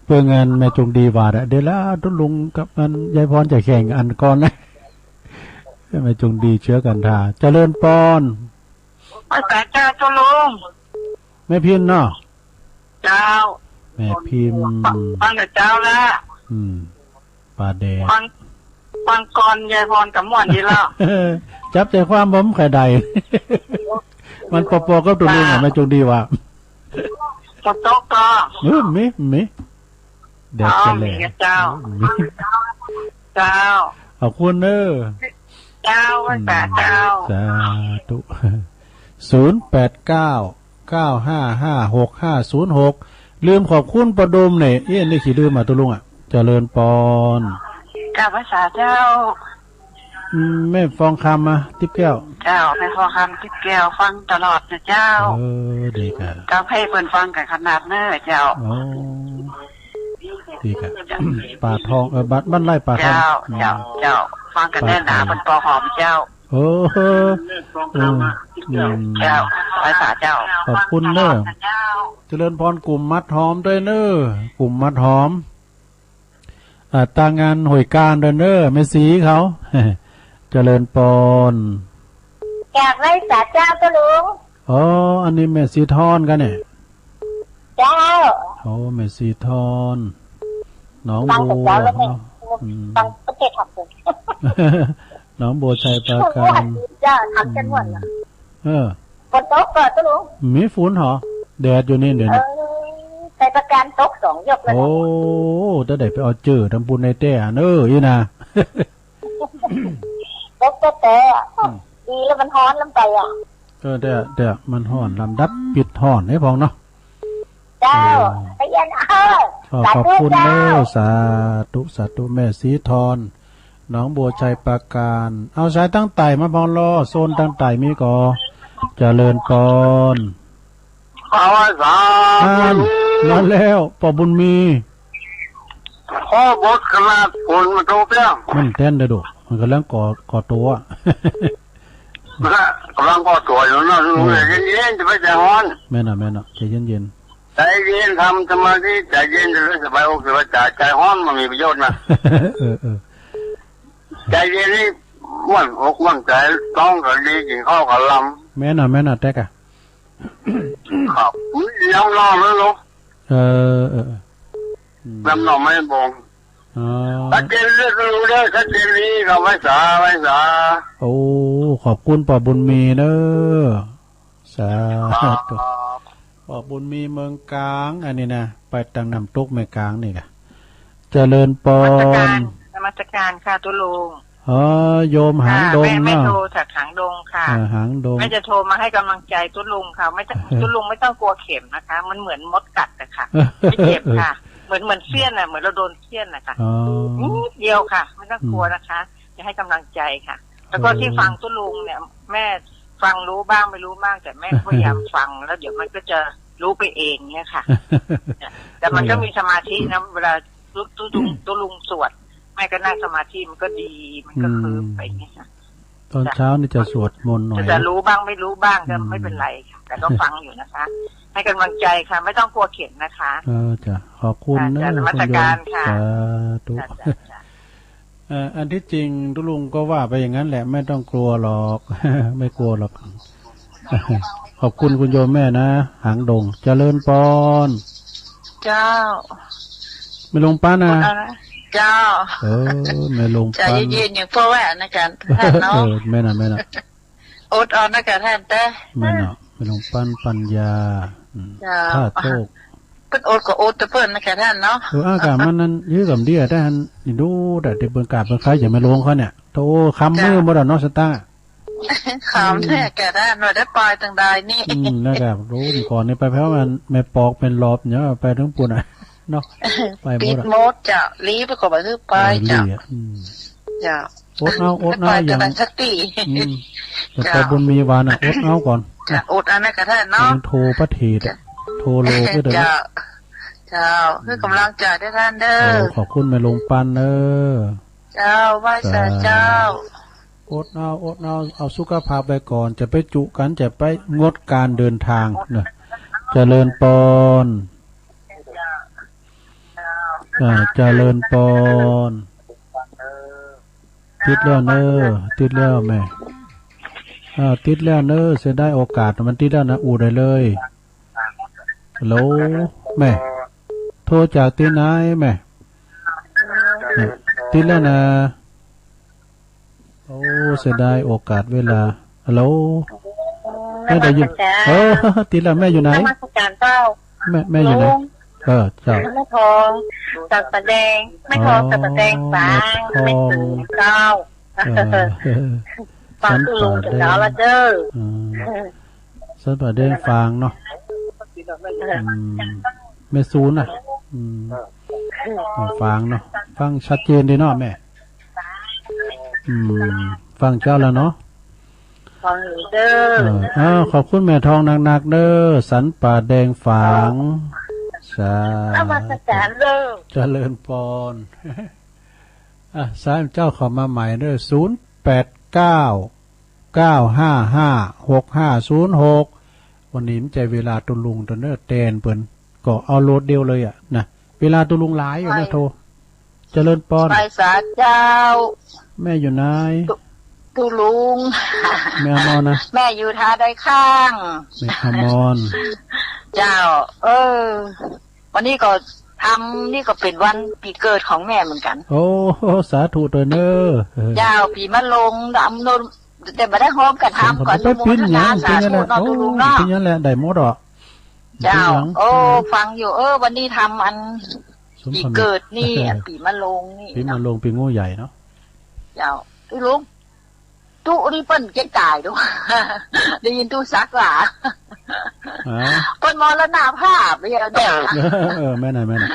เปื้องอันแม่จงดีว่าแหละ เดี๋ยวละตุ๊ลุงกับอันยายพรจะแข่งอันก่อนนะ แม่จงดีเชื้อกันทา เจริญปอน ไหว้สาเจ้าตุ๊ลุง แม่พิมพ์เนาะ เจ้า แม่พิมพ์ ฟัง ฟังแต่เจ๊าละ อืม ปาแดด ฟัง ฟังก่อนยายพรก็ม่วนดีแล้ว จับใจ๋ความบ่ใค่ได้ มันปอๆ กับตุ๊ลุงอะ แม่จงดีว่า ฝนตกก่อ เออ มี มี แดดจะแหล่ อ๋อ มีเจ้า มี เจ้า ขอบคุณเน้อ เจ้า ไหว้สาเจ้า อืม สาธุ ศูนย์แปดเก้า เก้าห้าห้า หกห้าศูนย์หก ลืมขอบคุณป้อดุมเนี่ย เอ๊ะ นี่ขี้ลืมอ่ะตุ๊ลุงอ่ะ เจริญปอน กราบไหว้สาเจ้า อืม แม่ฟองคำมา ติ๊บแก้ว เจ้า แม่ฟองคำติ๊บแก้ว ฟังตลอดนะเจ้า เออ ดีครับ เจ้า เพลงเปิ้นฟังกันขนาดเน้อเจ้า อ๋อ ดีครับ เจ้า ป่าทอง เออ บ้าน บ้านไร่ป่าทอง เจ้า อืม เจ้า เจ้า ฟังกันแน่นหนา ป่าทอง เปิ้นปอหอมเจ้า โอ้ เออ อืม เจ้า ไหว้สาเจ้า ขอบคุณเน้อ เจ้า เจริญปอน กลุ่มมัดหอมด้วยเน้อ กลุ่มมัดหอม อ่า ตางานห้วยกาญด้วยเน้อ แม่ศรีเขา เจริญปอน กราบไหว้สาเจ้าตุ๊ลุง อ๋อ อันนี้แม่ศรีทอนกั๋นเนี่ย เจ้า โอ้ แม่ศรีทอน หนองบัว ฟังแต่เจ๊าแล้วแม่ เนาะ อืม ฟังประเทศไทย หนองบัวไชยปราการ เจ้า ถามกันม่วนเหรอ อืม เออ ฝนตกก่อตุ๊ลุง มีฝนเหรอ แดดอยู่นี่เดี๋ยวนี้ เออ ไชยปราการตกสองยกแล้วนะ โอ้ จะได้ไปเอาเจอตำบลในแต้เน้อ อีน่ะ ตกแต่แต่ อืม ดีแล้วมันฮ้อนลำไปอ่ะ เออ แต่ แต่มันฮ้อนลำดับปิดฮ้อนให้พองเนาะ เจ้า เออ ไปเยี่ยม เออ ขอ สาธุ ขอบคุณเจ้า เน้อ สาธุ สาธุ แม่ศรีทอน หนองบัวไชยปราการ เอาสายตังใต้มาพองลอ โซนตังใต้มีก่อ เจริญปอน เอาไว้สาธุ อ่าน มาแล้ว ป้อบุญมี โอ้ บดขนาดฝนมันตกเปี้ยง มันแต้นเด้อดู มันก่ำลังก่อ ก่อตั๋ว นะ ก่ำลังก่อตั๋วอยู่เนาะ เออ เย็นๆ จะไปใจฮ้อน แม่นน่ะ แม่นน่ะ ใจเย็นๆ ใจเย็น ทำสมาธิ ใจเย็น จะได้สบายอกสบายใจ ใจฮ้อนมันมีประโยชน์นะ เออ เออ ใจเย็นนี่ม่วนอกม่วนใจ๋ ท้องก็ดี กิ๋นข้าวก็ลำ แม่นน่ะ แม่นน่ะ แต๊กอะ ครับ ยังนอนแล้วลูก เออ เออ เออ อืม น้ำหน่อไม้บง อ๋อ ชัดเจนเลือกรู้ได้ ชัดเจนนี้ก็ไหว้สา ไหว้สา โอ้ ขอบคุณป้อบุญมีเน้อ สาธุ ครับ ป้อบุญมีเมืองกลาง อันนี้นะ ไปตางน้ำตกแม่กลางนี่กะ เจริญปอน นมัสการ นมัสการค่ะตุ๊ลุง อ๋อ โยมหางดง ค่ะ แม่ แม่ เนาะ โทรจากหางดงค่ะ อ่า หางดง แม่จะโทรมาให้กำลังใจตุ๊ลุงค่ะ ไม่ต้อง ตุ๊ลุงไม่ต้องกลัวเข็มนะคะ มันเหมือนมดกัดอะค่ะ ไม่เจ็บค่ะ เหมือน เหมือนเสี้ยนอะ เหมือนเราโดนเสี้ยนอะค่ะ อ๋อ นิดเดียวค่ะ ไม่ต้องกลัวนะคะ อืม จะให้กำลังใจค่ะ แล้วก็ เออ ที่ฟังตุ๊ลุงเนี่ย แม่ฟังรู้บ้างไม่รู้บ้าง แต่แม่ก็พยายามฟัง แล้วเดี๋ยวมันก็จะรู้ไปเองเนี่ยค่ะ แต่มันก็ เออ มีสมาธินะ เวลาตุ๊ ตุ๊ลุง ตุ๊ลุงสวด แม่ก็นั่งสมาธิ มันก็ดี มันก็ อืม คืบไปอย่างเงี้ยค่ะ ตอนเช้านี่จะสวดมนต์หน่อย จะรู้บ้างไม่รู้บ้างก็ อืม ไม่เป็นไรค่ะ แต่ก็ฟังอยู่นะคะ ให้กำลังใจค่ะ ไม่ต้องกลัวเข็มนะคะ เออ จ้ะ ขอบคุณ ค่ะ เนอะ จ้ะ นมัสการ คุณโยม ค่ะ สาธุ จ้ะ จ้ะ จ้ะ เอ่อ อันที่จริงตุ๊ลุงก็ว่าไปอย่างนั้นแหละ ไม่ต้องกลัวหรอก ไม่กลัวหรอก ขอบคุณคุณโยมแม่นะ หางดง เจริญปอน เจ้า แม่หลวงปันนะ เจ้า เออ แม่หลวงปัน ใจเย็นๆ อย่างพ่อว่านะจ๊ะ ท่านเนาะ เออ แม่นน่ะ แม่นน่ะ อดเอานะจ๊ะท่านเต๊อะ แม่นน่ะ แม่หลวงปันปัญญา อืม เจ้า ท่าโตก เปิ้นอดก็อดแต่เปิ้นนะจ๊ะท่านเนาะ เออ อากาศมันนั้นยื้อกำเดีย แต่หันนี่ดู แต่เปิ้นกราบเปิ้นใคร่จะแม่หลวงเขาเนี่ย โธ่ ค่ำมืดหมดแล้วเนาะ สตางค์ ค่ำแท้แก่ด้านว่าได้ไปตังใดนี่ อืม นะครับ รู้นี่ก่อนนี่ไปแพ้วมันแม่ปอกเป็นหลอบเนี่ย ไปถึงปู้นน่ะ เนาะ ไปหมดอะ ปิดหมดจ้ะ ลี้ไปก็บ่คือไป เออ จ้ะ ลี้อะ อืม จ้ะ อดเอา อดเอา ไป อย่าง สติ อืม แต่ จ้ะ ป้อบุญมีว่าน่ะ อดเอาก่อน จ้ะ อดเอานะจ๊ะท่านเนาะ ยังโทรประเทศอะ จ้ะ โทรโลก็ได้ จ้ะ เจ้า คือกำลังใจด้วยท่านเด้อ เออ ขอบคุณแม่หลวงปันเด้อ เจ้า ไหว้สาเจ้า อดเอา อดเอา เอาสุขภาพไว้ก่อน จะไปจุกั๋น จะไปงดการเดินทางเนอะ เจริญปอน อ่า เจริญปอน ติดแล้วเน้อ ติดแล้วแม่ อ่า ติดแล้วเน้อ เสียดายโอกาส มันติดแล้วนะ อู้ได้เลย ฮัลโหล แม่ โทรจากตี้ไหนแม่ เนี่ย ติดแล้วนะ โอ้ เสียดายโอกาสเวลา ฮัลโหล แม่ได้ยิน นมัสการ เออ ติดแล้ว แม่อยู่ไหน นมัสการเจ้า แม่ แม่อยู่ไหน ลุง เออ เจ้า แม่ทอง สันป่าแดง แม่ทอง อ๋อ สันป่าแดงฝาง แม่ทอง แม่ตูนเจ้า เออ ฝากตู้ลุง สันป่าแดง เจ้าละเจ้อ อืม สันป่าแดงฝางเนาะ อืม แม่ซูนน่ะ อืม ฝางเนาะ ฟังชัดเจนดีเนาะแม่ อืม ฟังเจ้าแล้วเนาะ ฟังอยู่เจ้อ เออ อ้าว ขอบคุณแม่ทองนักๆ เน้อ สันป่าแดงฝาง สาธุ นมัสการเจ้อ เจริญปอน อ่ะ สายเจ้าเข้ามาใหม่เน้อ ศูนย์แปดเก้า เก้าห้าห้า หกห้าศูนย์หก วันนี้มันใจ้เวลาตุ๊ลุงตะเน้อ แตนเปิ้น ก็เอาโหลดเดียวเลยอะนะ เวลาตุ๊ลุงหลายอยู่นะ โทร เจริญปอน ไหว้สาเจ้า แม่อยู่ไหน ตุ๊ ตุ๊ลุง แม่อมรนะ แม่อยู่ท่าดอยคาง แม่อมร เจ้า เออ วันนี้ก็ทำ นี่ก็เป๋นวันปี๋เกิดของแม่เหมือนกั๋น โอ้ สาธุตวยเน้อ เออ เจ้า ปี๋มะโรง อำนวย แต่บ่ได้ฮอมกั๋นทำ สมผล ก่อน ไปปิ้นหยัง อนุโมทนาสาธุเนาะ ตุ๊ลุงเนาะ ปิ้นหยังแหละ ได้หมดอ่ะ เจ้า ปิ้นหยัง โอ้ เออ ฟังอยู่ เออ วันนี้ทำอัน สมผล ปี๋เกิดนี่ เออ อันปี๋มะโรงนี่ ปี๋มะโรง เนาะ ปี๋งูใหญ่เนาะ เจ้า ตุ๊ลุง ตุ๊นี่เปิ้นเจ๊ต๋ายดู ได้ยินตุ๊สักดิ์ว่า ฮะ เปิ้นมรณภาพไปแล้วเด้อ เออ แม่นน่ะ แม่นน่ะ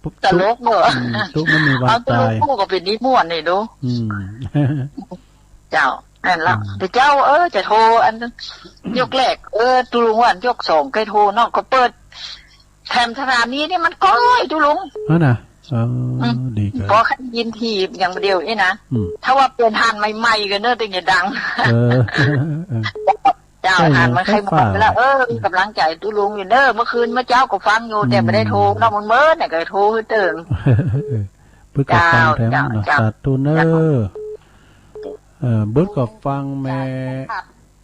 ตุ๊ ตลกเนอะ อืม ตุ๊มันมีวันต๋าย เอาตุ๊ลุงพูดก็เป๋นนิม่วนนี่ดู อืม เจ้า นั่นละ อืม แต่เจ้า เออ จะโทรอัน ยกแรก เออ ตุ๊ลุงว่าอันยกสองใค่โทรเนาะ ก็เปิด แถมสถานีนี่มันก้อยตุ๊ลุง นั่นน่ะ เออ อืม ดีเกิน ปอคันยินทีอย่างเดียวนี่นะ อืม ถ้าว่าเปิ้นถ่านใหม่ๆ กั๋นเนอะ เตึงจะดัง เออ เออ เจ้า ใช่ ถ่านมันใค่หมดไปแล้ว ใช่ เออ มีก๋ำลังใจ๋ตุ๊ลุงอยู่เนอะ เมื่อคืนเมื่อเจ๊าก็ฟังอยู่ อืม แต่บ่ได้โทร นอกมันเมิดเนี่ยก็โทรหื้อเติ่ง เออ เปิ้นก็ฟังแถมเนาะ เจ้า เจ้า สาธุเน้อ เจ้า เออ เปิ้นก็ฟังแม่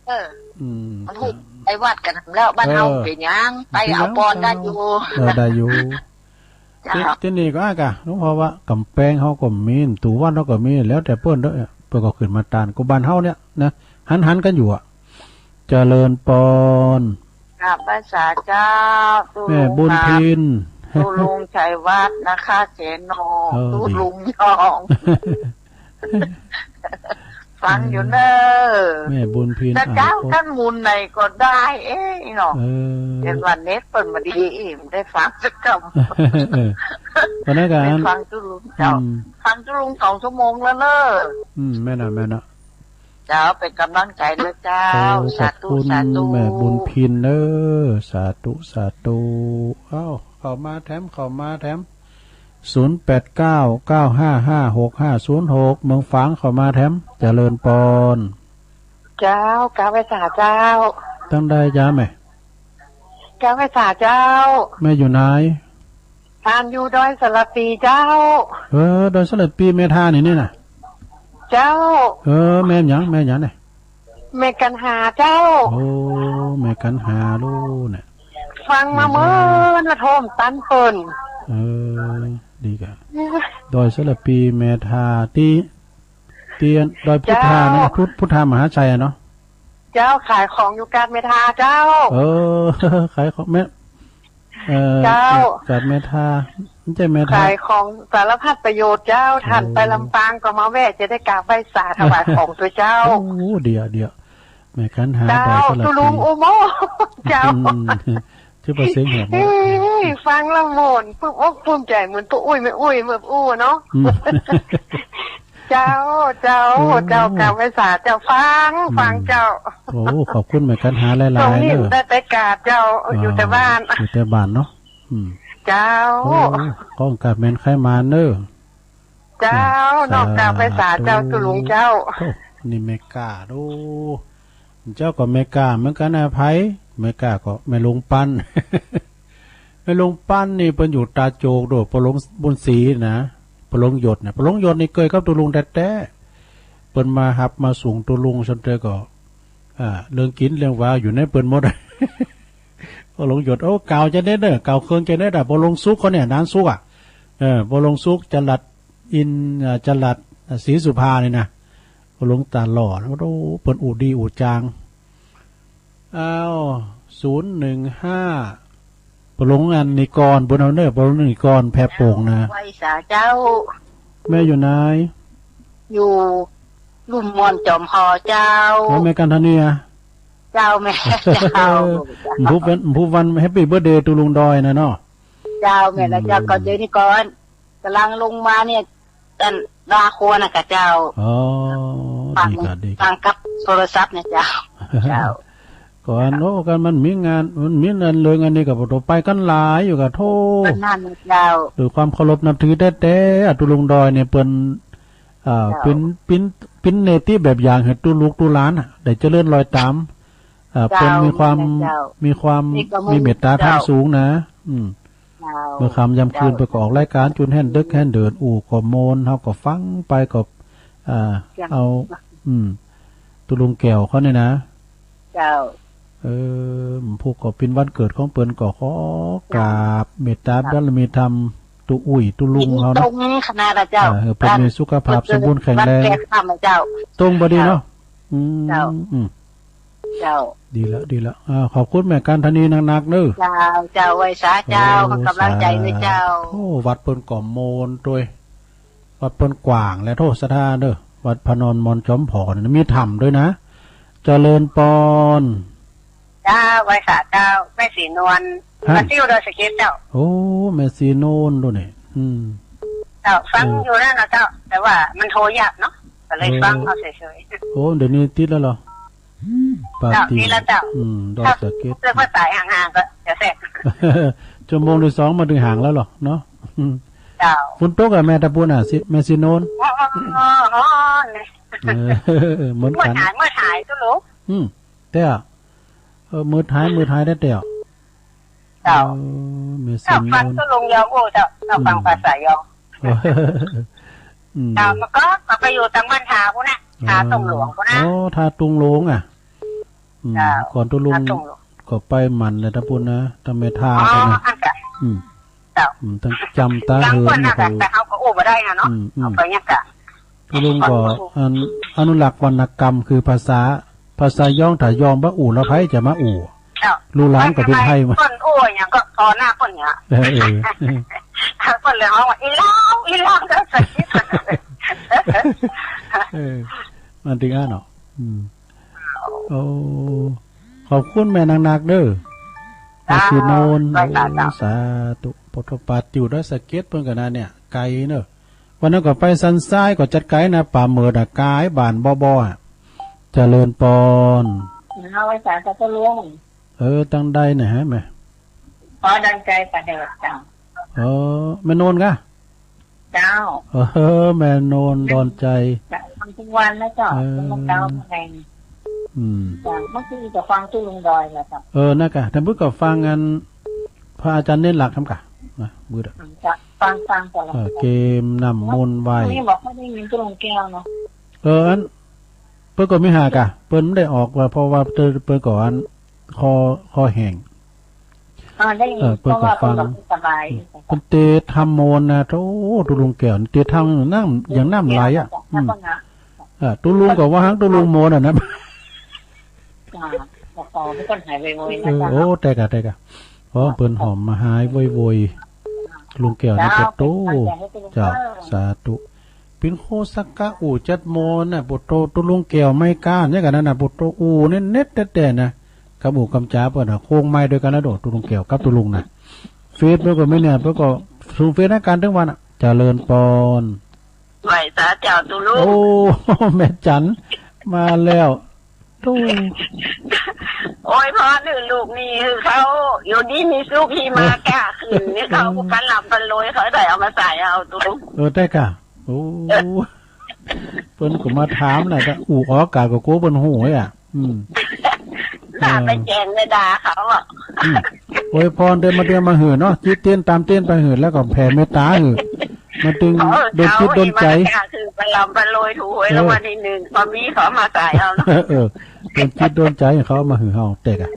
เออ อืม มันถูก เจ้า ไปวัดกั๋นแล้ว บ้านเฮา เออ เป๋นหยัง ไปเอาปอนได้อยู่ เออ ได้อยู่ เจ้า ตี้ ตี้นี่ก็อากา หลวงพ่อว่า ก๋ำแปงเฮาก็มี ตั๋ววัดเฮาก็มี แล้วแต่เปิ้นเด้อ เปิ้นก็ขึ้นมาตาน ก็บ้านเฮาเนี่ยนะ หันๆ กั๋นอยู่อะ เจริญปอน กราบไหว้สาเจ้า ตุ๊ลุง แม่บุญพิน ตุ๊ลุงชัยวัฒน์นะคะ เสโน เออ ตุ๊ลุงยอง ฟังอยู่เน้อ แม่บุญพิน แต่เจ้า อ่า ต้านมูลไหนก็ได้ เอ๊ะเนาะ เออ เห็นว่าเน็ตเปิ้นบ่ดี ได้ฟังสักกำ เออ วันนั้นก็ ได้ฟังตุ๊ลุงเจ้า อืม ฟังตุ๊ลุงสองชั่วโมงแล้วเน้อ อืม แม่นน่ะ แม่นน่ะ เจ้า เป๋นก๋ำลังใจ๋เน้อเจ้า โอ้ สาธุ ขอบคุณ สาธุ แม่บุญพินเน้อ สาธุ สาธุ เอ้า เข้ามาแถม เข้ามาแถม ศูนย์แปดเก้า เก้าห้าห้า หกห้าศูนย์หก เมืองฝางเข้ามาแถม เจริญปอน เจ้า กราบไหว้สาเจ้า ตังใดจ๊ะแม่ กราบไหว้สาเจ้า แม่อยู่ไหน อ่านอยู่ดอยสะหลับปีเจ้า เออ ดอยสะหลับปี แม่ทานี่นี่น่ะ เจ้า เออ แม่หยัง แม่หยังเนี่ย แม่กัณหาเจ้า โอ้ แม่กัณหาลูกเนี่ย ฟังมาเมินละโทมตันเปิ้น เออ ดีกะ ดอยสะหลับปี แม่ทา ตี้ ตี้ดอยพุทธานะ เจ้า พุทธ พุทธามหาชัยอะเนาะ เจ้า ขายของอยู่กาดแม่ทาเจ้า เออ ขายของแม่ เอ่อ เจ้า กาดแม่ทา ไม่ใช่แม่ทา ขายของสารพัดประโยชน์เจ้า โอ้ ท่านไปลำปางก็มาแวะ จะได้กราบไหว้สาถวายของตวยเจ้า โอ้ เดี๋ยว เดี๋ยว แม่กัณหา เจ้า ดอยสะหลับปี ตุ๊ลุงอุโมงค์ เจ้า อืม ชื่อประเสริฐแหบ เอ้ย ฟังแล้วม่วน ปลื้มอกปลื้มใจ๋ เหมือนป้าอุ้ยแม่อุ้ยเมื่ออู้เนาะ อืม เจ้า เจ้า โอ้ เจ้า กราบไหว้สาเจ้า ฟัง อืม ฟังเจ้า โอ้ ขอบคุณแม่กัณหาหลายๆ ตรงนี้ เน้อ ได้ไปกราบเจ้า อ่า อยู่แต่บ้าน อยู่แต่บ้านเนาะ อืม เจ้า โอ้ ของกราบแม่นใครมาเน้อ เจ้า เจ้า เนาะ กราบไหว้สาเจ้า สาธุ ตุ๊ลุงเจ้า โอ้ นี่แม่ก้าดู เจ้าก็แม่ก้าเหมือนกั๋นนะ ไผ แม่ก้าก็แม่ลุงปัน ม่ลุงปั้นนี่เปิ้นอยู่ตาโจกโดด ป้อหลวงบุญศรีนะ ป้อหลวงหยดเนี่ย ป้อหลวงหยดนี่เกยกับตุ๊ลุงแต๊ๆ เปิ้นมาฮับมาสุงตุ๊ลุง ซั่นเตอก็ อ่า เรื่องกิ๋นเรื่องวาอยู่ในเปิ้นหมด ป้อหลวงหยด โอ้ กล่าวจะเน้นเน่อ กล่าวเคืองจะเน้นอ่ะ ป้อหลวงสุขเขาเนี่ย นานสุขอ่ะ เออ ป้อหลวงสุข จรัสอินทร์ อ่า จรัส อ่า ศรีสุภานี่นะ ป้อหลวงต๋าหล่อ โอ้ เปิ้นอู้ดีอู้จ๋าง อ้าว ศูนย์หนึ่งห้า ป้อหลวงอันนิกร บุญเอาเน่อ ป้อหลวงนิกร แพโป่งนะ ไหว้สาเจ้า แม่อยู่ไหน อยู่ลุ่มม่อนจอมหอเจ้า อ๋อ แม่กันทนีอะ เจ้าแม่ เจ้า ผู้วัน ผู้วันแฮปปี้เบิร์ธเดย์ตุ๊ลุงดอยนะเนาะ เจ้าแม่นะเจ้า อืม ก็เดี๋ยวนี้ก่อน ก๋ำลังลงมาเนี่ย อันว่าครัวน่ะกะเจ้า อ๋อ ดีกะ ดีกะ ฟังกับโทรศัพท์นะเจ้า เจ้า ก่อน โอ้ กันมันมีงาน มันมีงานเลิงอันนี้กะบ่ต้องไปกั๋นหลายอยู่กะ โธ่ ก็นั่นนะเจ้า ด้วยความเคารพนับถือแต๊ๆ อะ ตุ๊ลุงดอยเนี่ยเปิ้น อ่า เจ้า เปิ้น เปิ้น เปิ้นเนติแบบอย่างหื้อตุ๊ลูกตุ๊หลานอะ ได้เจริญรอยต๋าม อ่า เจ้า เปิ้นมีความ แม่นเจ้า มีความ มีความเมตต๋าธรรมสูงนะ อืม เจ้า เมื่อค่ำยามคืน เปิ้นก็ออกรายก๋านจุนแห่นเดิ็กแห่นเดิน อู้ก็ม่วน เฮาก็ฟังไปก็ อ่า เจ้า เอา อืม ตุ๊ลุงแก้วเขาเนี่ยนะ เจ้า เออ ผู้ก็เป๋นวันเกิดของเปิ้นก็ขอ เจ้า กราบเมตต๋า เจ้า บารมีธรรม ตุ๊อุ้ยตุ๊ลุงเฮานะ ตรงขนาดนะเจ้า เออ หื้อเปิ้นมีสุขภาพสมบูรณ์แข็งแรง วันเกิดข้าพเจ้า ตรงพอดีเนาะ เจ้า อืม เจ้า อืม เจ้า ดีละ ดีละ อ่า ขอบคุณแม่กันทนีนักๆ เน้อ เจ้า เจ้า ไหว้สาเจ้า โอ้ ขอกำลังใจ๋เน้อเจ้า สาธุ วัดเปิ้นก็ม่วนตวย วัดเปิ้นกว้างและโธ่ศรัทธาเน้อ วัดพระนอนมอนจอมผอนะ มีถ้ำตวยนะ เจริญปอน เจ้า ไหว้สาเจ้า แม่ศรีนวล ฮะ มาซิ่วดอยสะเก็ดเจ้า โอ้ แม่ศรีนวลตวยนี่ อืม เจ้า ฟัง เออ อยู่นั่นนะเจ้า แต่ว่ามันโทรยากเนาะ ก็เลย เออ ฟังเอาเฉยๆ โอ้ เดี๋ยวนี้ติดแล้วเหรอ ปา เจ้า ติด นี่ละเจ้า อืม ดอยสะเก็ด เจ้า เรื่องภาษาห่างๆ ก็จะแทรก ชั่วโมงที่สองมาเถิงห่างแล้วเหรอเนาะ เจ้า ฝนตกอะแม่ตะปูนอะ สิ แม่ศรีนวล อ๋อ อ๋อ อ๋อ อ๋อ เนี่ย เออ เหมือนกั๋น เมื่อหาย เมื่อหายตุ๊ลุง อืม แต่ เออ มืดหาย มืดหายแต๊ๆ เจ้า เออ แม่ศรีนวล เจ้า ฟังตุ๊ลุงยองอู้เจ้า เจ้าฟัง อืม ภาษายอง อืม เจ้า เมื่อก่อนก็ไปอยู่ตางบ้านทาปู้นนะ อ๋อ ทาตุงหลวงปู้นนะ อ๋อ ทาตุงหลวงอะ อืม เจ้า ก่อนตุ๊ลุง ทาตุงหลวง ก็ไปหมั่นเลยตางปู้นนะ ตางแม่ทา อ๋อ ปู้นนะ อันกะ อืม เจ้า อืม ตึงจำต๋าเหิน บางคนน่ะ โอ้โห แต่เฮาก็อู้บ่ได้นะเนาะ อืม อืม เอาไปเนี่ยกะ ตุ๊ลุงก็ อัน อนุรักษ์วรรณกรรมคือภาษา ภาษายอง ถ้ายองบ่อู้แล้วใผจะมาอู้ เจ้า ลูกหลานก็เป๋นไทยหมด เปิ้นอู้หยังก็พอหน้าเปิ้นเนี่ย เออ เออ เปิ้นเลยฮ้องว่า อีลาว อีลาว เด้อ เออ มันตึงอั้นเนาะ อืม โอ้ ขอบคุณแม่นักๆ เน้อ แม่ศรีนวล เจ้า ไหว้สาเจ้า โอ้ สาธุ ปอดปาดอยู่ดอยสะเก็ดเปิ้นก็นะเนี่ย ไก๋เน้อ วันนั้นก็ไปสันทรายก็จัดไก๋นะ ป่าเหมิดอะ ไก๋บ้านบ่อบ่ออะ เจริญปอน เอาไว้สาธุหลวง เออ ตังใดน่ะฮะแม่ ขอดังใจปรารถนาเจ้า เออ แม่นวลกะ เจ้า เออ แม่นวลดอนใจ ฟังทุกวันนะเจ้า เออ ทุกเช้าทุกแลง อืม เจ้า เมื่อกี้ก็ฟังตุ๊ลุงดอยแหละเจ้า เออ นั่นกะ แต่บึดก็ฟังอัน พระอาจารย์เน้นหลักทำกะ นะ บึดอะ อืม เจ้า ฟัง ฟังตลอด เออ เกมน้ำมนต์ไหว้ นี่บอกว่าได้ยินตุ๊ลุงแก้วเนาะ เออ อัน เปิ้นก็มีหากะ เปิ้นบ่ได้ออกว่า เพราะว่าเปิ้น เปิ้นก็อัน คอ คอแห้ง อ่า ได้ยิน เออ เปิ้นก็ฟัง เพราะว่าเปิ้นก็สบาย เปิ้นเตะถ้ำมนต์นะ โธ่ ตุ๊ลุงแก้ว เตะถ้ำน้ำ อย่างน้ำไหลอะ แล้วก็นะ อืม เออ ตุ๊ลุงก็ว่าหังตุ๊ลุงมนต์อะนะ อ่า ขอให้เปิ้นหายไวๆ นะ เออ เจ้า โอ้ แต่กะ แต่กะ ขอเปิ้นหอมมาหายไวๆ ตุ๊ลุงแก้วนี่ก็ เจ้า โธ่ เจ้า สาธุ เป๋นโคสักกะ อู้จัดมนต์น่ะ ปะโธ่ ตุ๊ลุงแก้วไม่ก้าน เนี่ยกั๋นนั่นน่ะ ปะโธ่ อู้เน็ตๆ แต๊ๆ นะ กำอู้กำจาเปิ้นน่ะ โคงไม้ตวยกั๋นนะโดด ตุ๊ลุงแก้วกับตุ๊ลุงน่ะ เฟซเปิ้นก็มีเนี่ย เปิ้นก็ส่งเฟซหากั๋นตึงวันอะ เจริญปอน ไหว้สาเจ้าตุ๊ลุง โอ้ แม่จัน มาแล้ว โธ่ อวยพรหื้อลูกหนี้หื้อเขา อยู่ดีมีสุข หิมาก้าขึ้น หื้อเขา ผู้พลันร่ำพลันรวย เขาได้เอามาใส่เอาตุ๊ลุง เออ ได้กะ โอ้ เปิ้นก็มาถามน่ะ แต่อู้ออกอากาศก็กั๋วเปิ้นฮู้อะ อืม น่าไปแจ้งไปด่าเขาอะ อืม อวยพรเต๊อะ มาเต๊อะ มาหื้อเนาะ จิตเตียนต๋ามเตียนไปหื้อ แล้วก็แผ่เมตต๋าหื้อ มันตึง เออ โดนจิตโดนใจ๋ เขาให้มาจ้างคือประลำประโรยถูกหวย เออ รางวัลที่หนึ่ง พอมีเขามาขายเอาเนาะ เออ โดนจิตโดนใจ๋เขาเอามาหื้อเฮาแต๊อะ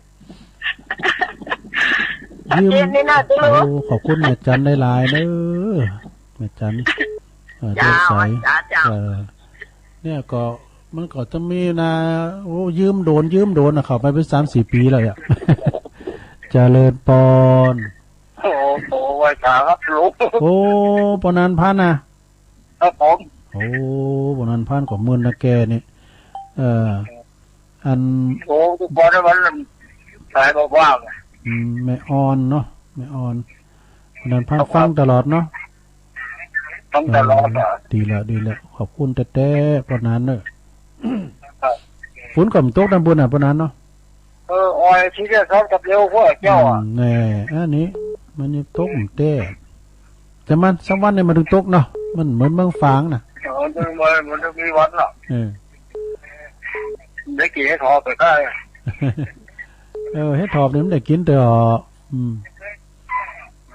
ยืม เตียนนี่นะตุ๊ลุง โอ้ ขอบคุณแม่จันหลายๆ เด้อ แม่จัน เออ เจ้า เจ้าใส เจ้า เจ้า เออ เนี่ยก็ มันก็จะมีนะ โอ้ ยืมโดน ยืมโดนนะ เข้าไปเป๋นสามสี่ปี๋แล้วอะ เจริญปอน โอ้โห ไหว้สาครับลุง โอ้ ปอนันท์พันธุ์นะ ครับผม โอ้ ปอนันท์พันธุ์ก็เมินนะแกนี่ เออ อัน โอ้ ทุกคนมันสายบ่ว่าง อืม แม่อ่อนเนาะ แม่อ่อน ปอนันท์พันธุ์ ครับ ฟังตลอดเนาะ ฟังตลอดอะ เออ ดีแล้ว ดีแล้ว ขอบคุณแต๊ๆ ปอนันท์เนอะ ครับ ฝนก็บ่ตกตางบุญอะ ปอนันท์เนาะ เออ อ่อยทีเดียวครับ กับเร็วพวกเจ้าอะ อืม แน่ อันนี้ มันยังตกบ่แต๊ แต่มันสักวันเนี่ยมันต้องตกเนาะ มันเหมือนเมืองฝางนะ เออ มัน มัน มันต้องมีวันละ เออ ได้กิ๋นเห็ดถอบไปได้ เออ เห็ดถอบเนี่ยมันได้กิ๋นเต๊อะ อืม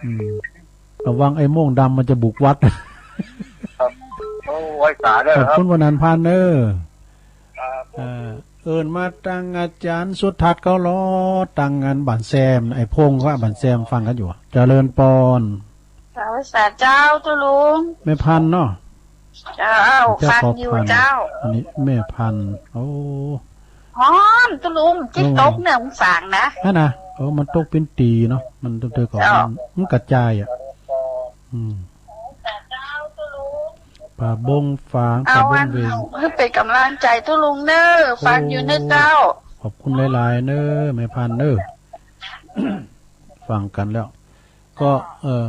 อืม ระวังไอ้โม่งดำมันจะบุกวัด ครับ โอ้ ไหว้สาเด้อ ขอบคุณ ครับ ปอนันท์พันธุ์เนอะ ครับ เออ เอิ้นมาตังอาจ๋ารย์สุทัศน์เขาลอ ตังอันบ้านแซม ไอ้พงษ์เขาบ้านแซมฟังกั๋นอยู่ เจริญปอน สาธุสาธุเจ้าตุ๊ลุง แม่พันธุ์เนาะ เจ้า เจ้า ฟังอยู่ ขอพันธุ์ เจ้า อันนี้แม่พันธุ์ โอ้ ฮ้อนตุ๊ลุง จิตตกเนี่ย โอ้ มันฝางนะ นั่นนะ โอ้ มันตกเป๋นตี๋เนาะ มันตกเตยก่อน เจ้า มัน มันกระจายอะ อืม ป่าบงฝาง เอา ป่าบงเวง อัน หื้อเป๋นก๋ำลังใจ๋ตุ๊ลุงเนอะ โอ้ ฟังอยู่เนอะเจ้า ขอบคุณหลายๆ เนอะ แม่พันธุ์เนอะ ฟังกั๋นแล้ว ก็ เออ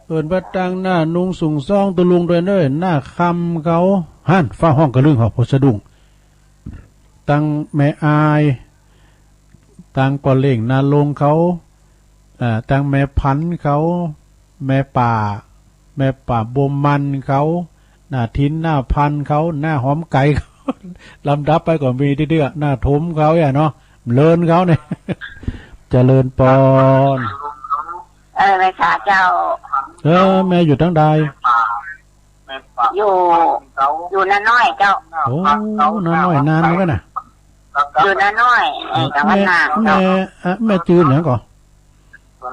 เอิ้นว่าตังหน้านุงสุงซองตุ๊ลุงตวยเน่อ หน้าคำเขา หั้น ฟ้าฮ้องกระลึงหอกพอสะดุ้ง ตังแม่อาย ตังป้อเล่งนาลงเขา อ่า ตังแม่พันธุ์เขา แม่ป้า แม่ป้าบ่มมันเขา หน้าถิ่น หน้าพันธุ์เขา หน้าหอมก๋ายเขา ลำดับไปก็มีเตื้อๆ หน้าถมเขาอะเนาะ เลินเขาเนี่ย เจริญปอน เออ แม่สาเจ้า เออ แม่อยู่ตางใด อยู่ อยู่นาน้อยเจ้า โอ้ นาน้อยนานเหมือนกั๋นนะ อยู่นาน้อย เออ จังหวัดน่านเจ้า แม่ แม่ เอ่อ แม่จื้อหยังก่อ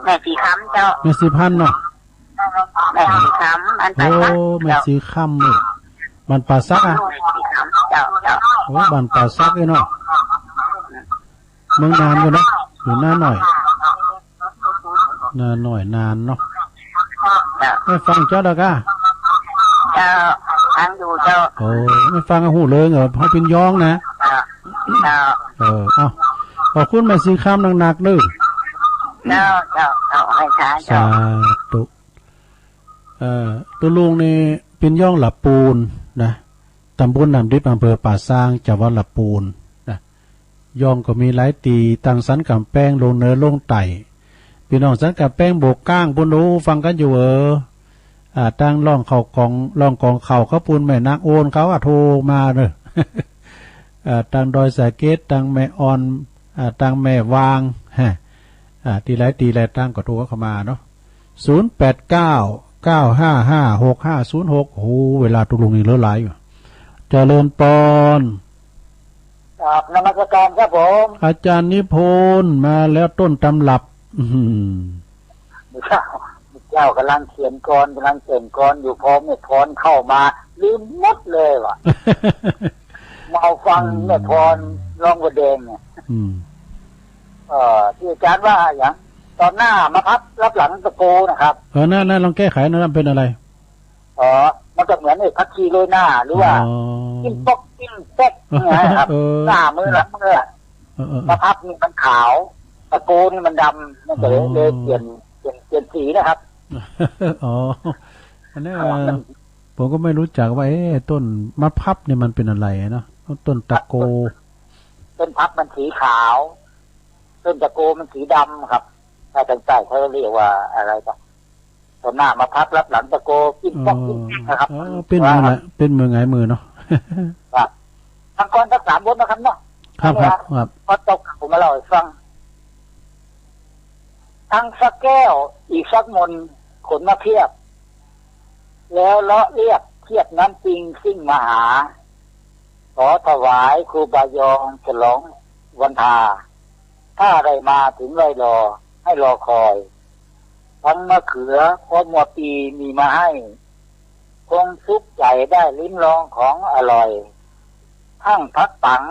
แม่ศรีคำเจ้า แม่ศรีพันธุ์เนาะ แม่ศรีคำ อัน โอ้ แม่ศรีคำเนี่ย บ้านป่าสักอะ แม่ศรีคำเจ้า เจ้า โอ้ บ้านป่าสักเลยเนาะ เมืองน่านอยู่นะ อยู่นาน้อย นาน้อยน่านเนาะ เจ้า แม่ฟังเจ้าดอกอะ เจ้า ฟังอยู่เจ้า โอ้ แม่ฟังอะฮู้เลิงเหรอ เฮาเป๋นย้องนะ เจ้า เจ้า เออ เอ้า ขอบคุณแม่ศรีคำนักๆ เด้อ เจ้า เจ้า เจ้า ไหว้สาเจ้า สาธุ เอ่อ ตุ๊ลุงนี่เป๋นย้องหละปูนนะ ตำบลน้ำดิบ อำเภอป่าซาง จังหวัดหละปูนนะ ย้องก็มีหลายตี้ ตังสันก๋ำแปง ลงเหนือ ลงใต้ ปี้น้องสันก๋ำแปง โบกก้างปู้น โอ้ ฟังกั๋นอยู่เออ อ่า ตังร่องเข้ากอง ร่องกองข้าวเขาปู้น แม่นางโอนเขาอะโทรมาเน่อ อ่า ตังดอยสะเก็ด ตังแม่อ่อน อ่า ตังแม่วาง ฮะ อ่า ตี้หลายตี้หลายตังก็โทรเข้ามาเนาะ ศูนย์แปดเก้า เก้าห้าห้า หกห้าศูนย์หก โอ้โห เวลาตุ๊ลุงนี่เหลือหลายอยู่ เจริญปอน กราบนมัสการครับผม อาจ๋ารย์นิพนธ์มาแล้ว ต้นตำรับ อื้อหือ เจ้า เจ้ากำลังเขียนกลอน กำลังแต่งกลอนอยู่ พอแม่พรเข้ามา ลืมหมดเลยว่ะ มาฟัง อืม แม่พรร้องวัวแดงเนี่ย อืม เอ่อ ตี้อาจ๋ารย์ว่าอะหยัง ต๋อนหน้ามาพับลับหลังตะโกนะครับ เออ นั่น นั่น ลองแก้ไขหน่อยนะ เป๋นอะไร อ๋อ มันจะเหมือนไอ้ผักชีโรยหน้า หรือว่า อ๋อ ปิ้งป๊อกปิ้งแป๊กเนี่ยครับ เออ หน้ามือหลังมือ เออ เออ เออ มาพับนี่มันขาว ตะโกนี่มันดำ มันก็เลย อ๋อ เลยเปลี่ยน เปลี่ยน เปลี่ยนสีนะครับ อ๋อ อันนี้ ครับ เอ่อ มัน ผมก็ไม่รู้จักว่า เอ๊ะ ต้นมะพับนี่มันเป็นอะไรเนาะ ต้นตะโก ต้นพับมันสีขาว ต้นตะโกมันสีดำครับ ถ้าทางใต้เขาเรียกว่าอะไรครับ ต๋อนหน้ามาพับลับหลังตะโก ปิ้งป๊อกปิ้งแป๊กนะครับ อ๋อ มัน เป๋นนั่นแหละ เป๋นเมืองไงเมืองเนาะ ครับ ฟังก่อนสักสามบทนะครับเนาะ ครับ ครับ ครับ พอตกผมมาเล่าให้ฟัง ทั้งสักแก้วอีกสักมนต์ ขนมาเพียบ แล้วเลาะเลียบเทียบน้ำปิงซิ่งมาหา ขอถวายครูบายองฉลองวันทา ถ้าได้มาถึงร้อยหล่อให้รอคอย ทั้งมะเขือพร้อมหัวปีมีมาให้ คงสุขใจ๋ได้ลิ้มลองของอร่อย ทั้งผักปัง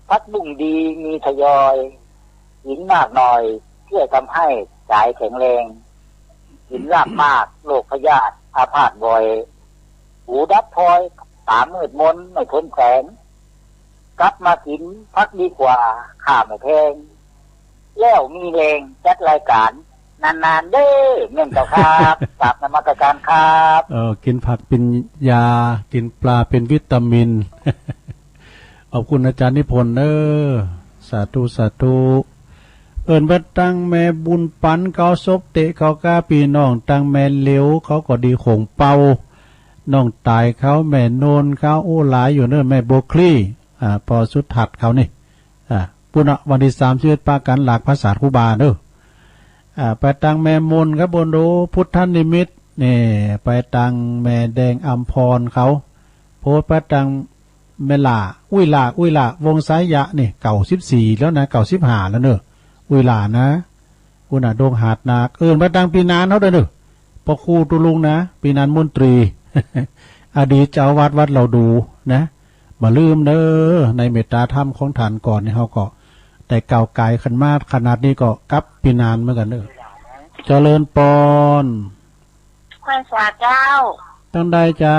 ผักบุ้งดีมีทยอย กิ๋นมากหน่อยช่วยทำให้จ๋ายแข็งแรง กิ๋นลาบมากโรคพยาธิอาพาธบ่อย หูดับพลอย ต๋ามืดมนไม่ทนแสง กลับมากิ๋นผักดีกว่า ค่าไม่แพง แล้วมีแฮงจัดรายก๋านนานๆ เด้อ แม่นเจ้าครับ กราบนมัสก๋านครับ เออ กิ๋นผักเป๋นยา กิ๋นปลาเป๋นวิตามิน ขอบคุณอาจ๋ารย์นิพนธ์เน้อ สาธุ สาธุ เอิ้นไปตังแม่บุญปันเขา ซบเต๊ะเขาก้า ปี้น้องตังแม่เหลียวเขาก็ดี โขงเปา น้องต๋ายเขา แม่โนนเขา โอ้ หลายอยู่เน้อ แม่บัวคลี่ อ่า ปอสุทัศน์เขานี่ อ่า ปู้นน่ะ วันตี้สามสิบเอ็ดปะกั๋นหลากภาษาครูบาเน้อ อ่า ไปตังแม่มนครับ บนโดพุทธนิมิต นี่ ไปตังแม่แดงอำพรเขา โพสต์ไปตังแม่หล้า อุ้ยหล้า อุ้ยหล้า วงศ์สายะนี่ เก้าสิบสี่แล้วนะ เก้าสิบห้าแล้วเน้อ อุ้ยหล้านะ ปู้นน่ะ ดงหาดนาค เอิ้นไปตังปี้นานเขาเน้อ พระครูตุลุงนะ ปี้นานมนตรี อดีตเจ้าวัดวัดเหล่าดูนะ บ่าลืมเน้อ ในเมตตาธรรมของต้านก่อนนี่ เขาก็ได้ก้าวก๋ายขึ้นมาขนาดนี้ก็กับปี้นานเหมือนกั๋นเน้อ เจริญปอน ไหว้สาเจ้า ตังใดจ๊ะ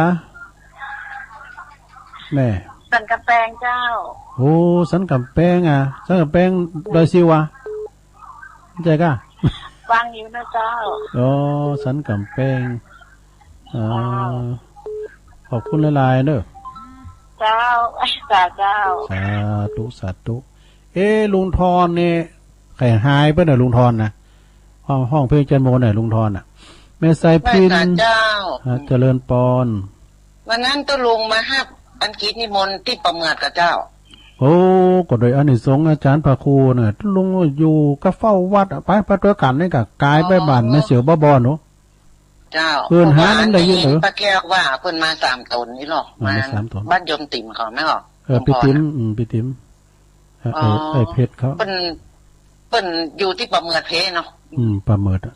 แม่ สันก๋ำแปงเจ้า โอ้ สันก๋ำแปงอ่ะ สันก๋ำแปงดอยซิวอ่ะ ใจ้ก่ะ ฟังอยู่นะเจ้า อ๋อ สันก๋ำแปง อ่า ขอบคุณหลายๆ เน้อ เจ้า สาเจ้า สาธุ สาธุ เอ๊ะ ลุงทอนนี่ ใค่หายไปเน้อ ลุงทอนนะ ฮ้อง ฮ้องเพลงจันทร์โมนหน่อย ลุงทอนน่ะ แม่สายพิณ ไหว้สาเจ้า อ่า เจริญปอน วันนั้นตุ๊ลุงมาฮับอันกิจนิมนต์ตี้ป่าเหมือดก่อเจ้า โอ้ ก็โดยอานิสงส์อาจ๋ารย์พระครูเน่อ ตุ๊ลุงอยู่ก็เฝ้าวัดอะ ไป ไปตวยกั๋นนี่ก่ะ ก๋ายไปบ้านแม่เสียวบ่าบ่อหนู เจ้า เปิ้นหา เพราะว่า นั้นได้ยินเหรอ ได้ยินป้าแก้วว่าเปิ้นมาสามต๋นนี่หรอ มา มาสามต๋น บ้านโยมติ๋มเขาแม่นหรอ เออ โยมพร ปี้ติ๋ม อืม ปี้ติ๋ม เออ อ๋อ เออ ไอ้เพชรเขา เปิ้น เปิ้นอยู่ตี้ป่าเหมือดเพเนาะ อืม ป่าเหมือดอะ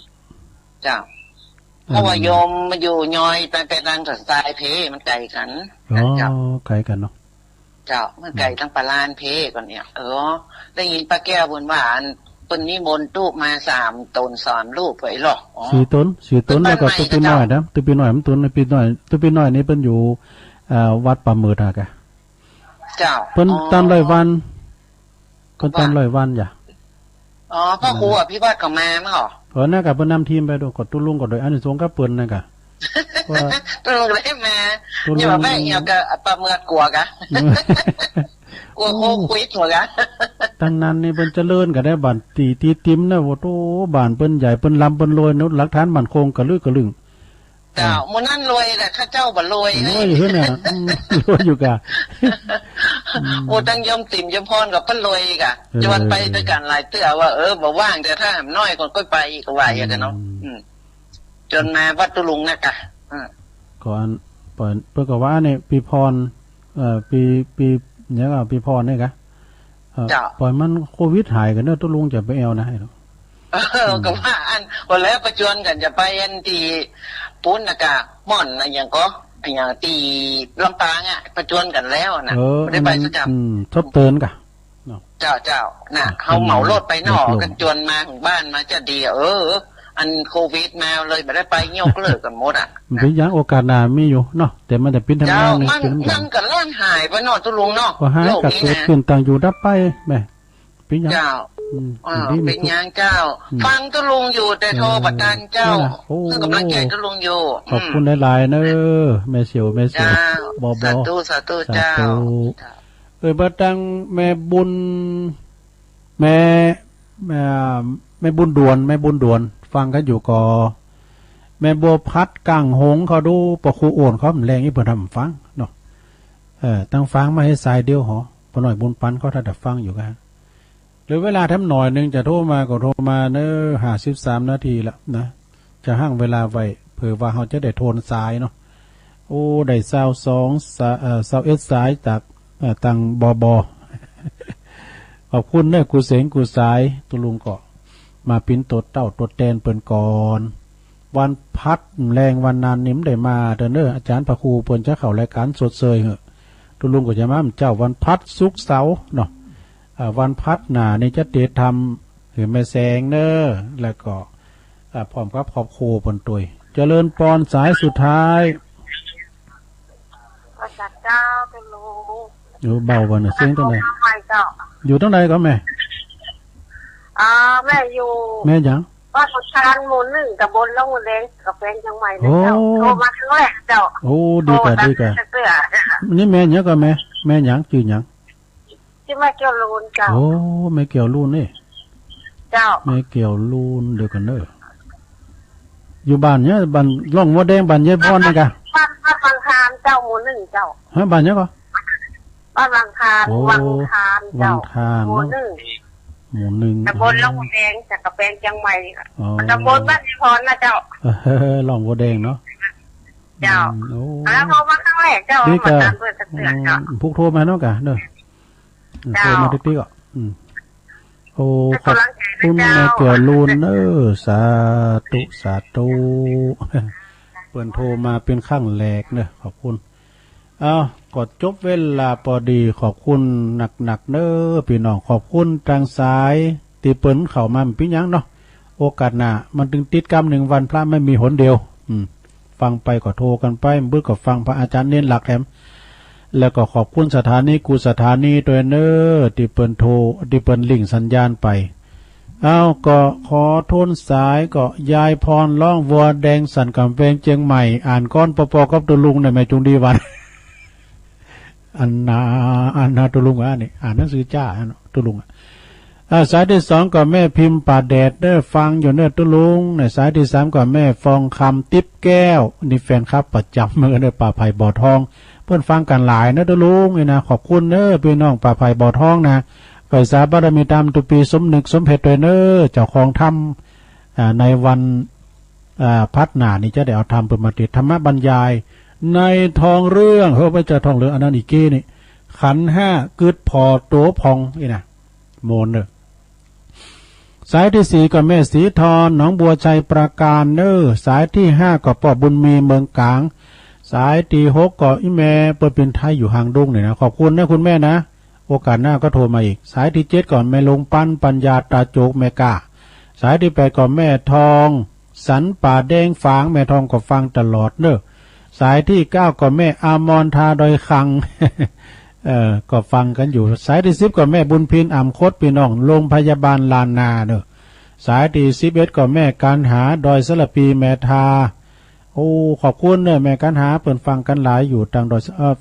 เจ้า อืม เพราะว่าโยมมาอยู่ยอยไป ไปตังสันทรายเพ มันไก๋กั๋น อ๋อ เจ้า ไก๋กั๋นเนาะ เจ้า มันไก๋ อืม ตังป่าลานเพก่อนเนี่ย เออ ได้ยินป้าแก้วเปิ้นว่าอัน เปิ้นนิมนต์ตุ๊มาสามต๋นสามรูปไปหรอ อ๋อ สี่ต๋น สี่ต๋น เปิ้น แล้วก็ตุ๊ปี้น้อยนะ ตุ๊ปี้น้อยมันต๋น ตุ๊ปี้น้อย ตุ๊ปี้น้อยนี่เปิ้นอยู่ เอ่อ วัดป่าเหมือดอะก่ะ เจ้า เปิ้น อ๋อ ตันร้อยวัน เปิ้นตันร้อยวันจ้ะ อ๋อ พระครูอภิวัตรก็มามั้งเหรอ เออ นั่นก่ะ เปิ้นนำทีมไปดู ก็ตุ๊ลุงก็โดยอานิสงส์กับเปิ้นนั่นก่ะ ว่า ตุ๊ลุงเลยมา ตุ๊ลุง อย่าว่าแม่ อย่าก็ป่าเหมือดกั๋วก่ะ อืม กั๋วโควิดหัวก่ะ ตังนั้นนี่เปิ้นเจริญก่ะได้ บ้านตี้ ตี้ติ๋มนะ โอ้โห บ้านเปิ้นใหญ่ เปิ้นร่ำ เปิ้นรวยเนาะ หลักฐานมั่นคงกะลึกกะลึง เจ้า เออ มื้อนั้นรวยแหละ ข้าเจ้าบ่รวย รวยอยู่เฮ้ยเนี่ย อืม รวยอยู่ก่ะ อืม โอ้ ตังโยมติ๋มโยมพรก็เปิ้นรวยก่ะ เออ จวนไปตวยกั๋นหลายเตื้อว่า เออ บ่ว่าง แต่ถ้าหำน้อยก่อนก็ไปอีก ก็ว่าอย่างนั้นเนาะ อืม อืม จนมาวัดตุ๊ลุงนะก่ะ อ่า ก่อน เปิ้น เปิ้นก็ว่าเนี่ย ปี้พร เอ่อ ปี้ ปี้ เนี่ยก็ปี้พรเนี่ยก่ะ เอ่อ เจ้า ปล่อยมันโควิดหายก่อนเนาะ ตุ๊ลุงจะไปแอ่วนะ เออ อืม ก็ว่าอัน ก็แล้วประจวนกั๋นจะไปอันตี้ปู๊นนะก่ะ ม่อนอะหยังก่อ อะหยังตี้ลำปางอะ ประจวนกั๋นแล้วนะ เออ บ่ได้ไปสักกำ อืม ทบเตินก่ะ เนาะ เจ้า เจ้า น่ะ อ่ะ เฮาเหมารถไปเนาะ เออ ก็จวนมาถึงบ้านมาจะดี เออ อันโควิดมาเลยบ่ได้ไป ยกเลิกกั๋นหมดอะ บ่เป๋นหยัง โอกาสหน้ามีอยู่เนาะ แต่มันจะเป๋นทาง เจ้า ด้านหนึ่ง มัน เป๋นทางด้าน มันก็ล้างหายไปเนาะตุ๊ลุงเนาะ ก็หาย โลกนี้นะ ก็เกิดขึ้นตั้งอยู่ดับไปแม่ เป๋นหยัง เจ้า อืม เออ ดี เป๋นหยังเจ้า อืม ฟังตุ๊ลุงอยู่ แต่โทรบ่ตันเจ้า เออ นั่นน่ะ โอ้ ให้ก๋ำลังใจ๋ตุ๊ลุงอยู่ ขอบคุณ อืม หลายๆ เน้อ แม่เสียว แม่เสียว เจ้า บ่ บ่ สาธุ สาธุ สาธุ เจ้า เจ้า เอ้ย บ่าตังแม่บุญ แม่ แม่ แม่บุญด่วน แม่บุญด่วน ฟังกั๋นอยู่ก่อ แม่บัวพัด กังหงส์เขาดู ป้อครูโอนเขาแลงอี้เปิ้นทำฟังเนาะ เออ ตังฟังมาหื้อสายเดียวหอ ป้อน้อยบุญปันเขาถ้าจะฟังอยู่ก่ะ เหลือเวลาแถมหน่อยนึ่ง จะโทรมาก็โทรมาเน้อ ห้าสิบสามนาทีละนะ จะห้างเวลาไว้ เผื่อว่าเฮาจะได้โทนสายเนาะ โอ้ ได้ซาวสอง สา- เอ่อ ซาวเอ็ดสายจาก เอ่อ ตัง บอบอ ขอบคุณเน้อ กู้เสียงกู้สาย ตุ๊ลุงก็มาเป๋นตั๋วเต้าตั๋วแตนเปิ้นก่อน วันพัดแลงวันนั้นนี่บ่ได้มาเตื้อเน้อ อาจ๋ารย์พระครูเปิ้นจะเข้ารายก๋านสดเสยเหอะ ตุ๊ลุงก็จะมาเมื่อเจ๊าวันพัด ศุกร์ เสาร์เนาะ อ่า วันพัดหน้านี่จะเตรียมทำหื้อแม่แสงเน้อ แล้วก็ อ่า พร้อมกับครอบครัวเปิ้นตวย เจริญปอน สายสุดท้าย ว่าจัดเจ้า ตุ๊ลุง อยู่เบาบ่เน้อ เสียงตรงไหน เจ้า อยู่ตรงไหนก็แม่ อ่า แม่อยู่ แม่หยัง บ้านวังทานหมู่หนึ่ง ตำบลหนองบัวแดง แขวงเจียงใหม่นะเจ้า โอ้ โทรมาครั้งแรกเจ้า โอ้ ดีกว่า โทรมา ดีกว่า ตั้งแต่เตื้อ นี่แม่หยังก็แม่ แม่หยัง จื้อหยัง ชื่อแม่แก้วลูนเจ้า โอ้ แม่แก้วลูนนี่ เจ้า แม่แก้วลูน เดี๋ยวก่อนเน้อ อยู่บ้านเนี่ย บ้านหนองบัวแดง บ้านยายพรนี่กะ บ้าน บ้านวังทานเจ้า หมู่หนึ่งเจ้า ฮะ บ้านหยังก็ บ้านวังทาน โอ้ วังทานเจ้า วังทาน หมู่หนึ่ง หมู่หนึ่ง ตำบลหนองบัวแดง แขวงเจียงใหม่ อ๋อ ตำบลบ้านยายพรนะเจ้า เออ หนองบัวแดงเนาะ เจ้า อืม โอ้ แล้วโทรมาครั้งแรกเจ้า นี่กะ มาตามเพื่อนสักเดือนเจ้า อืม พวกโทรมาเนาะกะเน้อ เจ้า โทรมาติ๊กๆ อ่ะ อืม โอ้ ขอบคุณแม่แก้วลูนเน้อ สาธุ สาธุ เปิ้นโทรมาเป๋นครั้งแรกเน้อ ขอบคุณ เอ้า ก็จบเวลาปอดี ขอบคุณนักๆ เน้อ ปี้น้อง ขอบคุณตางสายตี้เปิ้นเข้ามา บ่เป๋นหยังเนาะ โอกาสหน้า มันตึงติดกำนึ่ง วันพระไม่มีหนเดียว อืม ฟังไปก็โทรกั๋นไป บ่าก็ฟังพระอาจ๋ารย์เณรหลักแหม แล้วก็ขอบคุณสถานีกู้สถานีตวยเน้อ ตี้เปิ้นโทร ตี้เปิ้นลิงก์สัญญาณไป เอ้า ก็ขอโทนสายก็ ยายพรหนองบัวแดง สันก๋ำแพง เจียงใหม่ อ่านก้อนปอๆ กับตุ๊ลุงเน้อ แม่จุงดีวัน อันนา อันนาตุ๊ลุงอะนี่ อ่านหนังสือจ้าอะเนาะ ตุ๊ลุงอะ อ่า สายตี้สองก็แม่พิมพ์ป่าแดดเน้อ ฟังอยู่เน้อตุ๊ลุง ในสายตี้สามก็แม่ฟองคำ ติ๊บแก้ว นี่แฟนคลับประจ๋ำเหมือนกั๋นเน้อ ป่าไผ่บ่อทอง เปิ้นฟังกั๋นหลายเน้อตุ๊ลุงนี่นะ ขอบคุณเน้อปี้น้องป่าไผ่บ่อทองนะ ไหว้สาบารมีต๋ามตุ๊ปี๋ สมนึกสมเพ็ญตวยเน้อ เจ้าของธรรม อ่า ในวัน อ่า พัดหน้านี่จะได้เอาธรรมเปิ้นมาเตศน์ ธรรมบรรยาย ในทองเรื่อง เฮ้อ บ่ใจ้ทองเหลือง อันนั้นอีกกี้นี่ ขันธ์ห้ากึ๊ดผ่อตั๋วผ่อง นี่นะ โมนเน้อ สายตี้สี่ก็แม่ศรีทร หนองบัวชัยปราการเน้อ สายตี้ห้าก็ป้อบุญมี เมืองก๋าง สายตี้หกก็อี่แม่ เปิ้นเป๋นไทยอยู่หางดงนี่นะ ขอบคุณนะคุณแม่นะ โอกาสหน้าก็โทรมาอีก สายตี้เจ็ดก็แม่ลงปัน ปัญญาตาโจก แม่ก้า สายตี้แปดก็แม่ทอง สันป่าแดงฝาง แม่ทองก็ฟังตลอดเน้อ สายตี้เก้าก็แม่อมร ท่าดอยคัง เอ่อ ก็ฟังกั๋นอยู่ สายตี้สิบก็แม่บุญพิน อ่ำคด ปี้น้องโรงพยาบาลล้านนาเน้อ สายตี้สิบเอ็ดก็แม่กัณหา ดอยสะระพี แม่ทา โอ้ ขอบคุณเน้อ แม่กัณหา เปิ้นฟังกั๋นหลายอยู่ตางดอย เอ่อ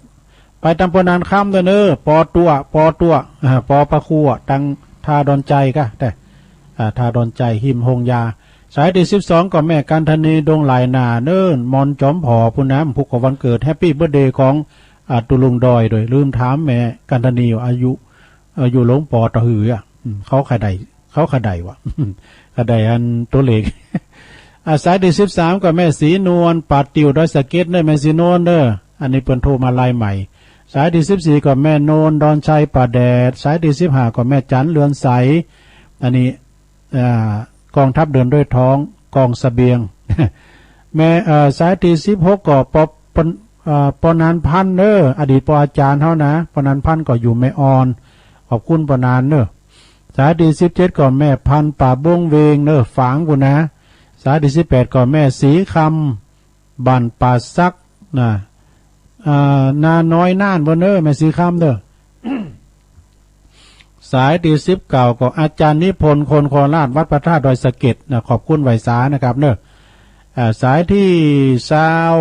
ไปตางปอหนานคำตวยเน้อ ปอตั๋ว ปอตั๋ว อ่า ปอปะคัว ตางท่าดอนใจ๋กะ แต่ อ่า ท่าดอนใจ๋ ฮิมโฮงยา สายตี้สิบสองก็แม่กันธนี ดงหลายนาเน้อ มอนจอมผอ ปู้นนะ พุกก็วันเกิด แฮปปี้เบิร์ธเดย์ของ อ่า ตุ๊ลุงดอยตวย ลืมถามแม่กันธนีว่าอายุ อายุหลวงปอเต้าหื้ออะ อืม เขาขะใด เขาขะใดวะ ขะใดอันตั๋วเลข อ่า สายตี้สิบสามก็แม่ศรีนวล ป่าติวดอยสะเก็ดเน้อ แม่ศรีนวลเน้อ อันนี้เปิ้นโทรมาลายใหม่ สายตี้สิบสี่ก็แม่นวล ดอนชัยป่าแดด สายตี้สิบห้าก็แม่จันเรือนใส อันนี้ อ่า กองทัพเดินด้วยท้อง กองเสบียง แม่ เอ่อ สายตี้สิบหกก็ปอ ปอ เอ่อ ปอนานพันเน้อ อดีตปออาจ๋ารย์เฮานะ ปอนานพันก็อยู่แม่อ่อน ขอบคุณปอนานเน้อ สายตี้สิบเจ็ดก็แม่พันธุ์ ป่าบงเวงเน้อ ฝางปู้นนะ สายตี้สิบแปดก็แม่ศรีคำ บ้านป่าสักนะ อ่า นาน้อยน่านปู้นเน้อ แม่ศรีคำเน้อ สายตี้สิบเก้าก็อาจ๋ารย์นิพนธ์ คนโคราช วัดพระธาตุดอยสะเก็ดนะ ขอบคุณไหว้สานะครับเน้อ อ่า สายตี้ซาว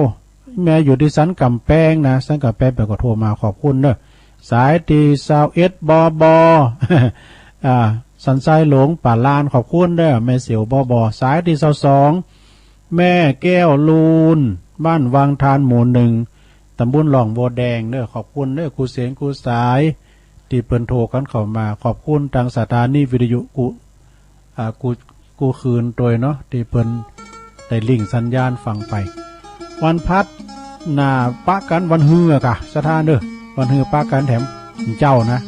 แม่อยู่ตี้สันก๋ำแปงนะ สันก๋ำแปง เปิ้นก็โทรมา ขอบคุณเน้อ สายตี้ซาวเอ็ด บอบอ อ่า สันทรายหลวง ป่าลาน ขอบคุณเน้อ แม่เสี่ยว บอบอ สายตี้ซาวสอง แม่แก้วลูน บ้านวังทาน หมู่หนึ่ง ตำบลหนองบัวแดงเน้อ ขอบคุณเน้อ กู้เสียงกู้สาย ตี้เปิ้นโทรกั๋นเข้ามา ขอบคุณตางสถานีวิทยุกู้ อ่า กู้ กู้คืนตวยเนาะ ตี้เปิ้นได้ลิงก์สัญญาณฟังไป วันพัดหน้าปะกั๋นวันฮืออะกา ศรัทธาเน่อ วันฮือปะกั๋นแถมเจ๊านะ